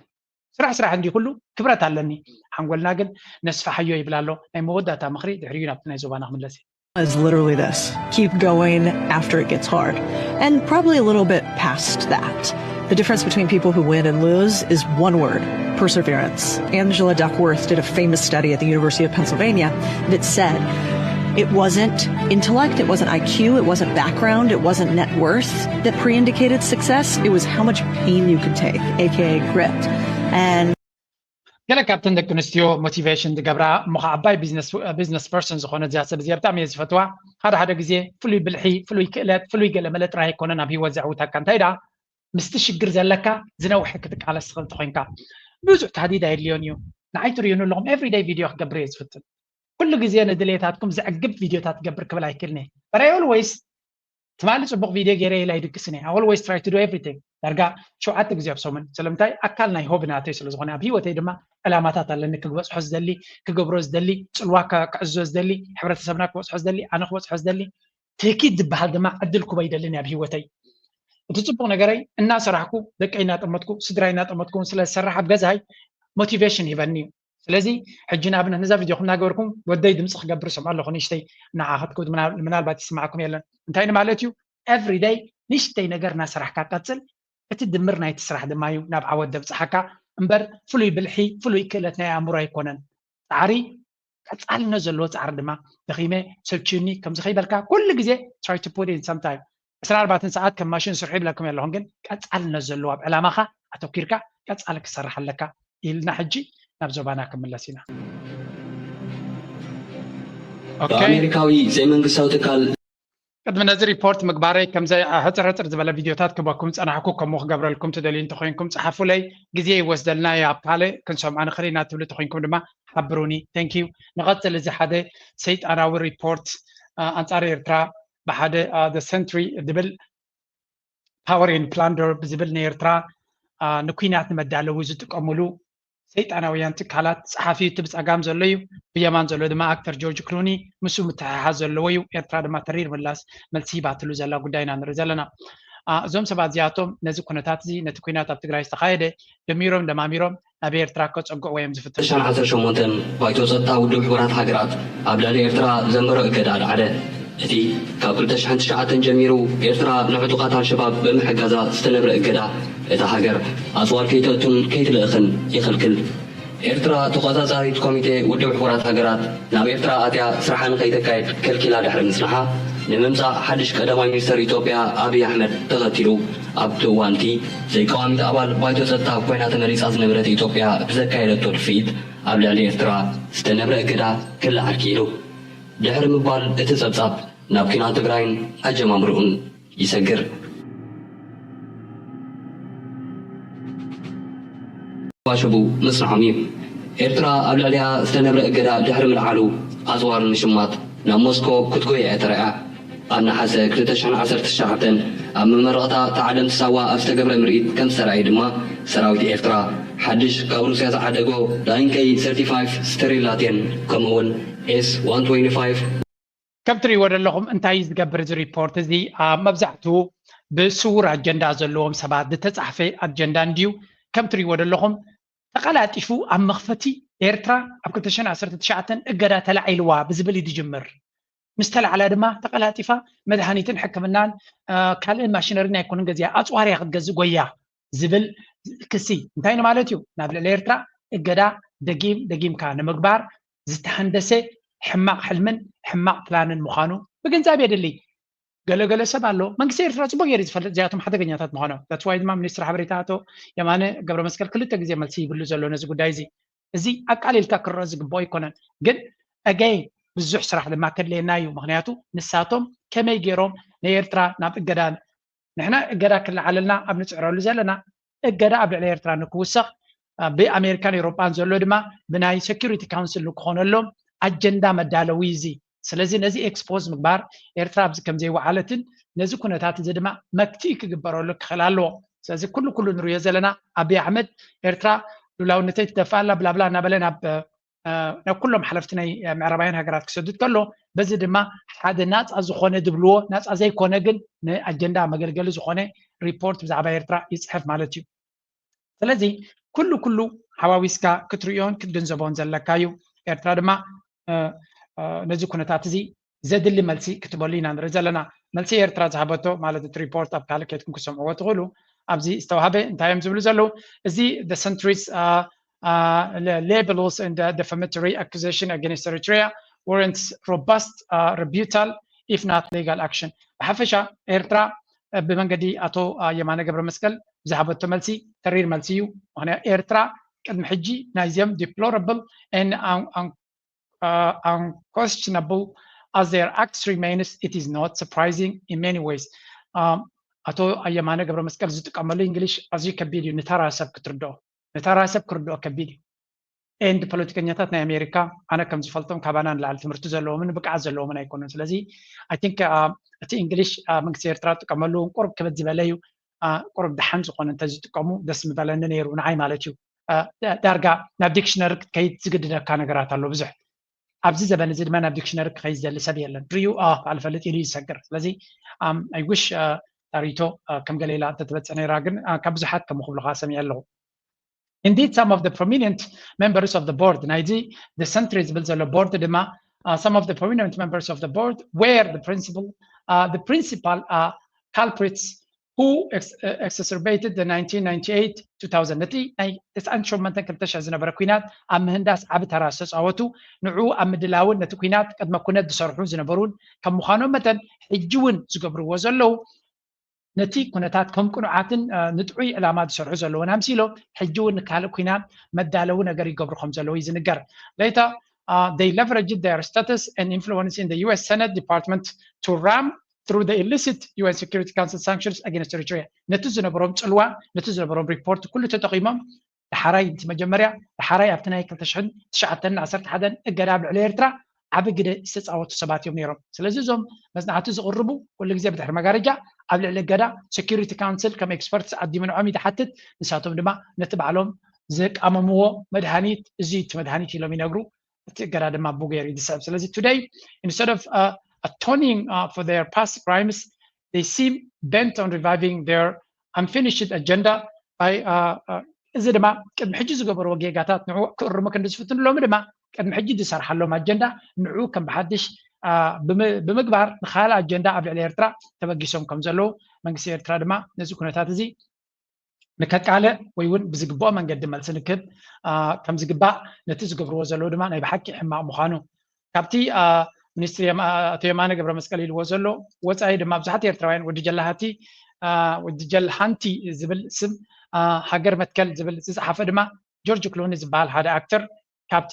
ስራሕ ስራሕ እንዲ ኩሉ ክብረት ኣለኒ። ሓንጎልና ግን ነስፋሓዮ ይብል ኣሎ። ናይ መወዳእታ ምኽሪ ድሕሪኡ ናብቲ ናይ ዞባና ክምለስ እየ። Is literally this: keep going after it gets hard, and probably a little bit past that. The difference between people who win and lose is one word: perseverance. Angela Duckworth did a famous study at the University of Pennsylvania that said it wasn't intellect, it wasn't I Q, it wasn't background, it wasn't net worth that pre indicated success, it was how much pain you could take, A K A grit. And ገለ ካብተን ደቂ ኣንስትዮ ሞቲቬሽን ዝገብራ እሞ ከዓ ዓባይ ቢዝነስ ፐርሰን ዝኾነ እዚኣ ሰብ እዚኣ ብጣዕሚ እየ ዝፈትዋ። ሓደ ሓደ ግዜ ፍሉይ ብልሒ፣ ፍሉይ ክእለት፣ ፍሉይ ገለ መለ ጥራይ ኣይኮነን ኣብ ሂወት ዘዕውተካ። እንታይ ደኣ ምስቲ ሽግር ዘለካ ዝነውሐ ክትቃለስ ትኽእል እንተኾይንካ ብዙሕ ታህዲድ ኣየድልዮን እዩ። ንዓይ ትርእዩኒ ኣለኹም ኤቭሪደይ ቪድዮ ክገብር እየ ዝፍትን። ኩሉ ግዜ ንድሌታትኩም ዘዕግብ ቪድዮታት ክገብር ክብል ኣይክእልን እየ። But I always ትማሊ ፅቡቅ ቪድዮ ገይረ ኢለ ኣይድቅስን እየ። I always try to do everything። ዳርጋ ሸውዓተ ግዜ ኣብ ሰሙን። ስለምንታይ ኣካል ናይ ሆቢ ናተይ ስለዝኾነ ኣብ ሂወተይ ድማ ዕላማታት ኣለኒ ክግበፅሖ ዝደሊ፣ ክገብሮ ዝደሊ፣ ፅልዋ ክዕዝዞ ዝደሊ፣ ሕብረተሰብና ክበፅሖ ዝደሊ፣ ኣነ ክበፅሖ ዝደሊ። ቴኪድ ዝበሃል ድማ ዕድል ክበ ይደልን ኣብ ሂወተይ። እቲ ፅቡቅ ነገረይ እናሰራሕኩ ደቀይ እናጠመትኩ ስድራይ እናጠመትኩ ስለ ዝሰርሕ ኣብ ገዛይ ሞቲቬሽን ይበኒ እዩ። ስለዚ ሕጂ ንኣብነት ነዛ ቪድዮ እናገበርኩም ወደይ ድምፂ ክገብር ሰምዖ ኣለኹ ንእሽተይ እናሓኸትኩ ምናልባት ይስማዓኩም የለን እንታይ ንማለት እዩ everyday ንእሽተይ ነገር እናሰራሕካ ቀፅል እቲ ድምር ናይቲ ስራሕ ድማ እዩ ናብ ዓወት ደብፅሓካ እምበር ፍሉይ ብልሒ ፍሉይ ክእለት ናይ ኣእምሮ ኣይኮነን ፃዕሪ ቀፃልነት ዘለዎ ፃዕሪ ድማ ደኺመ ሰልችዩኒ ከምዚ ከይበልካ ኩሉ ግዜ try to put in some time ዕስራን ኣርባዕተን ሰዓት ከም ማሽን ስርሑ ይብለኩም ኣለኹም ግን ቀፃልነት ዘለዎ ኣብ ዕላማኻ ኣተኪርካ ቀፃሊ ክሰርሕ ኣለካ ኢልና ሕጂ ናብ ዞባና ክምለስ ኢና ብኣሜሪካዊ ዘይመንግስታዊ ትካል ቅድሚ ነዚ ሪፖርት ምግባረይ ከምዚ ሕፅር ሕፅር ዝበለ ቪድዮታት ክበኩም ፀናሕኩ ከምኡ ክገብረልኩም ትደልዩ እንተኮይንኩም ፀሓፉለይ ግዜ ይወስደልና ኣብ ካልእ ክንሰምዖ ንኽእል ኢና ትብሉ ተኮይንኩም ድማ ሓብሩኒ thank you ንቐፅል እዚ ሓደ ሰይጣናዊ ሪፖርት ኣንፃር ኤርትራ ብሓደ the sentry ዝብል power and plunder ብዝብል ንኤርትራ ንኩናት ንመዳለዊ ዝጥቀምሉ ሰይጣናውያን ትካላት ጸሓፊ እቲ ብጸጋም ዘሎ እዩ ብየማን ዘሎ ድማ ኣክተር ጆርጅ ክሉኒ ምስኡ ምትሕሓዝ ዘለዎ እዩ ኤርትራ ድማ ተሪር ምላስ መልሲ ሂባትሉ ዘላ ጉዳይ ኢና ንርኢ ዘለና እዞም ሰባት እዚኣቶም ነዚ ኩነታት እዚ ነቲ ኩናት ኣብ ትግራይ ዝተኻየደ ደሚሮም ደማሚሮም ናብ ኤርትራ ከጸግዕዎ እዮም ዝፍትኑ። ዓሰርተ ሸሞንተ ባይቶ ጸጥታ ውድብ ሕቡራት ሃገራት ኣብ ልዕሊ ኤርትራ ዘንበሮ እገዳ ኣልዓለ። እቲ ካብ ክልተ ሽሕን ትሽዓተን ጀሚሩ ኤርትራ ንዕጡቓት ኣልሸባብ ብምሕጋዛ ዝተነብረ እገዳ እታ ሃገር ኣጽዋር ከይተእቱን ከይትልእኽን ይኽልክል። ኤርትራ ተቖጻጻሪት ኮሚቴ ውድብ ሕቡራት ሃገራት ናብ ኤርትራ ኣትያ ስርሓ ንኸይተካየድ ከልኪላ ድሕሪ ምጽንሓ፣ ንምምጻእ ሓድሽ ቀዳማይ ሚኒስተር ኢትዮጵያ ኣብይ ኣሕመድ ተኸቲሉ ኣብቲ እዋን እቲ ዘይቀዋሚት ኣባል ባይቶ ጸጥታ ኮይና ተመሪጻ ዝነበረት ኢትዮጵያ ብዘካየደቶ ድፍኢት ኣብ ልዕሊ ኤርትራ ዝተነብረ እገዳ ክለዓል ክኢሉ። ድሕሪ ምባል እቲ ጸብጻብ ናብ ኲናት ትግራይን ኣጀማምርኡን ይሰግር። ዋሽቡ ምጽንሖም እዩ። ኤርትራ ኣብ ልዕሊኣ ዝተነብረ እገዳ ድሕሪ ምልዓሉ ኣጽዋር ንምሽማት ናብ ሞስኮ ክትጎየ እያ ተራእያ። ኣብ ነሓሰ ክልተ ሽሕን ዓሰርተ ትሽዓተን ኣብ መመረቕታ ተዓለምቲ ሳዋ ኣብ ዝተገብረ ምርኢት ከም ዝተራእየ ድማ ሰራዊት ኤርትራ ሓድሽ ካብ ሩስያ ዝዓደጎ ላይንከይ ሰርቲ ፋይቭ ስተሪላቴን ከምኡውን ኤስ ዋን ትዌንቲ ፋይቭ ከም ትርእይዎ ዘለኹም እንታይ እዩ ዝገብር እዚ ሪፖርት እዚ ኣብ መብዛሕትኡ ብስውር ኣጀንዳ ዘለዎም ሰባት ዝተፃሕፈ ኣጀንዳ እንድዩ ከም ትርእይዎ ዘለኹም ተቐላጢፉ ኣብ መኽፈቲ ኤርትራ ኣብ ክልተ ሽሕን ዓሰርተ ትሽዓተን እገዳ ተላዒልዋ ብዝብል እዩ ዝጅምር ምስ ተላዕላ ድማ ተቐላጢፋ መድሃኒትን ሕክምናን ካልእን ማሽነሪን ኣይኮነን ገዚኣ ኣፅዋር እያ ክትገዝእ ጎያ ዝብል ክሲ እንታይ ንማለት እዩ ናብ ልዕሊ ኤርትራ እገዳ ደጊም ደጊምካ ንምግባር ዝተሃንደሰ ሕማቕ ሕልምን ሕማቕ ፕላንን ምዃኑ ምግንዛብ የድሊ ገለገለ ሰብ ኣሎ። መንግስቲ ኤርትራ ጽቡቅ ገይሩ ዝፈልጥ እዚኣቶም ሓደገኛታት ምዃኖም። That's why ድማ ሚኒስትር ሓበሬታ ኣቶ የማነ ገብረ መስቀል ክልተ ግዜ መልሲ ይብሉ ዘሎ ነዚ ጉዳይ እዚ። እዚ ኣቃሊልካ ክረአ ዝግብኦ ኣይኮነን። ግን again ብዙሕ ስራሕ ድማ ከድልየና እዩ። ምክንያቱ ንሳቶም ከመይ ገይሮም ንኤርትራ ናብ እገዳ፣ ንሕና እገዳ ክለዓለልና ኣብ ንጽዕረሉ ዘለና እገዳ ኣብ ልዕሊ ኤርትራ ንክውሰኽ ብኣሜሪካን ኤውሮጳን ዘሎ ድማ ብናይ security council ንክኾነሎም ኣጀንዳ መዳለዊ እዚ። ስለዚ ነዚ expose ምግባር ኤርትራ ኣብዚ ከም ዘይወዓለትን ነዚ ኩነታት እዚ ድማ መክትኢ ክግበረሉ ክኽእል ኣለዎ። ስለዚ ኩሉ ኩሉ ንሪኦ ዘለና ኣብይ ኣሕመድ ኤርትራ ሉላውነተይ ትደፍኣላ ብላብላ እናበለ ናብ ናብ ኩሎም ሓለፍቲ ናይ ምዕራባውያን ሃገራት ክሰድድ ከሎ በዚ ድማ ሓደ ናፃ ዝኾነ ዝብልዎ ናፃ ዘይኮነ ግን ንኣጀንዳ መገልገሊ ዝኾነ ሪፖርት ብዛዕባ ኤርትራ ይፅሕፍ ማለት እዩ። ስለዚ ኩሉ ኩሉ ሓዋዊስካ ክትርእዮን ክትግንዘቦን ዘለካ እዩ። ኤርትራ ድማ ነዚ ኩነታት እዚ ዘድሊ መልሲ ክትበሉ ኢና ንርኢ ዘለና። መልሲ ኤርትራ ዝሃበቶ ማለት እቲ ሪፖርት ኣብ ካልእ ከይድኩም ክሰምዕዎ ትኽእሉ። ኣብዚ ዝተዋህበ እንታይ እዮም ዝብሉ ዘለዉ? እዚ the Sentry's labels and defamatory accusation against Eritrea warrants robust rebuttal if not legal action። ብሓፈሻ ኤርትራ ብመንገዲ ኣቶ የማነ ገብረ መስቀል ዝሃበቶ መልሲ ተሪር መልሲ እዩ። ምክንያቱ ኤርትራ ቅድሚ ሕጂ ናይዚኦም deplorable and unquestionable as their acts remains, it is not surprising in many ways. ኣቶ የማነ ገብረ መስቀል ዝጥቀመሉ እንግሊሽ ኣዝዩ ከቢድ እዩ ንተራ ሰብ ክትርድኦ፣ ንተራ ሰብ ክርድኦ ከቢድ እዩ። And ፖለቲከኛታት ናይ ኣሜሪካ ኣነ ከም ዝፈልጦም ካባና ንላዕሊ ትምህርቲ ዘለዎምን ብቅዓት ዘለዎምን ኣይኮኑን። ስለዚ I think እቲ እንግሊሽ መንግስቲ ኤርትራ ዝጥቀመሉ ቁሩብ ክብድ ዝበለ እዩ። ቁሩብ ደሓን ዝኾነ እንተዝጥቀሙ ደስ ምበለኒ ነይሩ ንዓይ ማለት እዩ። ዳርጋ ናብ ዲክሽነሪ ክትከይድ ዝግድደካ ነገራት ኣሎ ብዙሕ። ኣብዚ ዘበን እዚ ድማ ናብ ዲክሽነሪ ክኸይድ ዝደሊ ሰብ የለን። ሪኡ በዓል ፈልጥ ኢሉ ይሰግር። ስለዚ I wish ሪቶ ከም ገሌላ እንተትበፅሕ ነይራ፣ ግን ካብ ብዙሓት ከም ክብሉካ ሰሚዐ ኣለኹ። Indeed, some of the prominent members of the board ናይዚ the Sentry ዝብል ዘሎ ቦርድ ድማ some of the prominent members of the board were the principal the principal culprits who exacerbated the nineteen ninety-eight two thousand ነቲ ናይ ተስዓን ሸሞንተን ክልተ ሽሕን ዝነበረ ኲናት ኣብ ምህንዳስ ዓቢ ተራ ዝተጻወቱ፣ ንዕኡ ኣብ ምድላውን ነቲ ኲናት ቅድመ ኩነት ዝሰርሑ ዝነበሩን ከም ምዃኖም መጠን ሕጂ እውን ዝገብርዎ ዘለዉ ነቲ ኩነታት ከም ቅኑዓትን ንጥዑይ ዕላማ ዝሰርሑ ዘለዉን ኣምሲሎም ሕጂ እውን ንካልእ ኲናት መዳለዊ ነገር ይገብሩ ከም ዘለዉ እዩ ዝንገር። Later they leveraged their status and influence in the U S Senate Department to ram through the illicit U N Security Council sanctions against Eritrea። ነቲ ዝነበሮም ጽልዋ፣ ነቲ ዝነበሮም ሪፖርት ኩሉ ተጠቒሞም ዳሕራይ እቲ መጀመርያ ዳሕራይ ኣብቲ ናይ ክልተ ሽሕን ትሽዓተን ዓሰርተ ሓደን እገዳ ኣብ ልዕሊ ኤርትራ ዓቢ ግደ ዝተጻወቱ ሰባት እዮም ነይሮም። ስለዚ እዞም መጽናዕቲ ዝቕርቡ ኩሉ ግዜ ብድሕሪ መጋረጃ ኣብ ልዕሊ እገዳ security council ከም experts ዓዲሙ ንዖም ይትሓትት፣ ንሳቶም ድማ ነቲ ባዕሎም ዝቃመምዎ መድሃኒት እዚ እቲ መድሃኒት ኢሎም ይነግሩ። እቲ እገዳ ድማ ብኡ ገይሩ እዩ ዝስዕብ። ስለዚ today instead of atoning for their past crimes they seem bent on reviving their unfinished agenda by እዚ ድማ ቅድሚ ሕጂ ዝገበርዎ ጌጋታት ንዑ ክእርሙ ክንዲ ዝፍትኑ ሎሚ ድማ ቅድሚ ሕጂ ዝሰርሓሎም ኣጀንዳ ንዑ ከም ብሓድሽ ብምግባር ንካልእ ኣጀንዳ ኣብ ልዕሊ ኤርትራ ተበጊሶም ከም ዘለዉ መንግስቲ ኤርትራ ድማ ነዚ ኩነታት እዚ ንከቃልዕ ወይ እውን ብዝግብኦ መንገዲ መልሲ ንክህብ ከም ዝግባእ ነቲ ዝገብርዎ ዘለዉ ድማ ናይ ብሓቂ ሕማቕ ምዃኑ ካብቲ ሚኒስትሪ ኣቶ የማነ ገብረ መስቀል ኢልዎ ዘሎ ወፃኢ ድማ ብዙሓት ኤርትራውያን ወዲ ጀላሃቲ ወዲ ጀልሃንቲ ዝብል ስም ሃገር መትከል ዝብል ዝፀሓፈ ድማ ጆርጅ ክሉኒ ዝበሃል ሓደ ኣክተር ካብቲ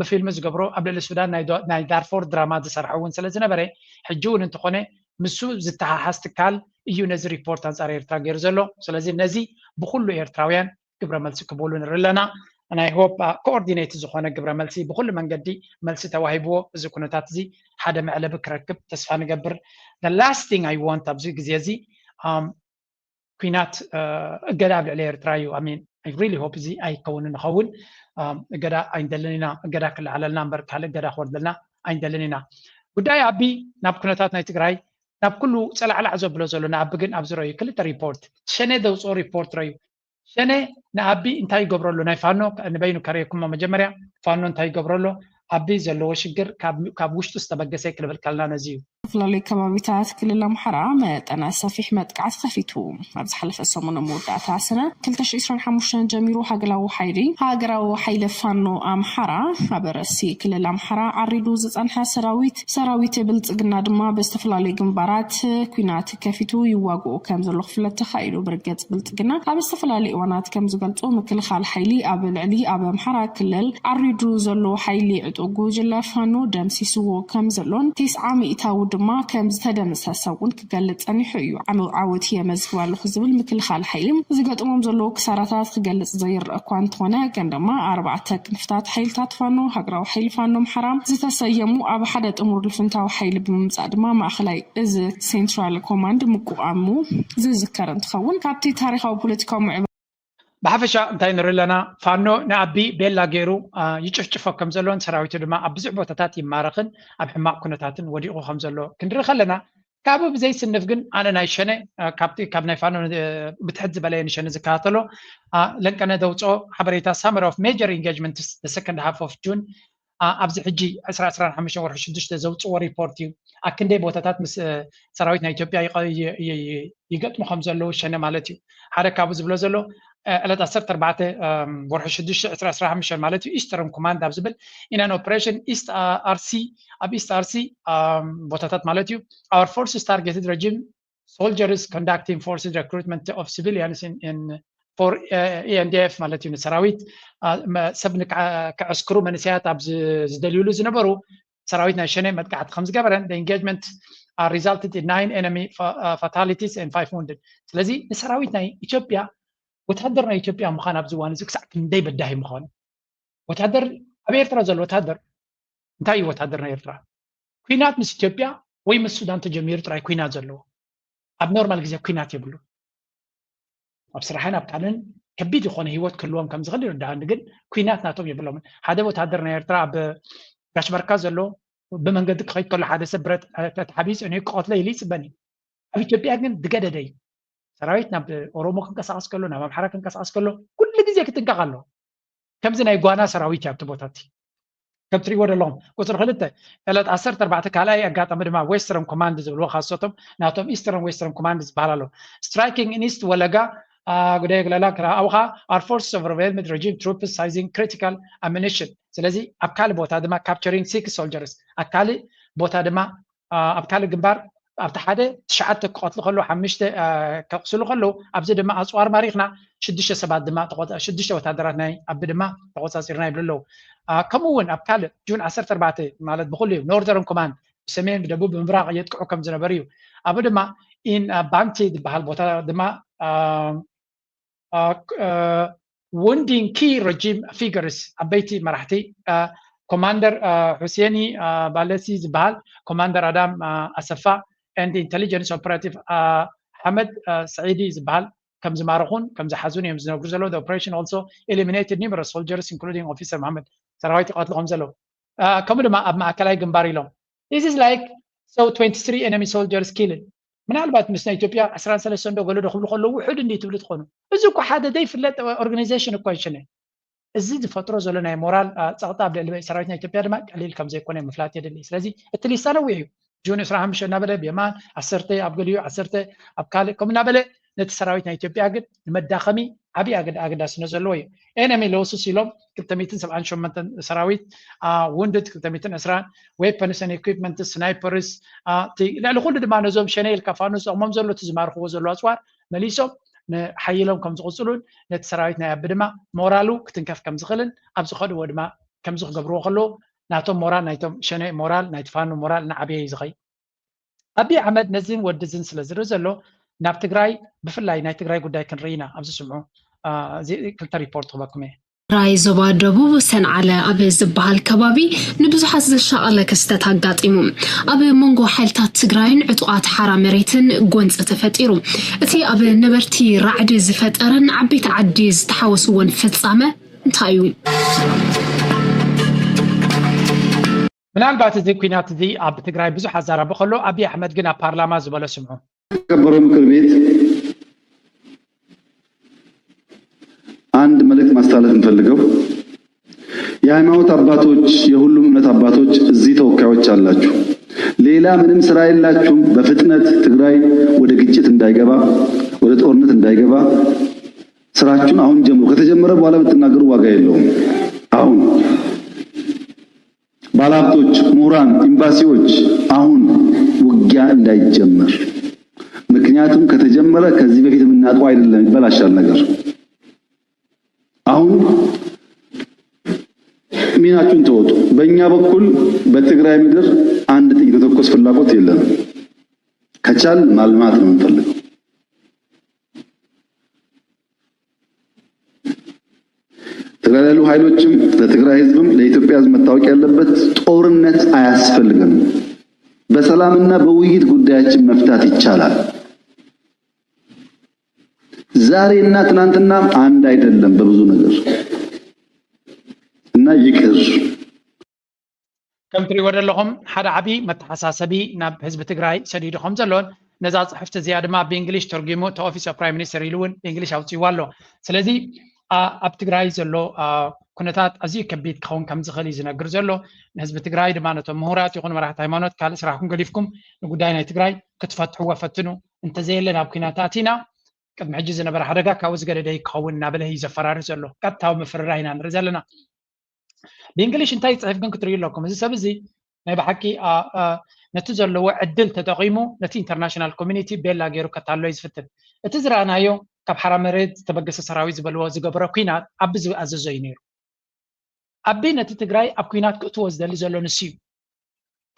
ብፊልም ዝገብሮ ኣብ ልዕሊ ሱዳን ናይ ዳርፎር ድራማ ዝሰርሐ እውን ስለ ዝነበረ ሕጂ እውን እንተኾነ ምስ ዝተሓሓዝ ትካል እዩ ነዚ ሪፖርት ኣንፃር ኤርትራ ገይሩ ዘሎ። ስለዚ ነዚ ብኩሉ ኤርትራውያን ግብረ መልሲ ክብሉ ንርኢ ኣለና። ናይ ሆፕ ኮኦርዲኔት ዝኾነ ግብረ መልሲ ብኩሉ መንገዲ መልሲ ተዋሂብዎ እዚ ኩነታት እዚ ሓደ መዕለቢ ክረክብ ተስፋ ንገብር። The last thing I want ኣብዚ ግዜ እዚ ኲናት እገዳ ኣብ ልዕሊ ኤርትራ እዩ። I mean I really hope እዚ ኣይከውን ንኸውን እገዳ ኣይንደልን ኢና። እገዳ ክለዓለልና እምበር ካልእ እገዳ ክወርደልና ኣይንደልን ኢና። ጉዳይ ኣቢ ናብ ኩነታት ናይ ትግራይ ናብ ኩሉ ጸላዕላዕ ዘብሎ ዘሎ ንኣቢ ግን ኣብዚ ረዩ ክልተ ሪፖርት ሸኔ ዘውፅኦ ሪፖርት ረዩ ሸኔ ንኣቢ እንታይ ይገብረሉ ናይ ፋኖ ንበይኑ ከረየኩሞ መጀመርያ ፋኖ እንታይ ይገብረሉ ኣቢ ዘለዎ ሽግር ካብ ውሽጡ ዝተበገሰ ክልብል ከልና ነዚ እዩ። ዝተፈላለዩ ከባቢታት ክልል ኣምሓራ መጠነ ሰፊሕ መጥቃዕቲ ከፊቱ። ኣብ ዝሓለፈ ሰሙን መወዳእታ ሰነ ክልተ ሺሕ ዕስራን ሓሙሽተን ጀሚሩ ሃገራዊ ሓይሊ ሃገራዊ ሓይሊ ፋኖ ኣምሓራ ኣብ ርእሲ ክልል ኣምሓራ ዓሪዱ ዝጸንሐ ሰራዊት ሰራዊት ብልጽግና ድማ ብዝተፈላለዩ ግንባራት ኩናት ከፊቱ ይዋግኦ ከም ዘሎ ክፍለጥ ተኻኢሉ። ብርገጽ ብልጽግና ኣብ ዝተፈላለዩ እዋናት ከም ዝገልጾ ምክልኻል ሓይሊ ኣብ ልዕሊ ኣብ ኣምሓራ ክልል ዓሪዱ ዘሎ ሓይሊ ዕጡቅ ጉጅለ ፋኖ ደምሲስዎ ከም ዘሎን ተስዓ ሚእታዊ ድማ ከም ዝተደመሰሰ እውን ክገልጽ ጸኒሑ እዩ። ዓመው ዓወት የመዝግብ ኣለኹ ዝብል ምክልኻል ሓይሊ ዝገጥሞም ዘለዉ ክሳራታት ክገልጽ ዘይረአ እኳ እንተኾነ ግን ድማ ኣርባዕተ ክንፍታት ሓይልታት ፋኖ ሃገራዊ ሓይሊ ፋኖ ኣምሓራ ዝተሰየሙ ኣብ ሓደ ጥሙር ልፍንታዊ ሓይሊ ብምምጻእ ድማ ማእኸላይ እዚ ሴንትራል ኮማንድ ምቁቋሙ ዝዝከር እንትኸውን ካብቲ ታሪኻዊ ፖለቲካዊ ምዕባለ ብሓፈሻ እንታይ ንርኢ ኣለና? ፋኖ ንኣቢ ቤላ ገይሩ ይጭፍጭፎ ከም ዘሎን ሰራዊቱ ድማ ኣብ ብዙሕ ቦታታት ይማረኽን ኣብ ሕማቕ ኩነታትን ወዲቑ ከም ዘሎ ክንርኢ ከለና፣ ካብኡ ብዘይስንፍ ግን ኣነ ናይ ሸነ ካብቲ ካብ ናይ ፋኖ ብትሕት ዝበለ ንሸነ ዝከታተሎ ለንቀነ ዘውፅኦ ሓበሬታ summary of major engagements the second half of June ኣብዚ ሕጂ ዕስራ ዕስራን ሓሙሽተን ወርሒ ሽዱሽተ ዘውፅዎ ሪፖርት እዩ። ኣብ ክንደይ ቦታታት ምስ ሰራዊት ናይ ኢትዮጵያ ይገጥሙ ከም ዘለዉ ሸነ ማለት እዩ። ሓደ ካብኡ ዝብሎ ዘሎ ዕለት ዓሰርተ ኣርባዕተ ወርሒ ሽዱሽተ ዕስራ ዕስራ ሓሙሽተ ማለት እዩ ኢስተርን ኮማንድ ኣብ ዝብል in an operation ኢስት ኣርሲ ኣብ ኢስት ኣርሲ ቦታታት ማለት እዩ our forces targeted regime soldiers conducting forced recruitment of civilians in, in for E N D F ማለት እዩ ንሰራዊት ሰብ ከዕስክሩ መንእሰያት ኣብ ዝደልዩሉ ዝነበሩ ሰራዊት ናይ ሸኔ መጥቃዕቲ ከም ዝገበረን the engagement resulted in nine enemy fatalities and five wounded። ስለዚ ንሰራዊት ናይ ኢትዮጵያ ወታደር ናይ ኢትዮጵያ ምዃን ኣብዚ እዋን እዚ ክሳዕ ክንደይ በዳሂ ምዃኑ ወታደር ኣብ ኤርትራ ዘሎ ወታደር እንታይ እዩ ወታደር ናይ ኤርትራ ኩናት ምስ ኢትዮጵያ ወይ ምስ ሱዳን ተጀሚሩ ጥራይ ኩናት ዘለዎ ኣብ ኖርማል ግዜ ኩናት የብሉ ኣብ ስራሕን ኣብ ካልእን ከቢድ ዝኾነ ህይወት ክህልዎም ከም ዝኽእል ይርዳእኒ ግን ኩናት ናቶም የብሎምን ሓደ ወታደር ናይ ኤርትራ ኣብ ጋሽ ባርካ ዘሎ ብመንገዲ ክኸይድ ከሎ ሓደ ሰብ ብረት ተሓቢኡ ፅዕኒኡ ክቐትሎ ኢሉ ይፅበኒ ኣብ ኢትዮጵያ ግን ዝገደደ እዩ ሰራዊት ናብ ኦሮሞ ክንቀሳቀስ ከሎ ናብ ኣምሓራ ክንቀሳቀስ ከሎ ኩሉ ግዜ ክጥንቀቕ ኣሎ ከምዚ ናይ ጓና ሰራዊት እዩ ኣብቲ ቦታ እቲ ከም ትሪእዎ ዘለኹም ቁፅሪ ክልተ ዕለት ዓሰርተ ኣርባዕተ ካልኣይ ኣጋጣሚ ድማ western command ዝብልዎ ካሶቶም ናቶም eastern western command ዝበሃል ኣሎ striking in east ወለጋ ጉዳይ ግለላ ክረኣውኻ our forces overwhelmed regime troops seizing critical ammunition ስለዚ ኣብ ካልእ ቦታ ድማ capturing six soldiers ኣብ ካልእ ቦታ ድማ ኣብ ካልእ ግንባር ኣብቲ ሓደ ትሽዓተ ክቐትሉ ከለዉ ሓሙሽተ ከቕስሉ ከለዉ ኣብዚ ድማ ኣፅዋር ማሪኽና ሽዱሽተ ሰባት ድማ ሽዱሽተ ወታደራት ናይ ኣቢ ድማ ተቆፃፂርና ይብሉ ኣለዉ ከምኡ እውን ኣብ ካልእ ጁን ዓሰርተ ኣርባዕተ ማለት ብኩሉ እዩ ኖርዘርን ኮማንድ ብሰሜን ብደቡብ ብምብራቕ የጥቅዑ ከም ዝነበሩ እዩ ኣብ ድማ ኢን ባንቲ ዝበሃል ቦታ ድማ wounding key regime figures ዓበይቲ መራሕቲ ኮማንደር ሁሴኒ ባለሲ ዝበሃል ኮማንደር ኣዳም ኣሰፋ and intelligence operative ሓመድ ሰዒዲ ዝበሃል ከም ዝማረኹን ከም ዝሓዙን እዮም ዝነግሩ ዘለዉ operation also eliminated numerous soldiers including officer መሓመድ ሰራዊት ይቐትሉ ከም ዘለዉ ከምኡ ድማ ኣብ ማእከላይ ግንባር ኢሎም this is like so twenty-three enemy soldiers killed ምናልባት ምስ ናይ ኢትዮጵያ ዕስራን ሰለስተን ዶ ገለ ዶ ክብሉ ከለዉ ውሑድ እንዲ ትብሉ ትኾኑ እዚ እኮ ሓደ ዘይፍለጥ organization እኮ ይችነ እዚ ዝፈጥሮ ዘሎ ናይ ሞራል ፀቕጣ ኣብ ልዕሊ ሰራዊት ናይ ኢትዮጵያ ድማ ቀሊል ከም ዘይኮነ ምፍላጥ የድሊ ስለዚ እቲ ሊስታ ነዊሕ እዩ ጁን ዕስራን ሓሙሽተን እናበለ ብየማን ዓሰርተ ኣብ ገሊኡ ዓሰርተ ኣብ ካልእ ከም እናበለ ነቲ ሰራዊት ናይ ኢትዮጵያ ግን ንመዳኸሚ ዓብዪ ኣገዳስነት ዘለዎ እዩ enemy losses ኢሎም ክልተ ሚእትን ሰብዓን ሸሞንተን ሰራዊት wounded ክልተ ሚእትን ዕስራን weapons and equipment snipers ልዕሊ ኩሉ ድማ ነዞም ሸነ ኢልካ ፋኖ ዝጠቕሞም ዘሎ እቲ ዝማርኽዎ ዘሎ ኣፅዋር መሊሶም ንሓይሎም ከም ዝቕፅሉን ነቲ ሰራዊት ናይ ኣቢ ድማ ሞራሉ ክትንከፍ ከም ዝኽእልን ኣብ ዝኸድዎ ድማ ከምዚ ክገብርዎ ከለዉ ናቶም ሞራል ናይቶም ሸነ ሞራል ናይቲ ፋኖ ሞራል እናዓበየ እዩ ዝኸይ ኣቢ ኣሕመድ ነዚን ወድዝን ስለ ዝርኢ ዘሎ ናብ ትግራይ ብፍላይ ናይ ትግራይ ጉዳይ ክንርኢ ኢና ኣብዚ ስምዑ ክልተ ሪፖርት ክበኩም እየ ትግራይ ዞባ ደቡብ ሰንዓለ ኣብ ዝበሃል ከባቢ ንብዙሓት ዘሻቐለ ክስተት ኣጋጢሙ። ኣብ መንጎ ሓይልታት ትግራይን ዕጡቓት ሓራ መሬትን ጎንፂ ተፈጢሩ። እቲ ኣብ ነበርቲ ራዕዲ ዝፈጠረን ዓበይቲ ዓዲ ዝተሓወስዎን ፍጻመ እንታይ እዩ? ምናልባት እዚ ኲናት እዚ ኣብ ትግራይ ብዙሕ ኣዛራቢ ከሎ ኣብይ ኣሕመድ ግን ኣብ ፓርላማ ዝበሎ ስምዑ። የተከበረው ምክር ቤት አንድ መልእክት ማስተላለፍ የምፈልገው የሃይማኖት አባቶች፣ የሁሉም እምነት አባቶች እዚህ ተወካዮች አላችሁ። ሌላ ምንም ስራ የላችሁም። በፍጥነት ትግራይ ወደ ግጭት እንዳይገባ፣ ወደ ጦርነት እንዳይገባ ስራችሁን አሁን ጀምሩ። ከተጀመረ በኋላ ብትናገሩ ዋጋ የለውም። አሁን ባለሀብቶች፣ ምሁራን፣ ኤምባሲዎች አሁን ውጊያ እንዳይጀመር። ምክንያቱም ከተጀመረ ከዚህ በፊት የምናውቀው አይደለም፣ ይበላሻል ነገር። አሁን ሚናችሁን ተወጡ። በእኛ በኩል በትግራይ ምድር አንድ ጥይት መተኮስ ፍላጎት የለንም። ከቻል ማልማት ነው የምንፈልገው። ትግራይ ያሉ ኃይሎችም ለትግራይ ህዝብም ለኢትዮጵያ ህዝብ መታወቅ ያለበት ጦርነት አያስፈልገንም። በሰላምና በውይይት ጉዳያችን መፍታት ይቻላል። ዛሬና ትናንትና አንድ አይደለም በብዙ ነገር እና ይቅር። ከም ትሪእዎ ዘለኹም ሓደ ዓብዪ መተሓሳሰቢ ናብ ህዝቢ ትግራይ ሰዲዱ ከም ዘሎን ነዛ ፅሕፍቲ እዚኣ ድማ ብእንግሊሽ ተርጒሙ እቲ ኦፊስ ኦፍ ፕራይም ሚኒስተር ኢሉ እውን ብእንግሊሽ ኣውፅይዋ ኣሎ። ስለዚ ኣብ ትግራይ ዘሎ ኩነታት ኣዝዩ ከቢድ ክኸውን ከም ዝኽእል እዩ ዝነግር ዘሎ። ንህዝቢ ትግራይ ድማ ነቶም ምሁራት ይኹን መራሕቲ ሃይማኖት ካልእ ስራሕኩም ገዲፍኩም ንጉዳይ ናይ ትግራይ ክትፈትሕዎ ፈትኑ። እንተዘየለ ናብ ኩናት ኣቲና ቅድሚ ሕጂ ዝነበረ ሓደጋ ካብኡ ዝገደደ ክኸውን እናበለ እዩ ዘፈራርህ ዘሎ። ቀጥታዊ ምፍርራህ ኢና ንርኢ ዘለና። ብእንግሊሽ እንታይ ይፅሕፍ ግን ክትርእዩ ኣለኩም። እዚ ሰብ እዚ ናይ ብሓቂ ነቲ ዘለዎ ዕድል ተጠቒሙ ነቲ ኢንተርናሽናል ኮሚኒቲ ቤላ ገይሩ ከታሎ እዩ ዝፍትን። እቲ ዝረኣናዮ ካብ ሓራ መሬት ዝተበገሰ ሰራዊት ዝበልዎ ዝገበረ ኩናት ኣብ ዝኣዘዞ እዩ ነይሩ። ኣቢ ነቲ ትግራይ ኣብ ኩናት ክእትዎ ዝደሊ ዘሎ ንሱ እዩ።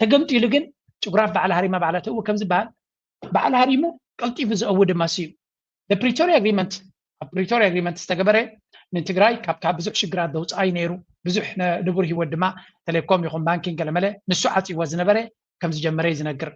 ተገምጢሉ ግን ጭጉራፍ በዓል ሃሪማ በዓላ ትእዊ ከም ዝበሃል በዓል ሃሪሙ ቀልጢፉ ዝእዊ ድማ ንሱ እዩ። ፕሪቶሪያ ኣግሪመንት ኣብ ፕሪቶሪያ ኣግሪመንት ዝተገበረ ንትግራይ ካብ ካብ ብዙሕ ሽግራት ዘውፅኣ እዩ ነይሩ። ብዙሕ ንቡር ህይወት ድማ ቴሌኮም ይኹን ባንኪን ገለመለ ንሱ ዓፅይዎ ዝነበረ ከም ዝጀመረ እዩ ዝነግር።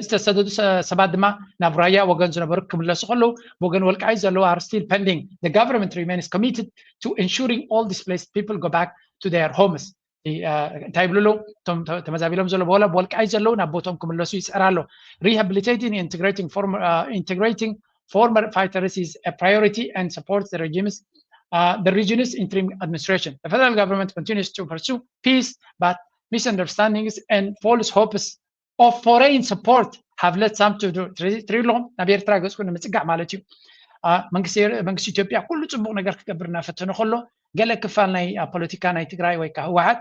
ዝተሰደዱ ሰባት ድማ ናብ ራያ ወገን ዝነበሩ ክምለሱ ከለዉ ብወገን ወልቃይት ዘለዉ are still pending. The government remains committed to ensuring all displaced people go back to their homes. እንታይ ይብሉ ኣለዉ? እቶም ተመዛቢሎም ዘለዉ ወላ ብወልቃይት ዘለዉ ናብ ቦቶም ክምለሱ ይፅዕር ኣሎ። Rehabilitating and integrating former, uh, integrating former fighters is a priority and supports the regime's, uh, the region's interim administration. The federal government continues to pursue peace, but misunderstandings and false hopes of foreign support have led some to do ትሪሎም ናብ ኤርትራ ገፅኩም ንምፅጋዕ ማለት እዩ። መንግስቲ ኢትዮጵያ ኩሉ ፅቡቅ ነገር ክገብር እናፈተነ ከሎ ገለ ክፋል ናይ ፖለቲካ ናይ ትግራይ ወይ ከዓ ህወሓት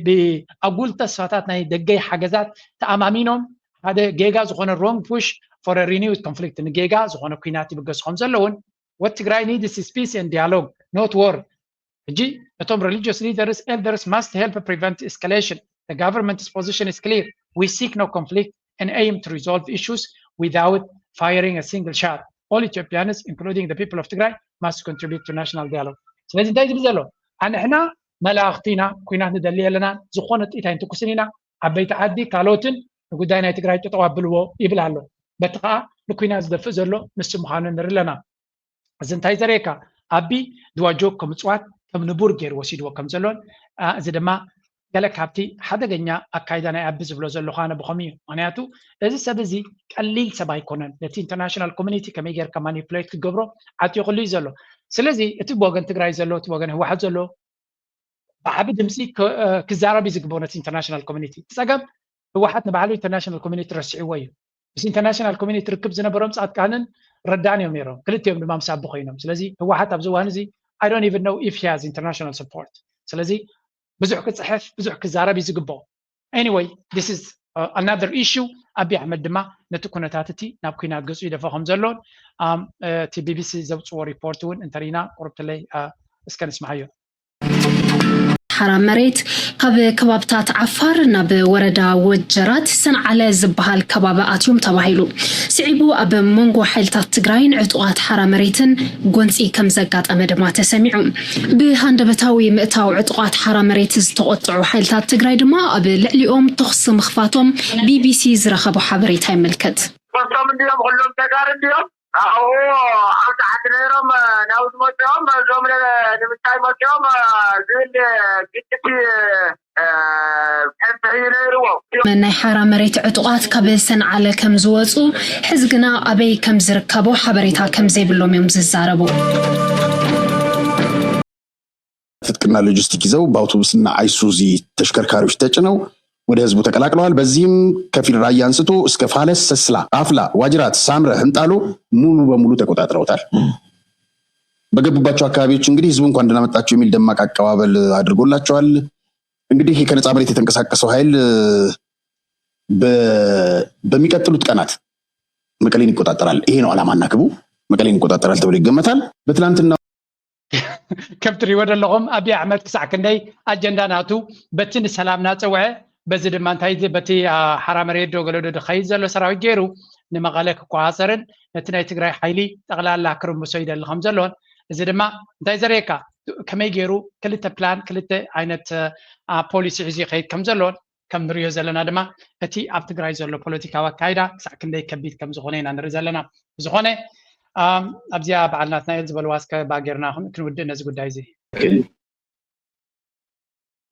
ብኣጉል ተስፋታት ናይ ደገይ ሓገዛት ተኣማሚኖም ሓደ ጌጋ ዝኾነ wrong push for renewed conflict ንጌጋ ዝኾነ ኩናት ይብገሱ ከም ዘለውን what ትግራይ needs is peace and dialogue, not war. ሕጂ እቶም religious leaders, elders must help prevent escalation. The government's position is clear. We seek no conflict and aim to resolve issues without firing a single shot. All Ethiopians, including the people of Tigray, must contribute to national dialogue. ስለዚ እንታይ ዝብል ዘሎ? ኣንሕና መላእኽቲ ኢና፣ ኩናት ንደሊ የለና፣ ዝኾነ ጥይት ኣይንትኩስን ኢና። ዓበይቲ ዓዲ ካልኦትን ንጉዳይ ናይ ትግራይ ጠጠው ኣብልዎ ይብል ኣሎ። በቲ ከዓ ንኩናት ዝደፍእ ዘሎ ንሱ ምዃኑ ንርኢ ኣለና። እዚ እንታይ ዘርእየካ? ኣቢ ድዋጆ ከም እፅዋት ከም ንቡር ገይሩ ወሲድዎ ከም ዘሎን እዚ ድማ ገለ ካብቲ ሓደገኛ ኣካይዳ ናይ ኣቢ ዝብሎ ዘለኹ ኣነ ብኸምኡ እዩ። ምክንያቱ እዚ ሰብ እዚ ቀሊል ሰብ ኣይኮነን። ነቲ ኢንተርናሽናል ኮሚኒቲ ከመይ ጌርካ ማኒፕሌት ክገብሮ ዓጢቑሉ እዩ ዘሎ። ስለዚ እቲ ብወገን ትግራይ ዘሎ፣ እቲ ወገን ህወሓት ዘሎ ብዓቢ ድምፂ ክዛረብ እዩ ዝግብኦ ነቲ ኢንተርናሽናል ኮሚኒቲ። እቲ ፀገም ህወሓት ንባዕሉ ኢንተርናሽናል ኮሚኒቲ ረሲዕዎ እዩ። ምስ ኢንተርናሽናል ኮሚኒቲ ርክብ ዝነበሮም ፃድቃንን ረዳን እዮም ነይሮም። ክልቲኦም ድማ ምስ ኣቢ ኮይኖም። ስለዚ ህወሓት ኣብዚ እዋን እዚ I don't even know if he has international support. ስለዚ ብዙሕ ክፅሕፍ ብዙሕ ክዛረብ እዩ ዝግብኦ። Anyway, this is another issue. ኣቢ ኣሕመድ ድማ ነቲ ኩነታት እቲ ናብ ኩናት ገፁ ይደፎ ከም ዘሎን እቲ ቢቢሲ ዘውፅዎ ሪፖርት እውን እንተሪና ቁርብትለይ እስከ ንስማዓዮ። ሓራ መሬት ካብ ከባብታት ዓፋር ናብ ወረዳ ወጀራት ሰንዓለ ዝበሃል ከባቢ ኣትዮም ተባሂሉ። ስዒቡ ኣብ መንጎ ሓይልታት ትግራይን ዕጡቓት ሓራ መሬትን ጎንፂ ከም ዘጋጠመ ድማ ተሰሚዑ። ብሃንደበታዊ ምእታው ዕጡቓት ሓራ መሬት ዝተቖጥዑ ሓይልታት ትግራይ ድማ ኣብ ልዕሊኦም ተኹሲ ምኽፋቶም ቢቢሲ ዝረኸቦ ሓበሬታ ይምልከት። ሶስቶም እንዲዮም፣ ኩሎም ተጋሩ እንዲዮም። ኣብኡ ኣብ ታሕቲ ነይሮም ናብዚ መፂኦም እዞም ንምንታይ መፂኦም ዝብል ግጭት ሕፍሕ እዩ ነይርዎ። ናይ ሓራ መሬት ዕጡቓት ካብ ሰንዓለ ከም ዝወፁ ሕዚ ግና ኣበይ ከም ዝርከቡ ሓበሬታ ከም ዘይብሎም እዮም ዝዛረቡ። ትጥቅና ሎጂስቲክ ይዘው በአውቶቡስና አይሱዚ ተሽከርካሪዎች ተጭነው ወደ ህዝቡ ተቀላቅለዋል። በዚህም ከፊል ራያ አንስቶ እስከ ፋለስ፣ ሰስላ፣ አፍላ፣ ዋጅራት፣ ሳምረ፣ ህንጣሎ ሙሉ በሙሉ ተቆጣጥረውታል። በገቡባቸው አካባቢዎች እንግዲህ ህዝቡ እንኳን ደህና መጣችሁ የሚል ደማቅ አቀባበል አድርጎላቸዋል። እንግዲህ ከነጻ መሬት የተንቀሳቀሰው ኃይል በሚቀጥሉት ቀናት መቀሌን ይቆጣጠራል። ይሄ ነው ዓላማና ግቡ። መቀሌን ይቆጣጠራል ተብሎ ይገመታል። በትላንትና ከም ትሪእዎ ዘለኹም ኣብይ ኣሕመድ ክሳዕ ክንደይ ኣጀንዳ ናቱ በቲ ንሰላም ናፀውዐ፣ በዚ ድማ እንታይ በቲ ሓራ መሬት ዶ ገለዶ ዝኸይድ ዘሎ ሰራዊት ገይሩ ንመቐለ ክቆፃፀርን ነቲ ናይ ትግራይ ሓይሊ ጠቕላላ ክርምሶ ይደሊ ከም ዘሎን፣ እዚ ድማ እንታይ ዘርእየካ፣ ከመይ ገይሩ ክልተ ፕላን ክልተ ዓይነት ፖሊሲ ሒዙ ይኸይድ ከም ዘሎን፣ ከም ንሪኦ ዘለና ድማ እቲ ኣብ ትግራይ ዘሎ ፖለቲካዊ ኣካይዳ ክሳዕ ክንደይ ከቢድ ከም ዝኾነ ኢና ንርኢ ዘለና። ብዝኾነ ኣብዚኣ በዓል ናትናኤል ዝበልዋ እስከ ባጌርና ክንውድእ ነዚ ጉዳይ እዚ።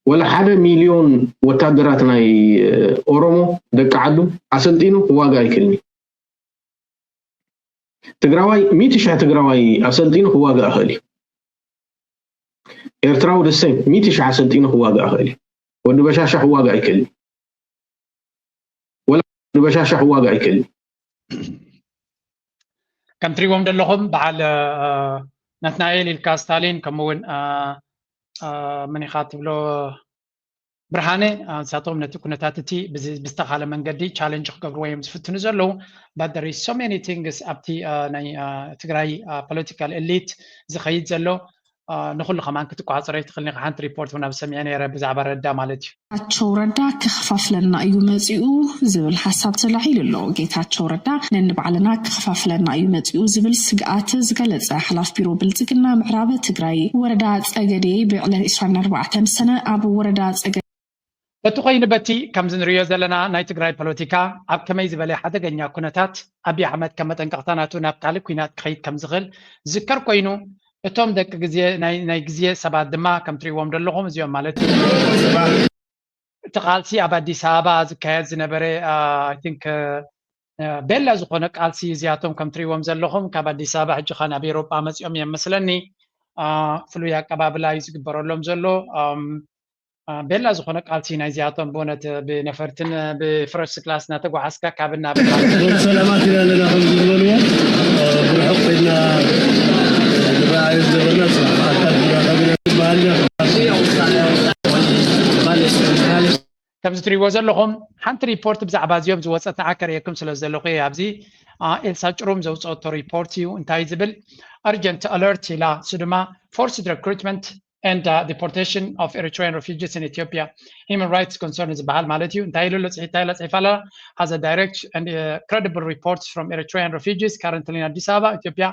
ወላ ሓደ ሚልዮን ወታደራት ናይ ኦሮሞ ደቂ ዓዱ ኣሰልጢኑ ክዋጋ ኣይክእልን እዩ። ትግራዋይ ሚእቲ ሽሕ ትግራዋይ ኣሰልጢኑ ክዋጋ ይኽእል እዩ። ኤርትራዊ ደሰም ሚእቲ ሽሕ ኣሰልጢኑ ክዋጋ ይኽእል እዩ። ወዲ በሻሻ ክዋጋ ኣይክእልን። ወላ ወዲ በሻሻ ክዋጋ ኣይክእልን። ከም ትሪእዎም ዘለኹም በዓል ናትናኤል ኢልካ ስታሊን ከምኡውን መን ኢኻ ትብሎ ብርሃነ፣ ንሳቶም ነቲ ኩነታት እቲ ብዝተኻለ መንገዲ ቻለንጅ ክገብርዎ እዮም ዝፍትኑ ዘለዉ። But there is so many things ኣብቲ ናይ ትግራይ ፖለቲካል ኤሊት ዝኸይድ ዘሎ ንኹሉ ከማን ክትቋፀሮ ይትኽእል ኢኻ። ሓንቲ ሪፖርት እውን ኣብ ሰሚዐ ነይረ ብዛዕባ ረዳ ማለት እዩ። ጌታቸው ረዳ ክኸፋፍለና እዩ መፂኡ ዝብል ሓሳብ ተላዒሉ ኣሎ። ጌታቸው ረዳ ነንባዕልና ክኸፋፍለና እዩ መፂኡ ዝብል ስግኣት ዝገለፀ ሓላፊ ቢሮ ብልፅግና ምዕራብ ትግራይ ወረዳ ፀገዴ ብዕለት ዕስራን ኣርባዕተን ሰነ ኣብ ወረዳ ፀገዴ በቲ ኮይኑ በቲ ከምዚ ንሪኦ ዘለና ናይ ትግራይ ፖለቲካ ኣብ ከመይ ዝበለ ሓደገኛ ኩነታት ኣብይ ኣሕመድ ከም መጠንቀቕታ ናቱ ናብ ካልእ ኲናት ክኸይድ ከም ዝኽእል ዝዝከር ኮይኑ እቶም ደቂ ግዜ ናይ ናይ ግዜ ሰባት ድማ ከም ትሪእዎም ዘለኹም እዚኦም ማለት እዩ እቲ ቃልሲ ኣብ ኣዲስ ኣበባ ዝካየድ ዝነበረ I think ቤላ ዝኾነ ቃልሲ እዚኣቶም ከም ትሪእዎም ዘለኹም ካብ ኣዲስ ኣበባ ሕጂ ኸ ናብ ኤሮጳ መፂኦም እዮም መስለኒ ፍሉይ ኣቀባብላ እዩ ዝግበረሎም ዘሎ ቤላ ዝኾነ ቃልሲ ናይዚኣቶም ብእውነት ብነፈርትን ብፈረስ ክላስ እናተጓዓዝካ ካብ እናበል ሰላማት ኢና ኣለና ከም ዝበልዎ ብርሑቕ ኮይና ንረኣዮ ዝነበርና ብኣካል ዝራኸብና ዝበሃልና ከምዚ ትሪእዎ ዘለኹም ሓንቲ ሪፖርት ብዛዕባ እዚኦም ዝወፀት ንዓ ከርእየኩም ስለ ዘለኹ እየ ኣብዚ ኤልሳ ጭሩም ዘውፀቶ ሪፖርት እዩ እንታይ ዝብል urgent alert ኢላ እሱ ድማ forced recruitment and uh, deportation of Eritrean refugees in Ethiopia human rights concern ዝበሃል ማለት እዩ እንታይ ኢሉ ጽሒታ ኢላ ጽሒፋ ኣለና has a direct and uh, credible reports from Eritrean refugees currently in Addis Ababa Ethiopia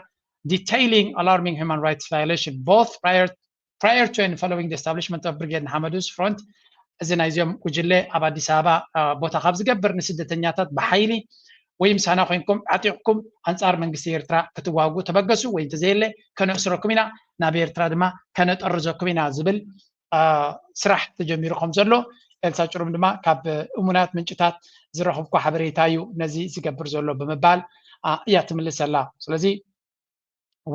detailing alarming human rights violation both prior prior to and following the establishment of Brigade Nihamedu's front እዚ ናይዚኦም ጉጅለ ኣብ ኣዲስ ኣበባ ቦታ ካብ ዝገብር ንስደተኛታት ብሓይሊ ወይ ምሳና ኮይንኩም ዓጢቕኩም ኣንፃር መንግስቲ ኤርትራ ክትዋጉ ተበገሱ ወይ እንተዘየለ ከነእስረኩም ኢና ናብ ኤርትራ ድማ ከነጠርዘኩም ኢና ዝብል ስራሕ ተጀሚሩ ከም ዘሎ ኤልሳ ጭሩም ድማ ካብ እሙናት ምንጭታት ዝረኸብኩ ሓበሬታ እዩ ነዚ ዝገብር ዘሎ ብምባል እያ ትምልሰላ ስለዚ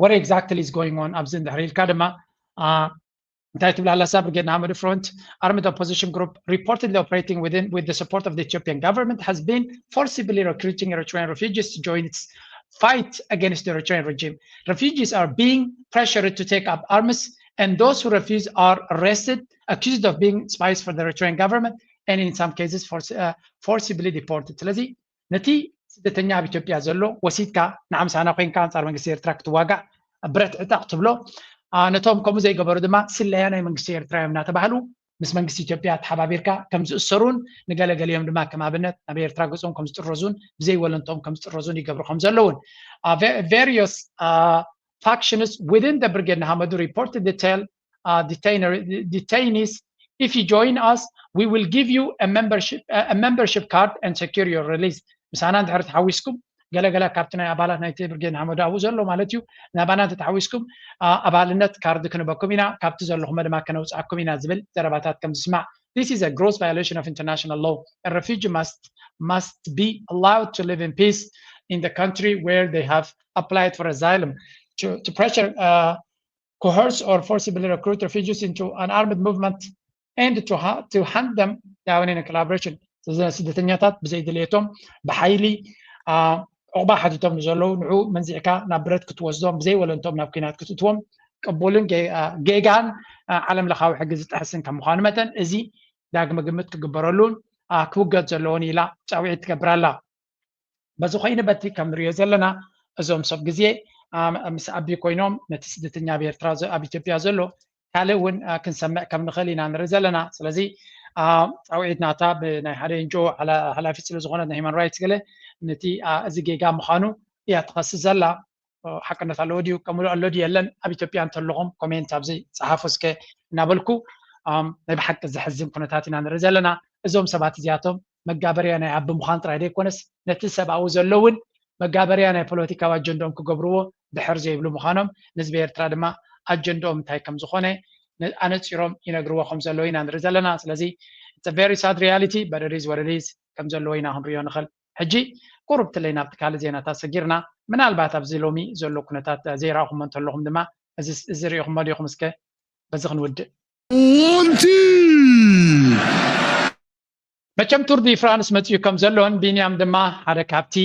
what exactly is going on ኣብዚ እንድሕር ኢልካ ድማ እንታይ ትብል ኣላ እሳ Brigade Nihamedu Front armed opposition group reportedly operating within with the support of the Ethiopian government has been forcibly recruiting Eritrean refugees to join its fight against the Eritrean regime. Refugees are being pressured to take up arms and those who refuse are arrested, accused of being spies for the Eritrean government and in some cases force, uh, forcibly deported. ስለዚ ነቲ ስደተኛ ኣብ ኢትዮጵያ ዘሎ ወሲድካ ንዓምሳና ኮይንካ ኣንፃር መንግስቲ ኤርትራ ክትዋጋእ ብረት ዕጣቕ ትብሎ ነቶም ከምኡ ዘይገበሩ ድማ ስለያ ናይ መንግስቲ ኤርትራ እዮም እናተባህሉ ምስ መንግስቲ ኢትዮጵያ ተሓባቢርካ ከም ዝእሰሩን ንገለገሊኦም ድማ ከም ኣብነት ናብ ኤርትራ ገፆም ከም ዝጥረዙን ብዘይ ወለንቶም ከም ዝጥረዙን ይገብሩ ከም ዘለውን various factions within the Brigade Nihamedu reported detail uh, detainer, detainees if you join us we will give you a membership a membership card and secure your release ምሳና እንድሕር ተሓዊስኩም ገለገለ ካብቲ ናይ ኣባላት ናይቲ ብርጌድ ንሓመዱ ኣብኡ ዘሎ ማለት እዩ ናባና እንተተሓዊስኩም ኣባልነት ካርድ ክንበኩም ኢና ካብቲ ዘለኹም ድማ ከነውፅኣኩም ኢና ዝብል ዘረባታት ከም ዝስማዕ this is a gross violation of international law a refugee must must be allowed to live in peace in the country where they have applied for asylum to, to pressure uh, coerce or forcibly recruit refugees into an armed movement and to, ha- to hand them down in a collaboration. ስደተኛታት ብዘይ ድሌቶም ብሓይሊ ዑቕባ ሓቲቶም ንዘለዉ ንዑ መንዚዕካ ናብ ብረት ክትወስዶም ብዘይ ወለንቶም ናብ ኩናት ክትእትዎም ቅቡልን ጌጋን ዓለም ለኻዊ ሕጊ ዝጥሕስን ከም ምዃኑ መጠን እዚ ዳግመ ግምት ክግበረሉን ክውገድ ዘለዎን ኢላ ፃውዒት ትገብር ኣላ። በዚ ኮይኑ በቲ ከም ንሪኦ ዘለና እዞም ሰብ ግዜ ምስ ኣቢ ኮይኖም ነቲ ስደተኛ ኣብ ኤርትራ ኣብ ኢትዮጵያ ዘሎ ካልእ እውን ክንሰምዕ ከም ንኽእል ኢና ንርኢ ዘለና። ስለዚ ፃውዒት ናታ ብናይ ሓደ ኤንጂኦ ሓላፊት ስለ ዝኾነት ናይ ሂማን ራይትስ ገለ ነቲ እዚ ጌጋ ምዃኑ እያ ትኸስስ ዘላ። ሓቅነት ኣለዎ ድዩ ከምኡ ኣሎ ድዩ የለን ኣብ ኢትዮጵያ እንተለኹም ኮሜንት ኣብዚ ፀሓፉ እስከ እናበልኩ ናይ ብሓቂ ዘሕዝን ኩነታት ኢና ንርኢ ዘለና። እዞም ሰባት እዚኣቶም መጋበርያ ናይ ኣቢ ምዃን ጥራይ ዘይኮነስ ነቲ ሰብኣዊ ዘሎ እውን መጋበርያ ናይ ፖለቲካዊ ኣጀንድኦም ክገብርዎ ድሕር ዘይብሉ ምዃኖም ንህዝቢ ኤርትራ ድማ ኣጀንድኦም እንታይ ከም ዝኾነ ኣነፂሮም ይነግርዎ ከም ዘለዉ ኢና ንርኢ ዘለና። ስለዚ very sad reality በደሪዝ ወደሪዝ ከም ዘለዎ ኢና ክንሪኦ ንኽእል። ሕጂ ቁሩብ ትለይ ናብቲ ካልእ ዜናታት ሰጊርና ምናልባት ኣብዚ ሎሚ ዘሎ ኩነታት ዘይረኣኹሞ እንተለኹም ድማ እዚ ሪኢኹሞ ዲኹም እስከ በዚ ክንውድእ። መቸም ቱር ዲ ፍራንስ መፅኡ ከም ዘሎን ቢንያም ድማ ሓደ ካብቲ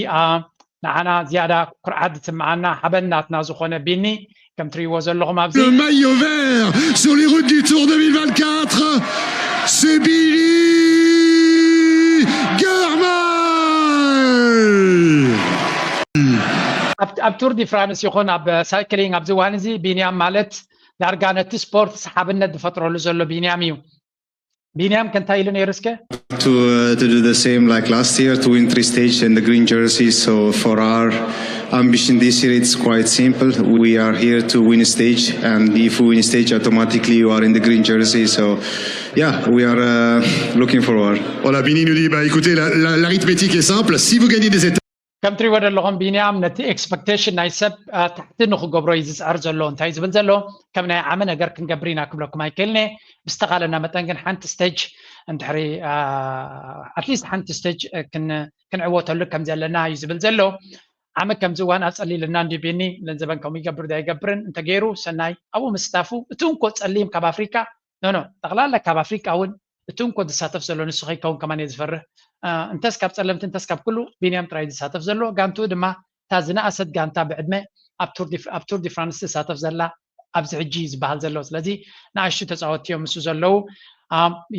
ንዓና ዝያዳ ኩርዓት ዝስምዓና ሓበን ናትና ዝኾነ ቢኒ ከም ትሪእዎ ዘለኹም ኣብዚ Le maillot vert sur les routes du Tour deux mille vingt-quatre, c'est Billy Germain. ኣብ ቱር ዲ ፍራንስ ይኹን ኣብ ሳይክሊንግ ኣብዚ እዋን እዚ ቢንያም ማለት ዳርጋ ነቲ ስፖርት ሰሓብነት ዝፈጥረሉ ዘሎ ቢንያም እዩ። ቢንያም ከ እንታይ ኢሉ ነይሩ እስከ? To, uh, to do the same like last year, to win three stage in the green jersey. So for our ambition this year, it's quite simple. We are here to win a stage, and if we win a stage, automatically you are in the green jersey. So yeah, we are uh, looking forward. Voilà, Bini nous dit, bah, écoutez, la- la- l'arithmétique est simple. Si vous gagnez des étapes, ከም ትሪእዎ ዘለኹም ቢንያም ነቲ ኤክስፐክቴሽን ናይ ሰብ ታሕቲ ንክገብሮ እዩ ዝፅዕር ዘሎ። እንታይ ዝብል ዘሎ ከም ናይ ዓሚ ነገር ክንገብር ኢና ክብለኩም ኣይክእልን እየ። ብዝተኻለና መጠን ግን ሓንቲ ስቴጅ እንድሕሪ ኣትሊስት ሓንቲ ስቴጅ ክንዕወተሉ ከም ዘለና እዩ ዝብል ዘሎ። ዓሚ ከምዚ እዋን ኣፀሊልና እንዲ ቢኒ ለንዘበን ከምኡ ይገብር ዶ ኣይገብርን እንተገይሩ ሰናይ ኣብኡ ምስታፉ እቲ እንኮ ፀሊም ካብ ኣፍሪካ ኖኖ ጠቕላላ ካብ ኣፍሪካ እውን እቲ እንኮ ዝሳተፍ ዘሎ ንሱ ከይከውን ከማን እየ ዝፈርህ። እንተስ ካብ ፀለምቲ እንተስ ካብ ኩሉ ቢንያም ጥራይ ዝሳተፍ ዘሎ። ጋንትኡ ድማ እታ ዝነኣሰት ጋንታ ብዕድመ ኣብ ቱር ዲ ፍራንስ ትሳተፍ ዘላ ኣብዚ ሕጂ እዩ ዝበሃል ዘሎ። ስለዚ ንኣሽቱ ተፃወትቲ እዮም ምስ ዘለዉ።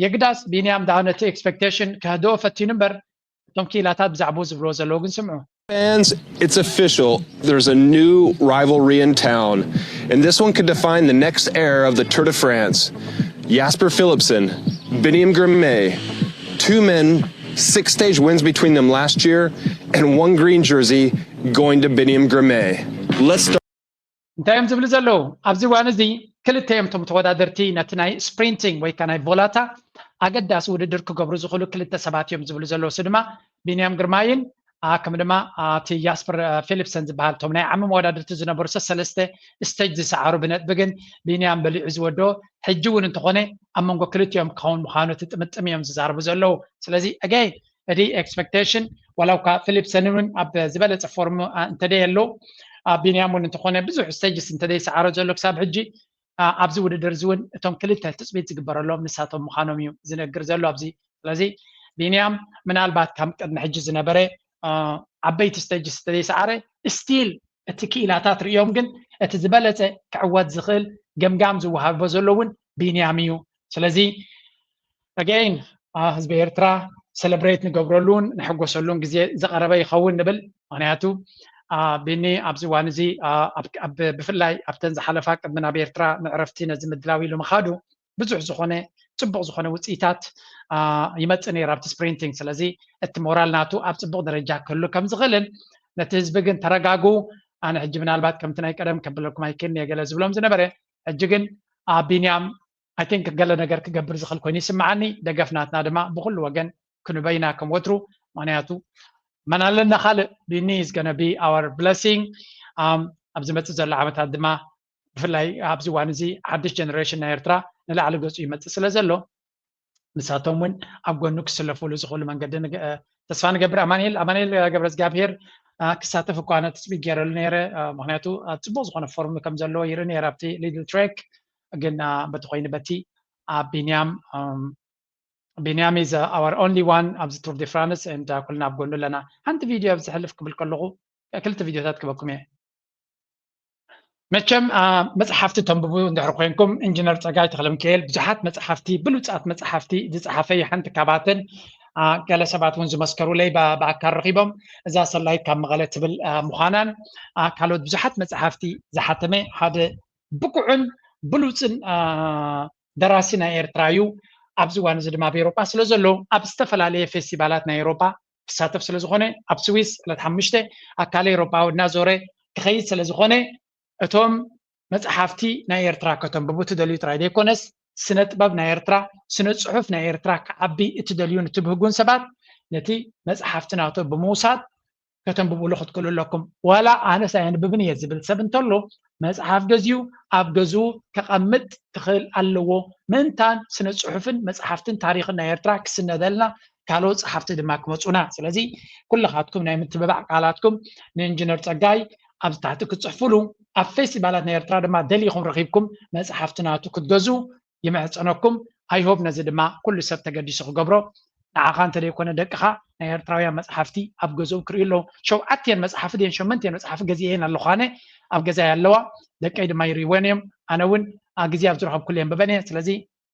የግዳስ ቢንያም ደኣ ነቲ ኤክስፐክቴሽን ከህድኦ ፈቲኑ እምበር እቶም ክኢላታት ብዛዕባኡ ዝብልዎ ዘለዉ ግን ስምዑ። Fans, it's official. There's a new rivalry in town, and this one could define the next era of the Tour de France. Jasper Philipsen, Biniam Girmay, two men, six stage wins between them last year, and one green jersey going to Biniam Girmay. Let's start. እንታይ እዮም ዝብሉ ዘለዉ ኣብዚ እዋን እዚ? ክልተ እዮም እቶም ተወዳደርቲ ነቲ ናይ ስፕሪንቲንግ ወይ ከዓ ናይ ቮላታ ኣገዳሲ ውድድር ክገብሩ ዝኽእሉ ክልተ ሰባት እዮም ዝብሉ ዘለዉ። እሱ ድማ ቢንያም ግርማይን ከም ድማ እቲ ያስፐር ፊሊፕሰን ዝበሃል እቶም ናይ ዓሚ መወዳድርቲ ዝነበሩ ሰለስተ ስቴጅ ዝሰዓሩ ብነጥቢ ግን ቢንያም በሊዑ ዝወዶ ሕጂ እውን እንተኾነ ኣብ መንጎ ክልቲኦም ክኸውን ምዃኑ እቲ ጥምጥም እዮም ዝዛረቡ ዘለዉ። ስለዚ ኣገይ እቲ ኤክስፐክቴሽን ዋላ እኳ ፊሊፕሰን እውን ኣብ ዝበለፀ ፎርም እንተደየ ኣሎ ቢንያም እውን እንተኾነ ብዙሕ ስቴጅስ እንተደይሰዓሮ ዘሎ ክሳብ ሕጂ ኣብዚ ውድድር እዚ እውን እቶም ክልተ ትፅቢት ዝግበረሎም ንሳቶም ምዃኖም እዩ ዝነግር ዘሎ ኣብዚ። ስለዚ ቢንያም ምናልባት ካብ ቅድሚ ሕጂ ዝነበረ ዓበይቲ ስቴጅስ እንተደይሰዓረ ስቲል እቲ ክኢላታት ርእዮም ግን እቲ ዝበለፀ ክዕወት ዝኽእል ገምጋም ዝወሃቦ ዘሎ እውን ቢንያም እዩ። ስለዚ ኣገይን ህዝቢ ኤርትራ ሰለብሬት ንገብረሉን ንሕጎሰሉን ግዜ ዝቐረበ ይኸውን ንብል። ምክንያቱ ቢኒ ኣብዚ እዋን እዚ ብፍላይ ኣብተን ዝሓለፋ ቅድሚ ናብ ኤርትራ ንዕረፍቲ ነዚ ምድላው ኢሉ ምኻዱ ብዙሕ ዝኾነ ፅቡቕ ዝኾነ ውፅኢታት ይመፅእ ነይሩ ኣብቲ ስፕሪንቲንግ። ስለዚ እቲ ሞራል ናቱ ኣብ ፅቡቕ ደረጃ ክህሉ ከም ዝኽእልን ነቲ ህዝቢ ግን ተረጋጉ፣ ኣነ ሕጂ ምናልባት ከምቲ ናይ ቀደም ከብለኩም ኣይክእልን እየ ገለ ዝብሎም ዝነበረ ሕጂ ግን ቢንያም ኣይ ቲንክ ገለ ነገር ክገብር ዝኽእል ኮይኑ ይስምዓኒ። ደገፍ ናትና ድማ ብኩሉ ወገን ክንበይና ከም ወትሩ። ምክንያቱ መን ኣለና ካልእ? ቢኒ is gonna be our blessing ኣብ ዝመፅእ ዘሎ ዓመታት ድማ ብፍላይ ኣብዚ እዋን እዚ ሓድሽ ጀነሬሽን ናይ ኤርትራ ንላዕሊ ገፁ ይመፅእ ስለ ዘሎ ንሳቶም እውን ኣብ ጎኑ ክስለፉሉ ዝኽእሉ መንገዲ ተስፋ ንገብር። ኣማኒኤል ኣማኒኤል ገብረ እግዚኣብሄር ክሳተፍ እኳ ኣነ ትፅቢት ገይረሉ ነይረ። ምክንያቱ ኣብ ፅቡቅ ዝኾነ ፎርም ከም ዘለዎ ይርኢ ነይረ ኣብቲ ሊድል ትሬክ ግን በቲ ኮይኑ በቲ ቢንያም ቢንያም is our only one ኣብዚ ቱር ዲ ፍራንስ and ኩልና ኣብ ጎኑ ኣለና። ሓንቲ ቪድዮ ኣብዚ ሕልፍ ክብል ከለኹ ክልተ ቪድዮታት ክበኩም እየ። መቸም መፅሓፍቲ ተንብቡ እንድሕር ኮይንኩም፣ ኢንጂነር ፀጋይ ተክለሚካኤል ብዙሓት መፅሓፍቲ፣ ብሉፃት መፅሓፍቲ ዝፀሓፈ እዩ። ሓንቲ ካባተን ገለ ሰባት እውን ዝመስከሩለይ ብኣካል ረኪቦም፣ እዛ ሰላይት ካብ መቐለ ትብል ምዃናን ካልኦት ብዙሓት መፅሓፍቲ ዝሓተመ ሓደ ብቁዕን ብሉፅን ደራሲ ናይ ኤርትራ እዩ። ኣብዚ እዋን እዚ ድማ ኣብ ኤሮጳ ስለ ዘሎ ኣብ ዝተፈላለየ ፌስቲቫላት ናይ ኤሮጳ ክሳተፍ ስለ ዝኾነ ኣብ ስዊስ ዕለት ሓሙሽተ ኣካል ኤሮጳ እናዞረ ክኸይድ ስለ ዝኾነ እቶም መፅሓፍቲ ናይ ኤርትራ ከተንብቡ ትደልዩ ጥራይ ዘይኮነስ ስነ ጥበብ ናይ ኤርትራ፣ ስነ ፅሑፍ ናይ ኤርትራ ክዓቢ እትደልዩን እትብህጉን ሰባት ነቲ መፅሓፍቲ ናቱ ብምውሳድ ከተንብብሉ ክትክእሉ ኣለኩም። ዋላ ኣነስ ኣየንብብን እየ ዝብል ሰብ እንተሎ መፅሓፍ ገዚኡ ኣብ ገዝኡ ከቐምጥ ክኽእል ኣለዎ። ምእንታን ስነ ፅሑፍን መፅሓፍትን ታሪኽን ናይ ኤርትራ ክስነደልና ካልኦት ፀሓፍቲ ድማ ክመፁና። ስለዚ ኩልኻትኩም ናይ ምትብባዕ ቃላትኩም ንኢንጂነር ፀጋይ ኣብዚ ታሕቲ ክትፅሕፉሉ፣ ኣብ ፌስቲቫላት ናይ ኤርትራ ድማ ደሊኹም ረኺብኩም መፅሓፍቲ ናቱ ክትገዝኡ ይምሕፀነኩም። I hope ነዚ ድማ ኩሉ ሰብ ተገዲሱ ክገብሮ፣ ንዓኻ እንተደይኮነ ደቅኻ ናይ ኤርትራውያን መፅሓፍቲ ኣብ ገዝኦም ክርእዩ ኣለዎም። ሸውዓተን መፅሓፊ ድየን ሸመንተን መፅሓፊ ገዚኤን ኣለኹ ኣነ፣ ኣብ ገዛይ ኣለዋ፣ ደቀይ ድማ ይርእይወን እዮም። ኣነ እውን ግዜ ኣብ ዝረኸብኩሉ የንብበን እየ። ስለዚ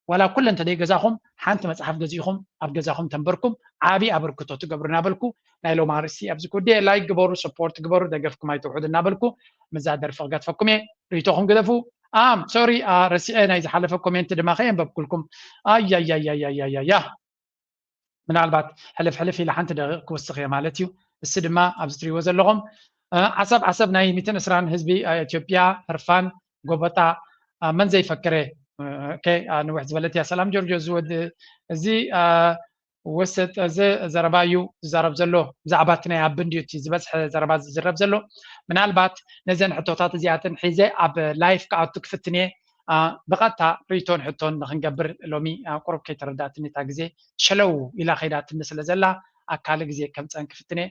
ዋላ ኩለን እንተደይገዛኹም ሓንቲ መፅሓፍ ገዚእኹም ኣብ ገዛኹም ተንበርኩም ዓብዪ ኣበርክቶ ትገብሩ እናበልኩ ናይ ሎም ኣርእስቲ ኣብዚ ክውድእ። ላይክ ግበሩ፣ ሰፖርት ግበሩ፣ ደገፍኩም ኣይትውሕዱ እናበልኩ ምዛ ደርፊ ክገድፈኩም እየ። ርእይቶኹም ግደፉ። ኣም ሶሪ፣ ረሲዐ ናይ ዝሓለፈ ኮሜንት ድማ ከየንበብኩልኩም። ኣያያያያያያ ምናልባት ሕልፍ ሕልፍ ኢለ ሓንቲ ደቂቕ ክውስኽ እየ ማለት እዩ። እሱ ድማ ኣብዚ ትሪእዎ ዘለኹም ዓሰብ ዓሰብ ናይ ሚእትን ዕስራን ህዝቢ ኢትዮጵያ ህርፋን ጎበጣ መን ዘይፈክረ ንውሕ ዝበለት እያ። ሰላም ጆርጆ ዝወድ እዚ ወሰጥ እዚ ዘረባ እዩ ዝዛረብ ዘሎ ብዛዕባ እቲ ናይ ኣቢ እንድዩ እቲ ዝበዝሐ ዘረባ ዝዝረብ ዘሎ። ምናልባት ነዘን ሕቶታት እዚኣተን ሒዘ ኣብ ላይፍ ክኣቱ ክፍትን እየ። ብቐጥታ ርእቶን ሕቶን ንክንገብር ሎሚ ቁሩብ ከይተረዳእትኒ እታ ግዜ ሸለው ኢላ ከይዳትኒ ስለ ዘላ ኣብ ካልእ ግዜ ከምፀን ክፍትን እየ።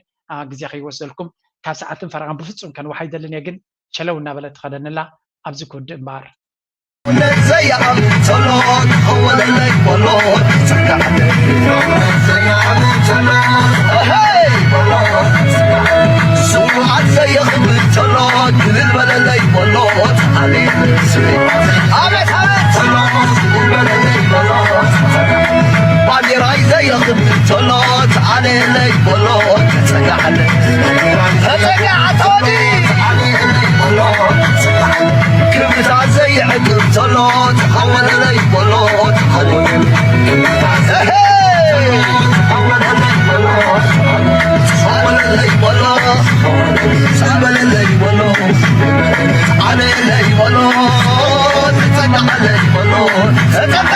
ግዜ ከይወስደልኩም ካብ ሰዓትን ፈረቓን ብፍፁም ከንውሕ ኣይደልን እየ፣ ግን ሸለው እናበለት ትኸደንላ ኣብዚ ክውድእ እምበኣር። ዘይኣምን ዘሎ ክኸወለለይ በሎ፣ ዘይኣምን ዘሎ፣ ሄይ በሎ፣ ስውኣት ዘየኽብር ዘሎ፣ ክልል በለለይ በሎ፣ ተዓሌ። ኣቤት፣ ኣቤት። ባንዴራይ ዘየኽብር ዘሎ፣ ተዓሌለይ በሎ፣ ተጸጋዕለ። ተጸጋዕቶኒ። ክብርታት ዘይዕቅብ ዘሎ ተኸወለለይ በሎ ተኸወለለይ በሎ ተኸወለለይ በሎ ጸበለለይ በሎ ተዓለለይ በሎ ተጸጋዕለይ በሎ ተጸጋ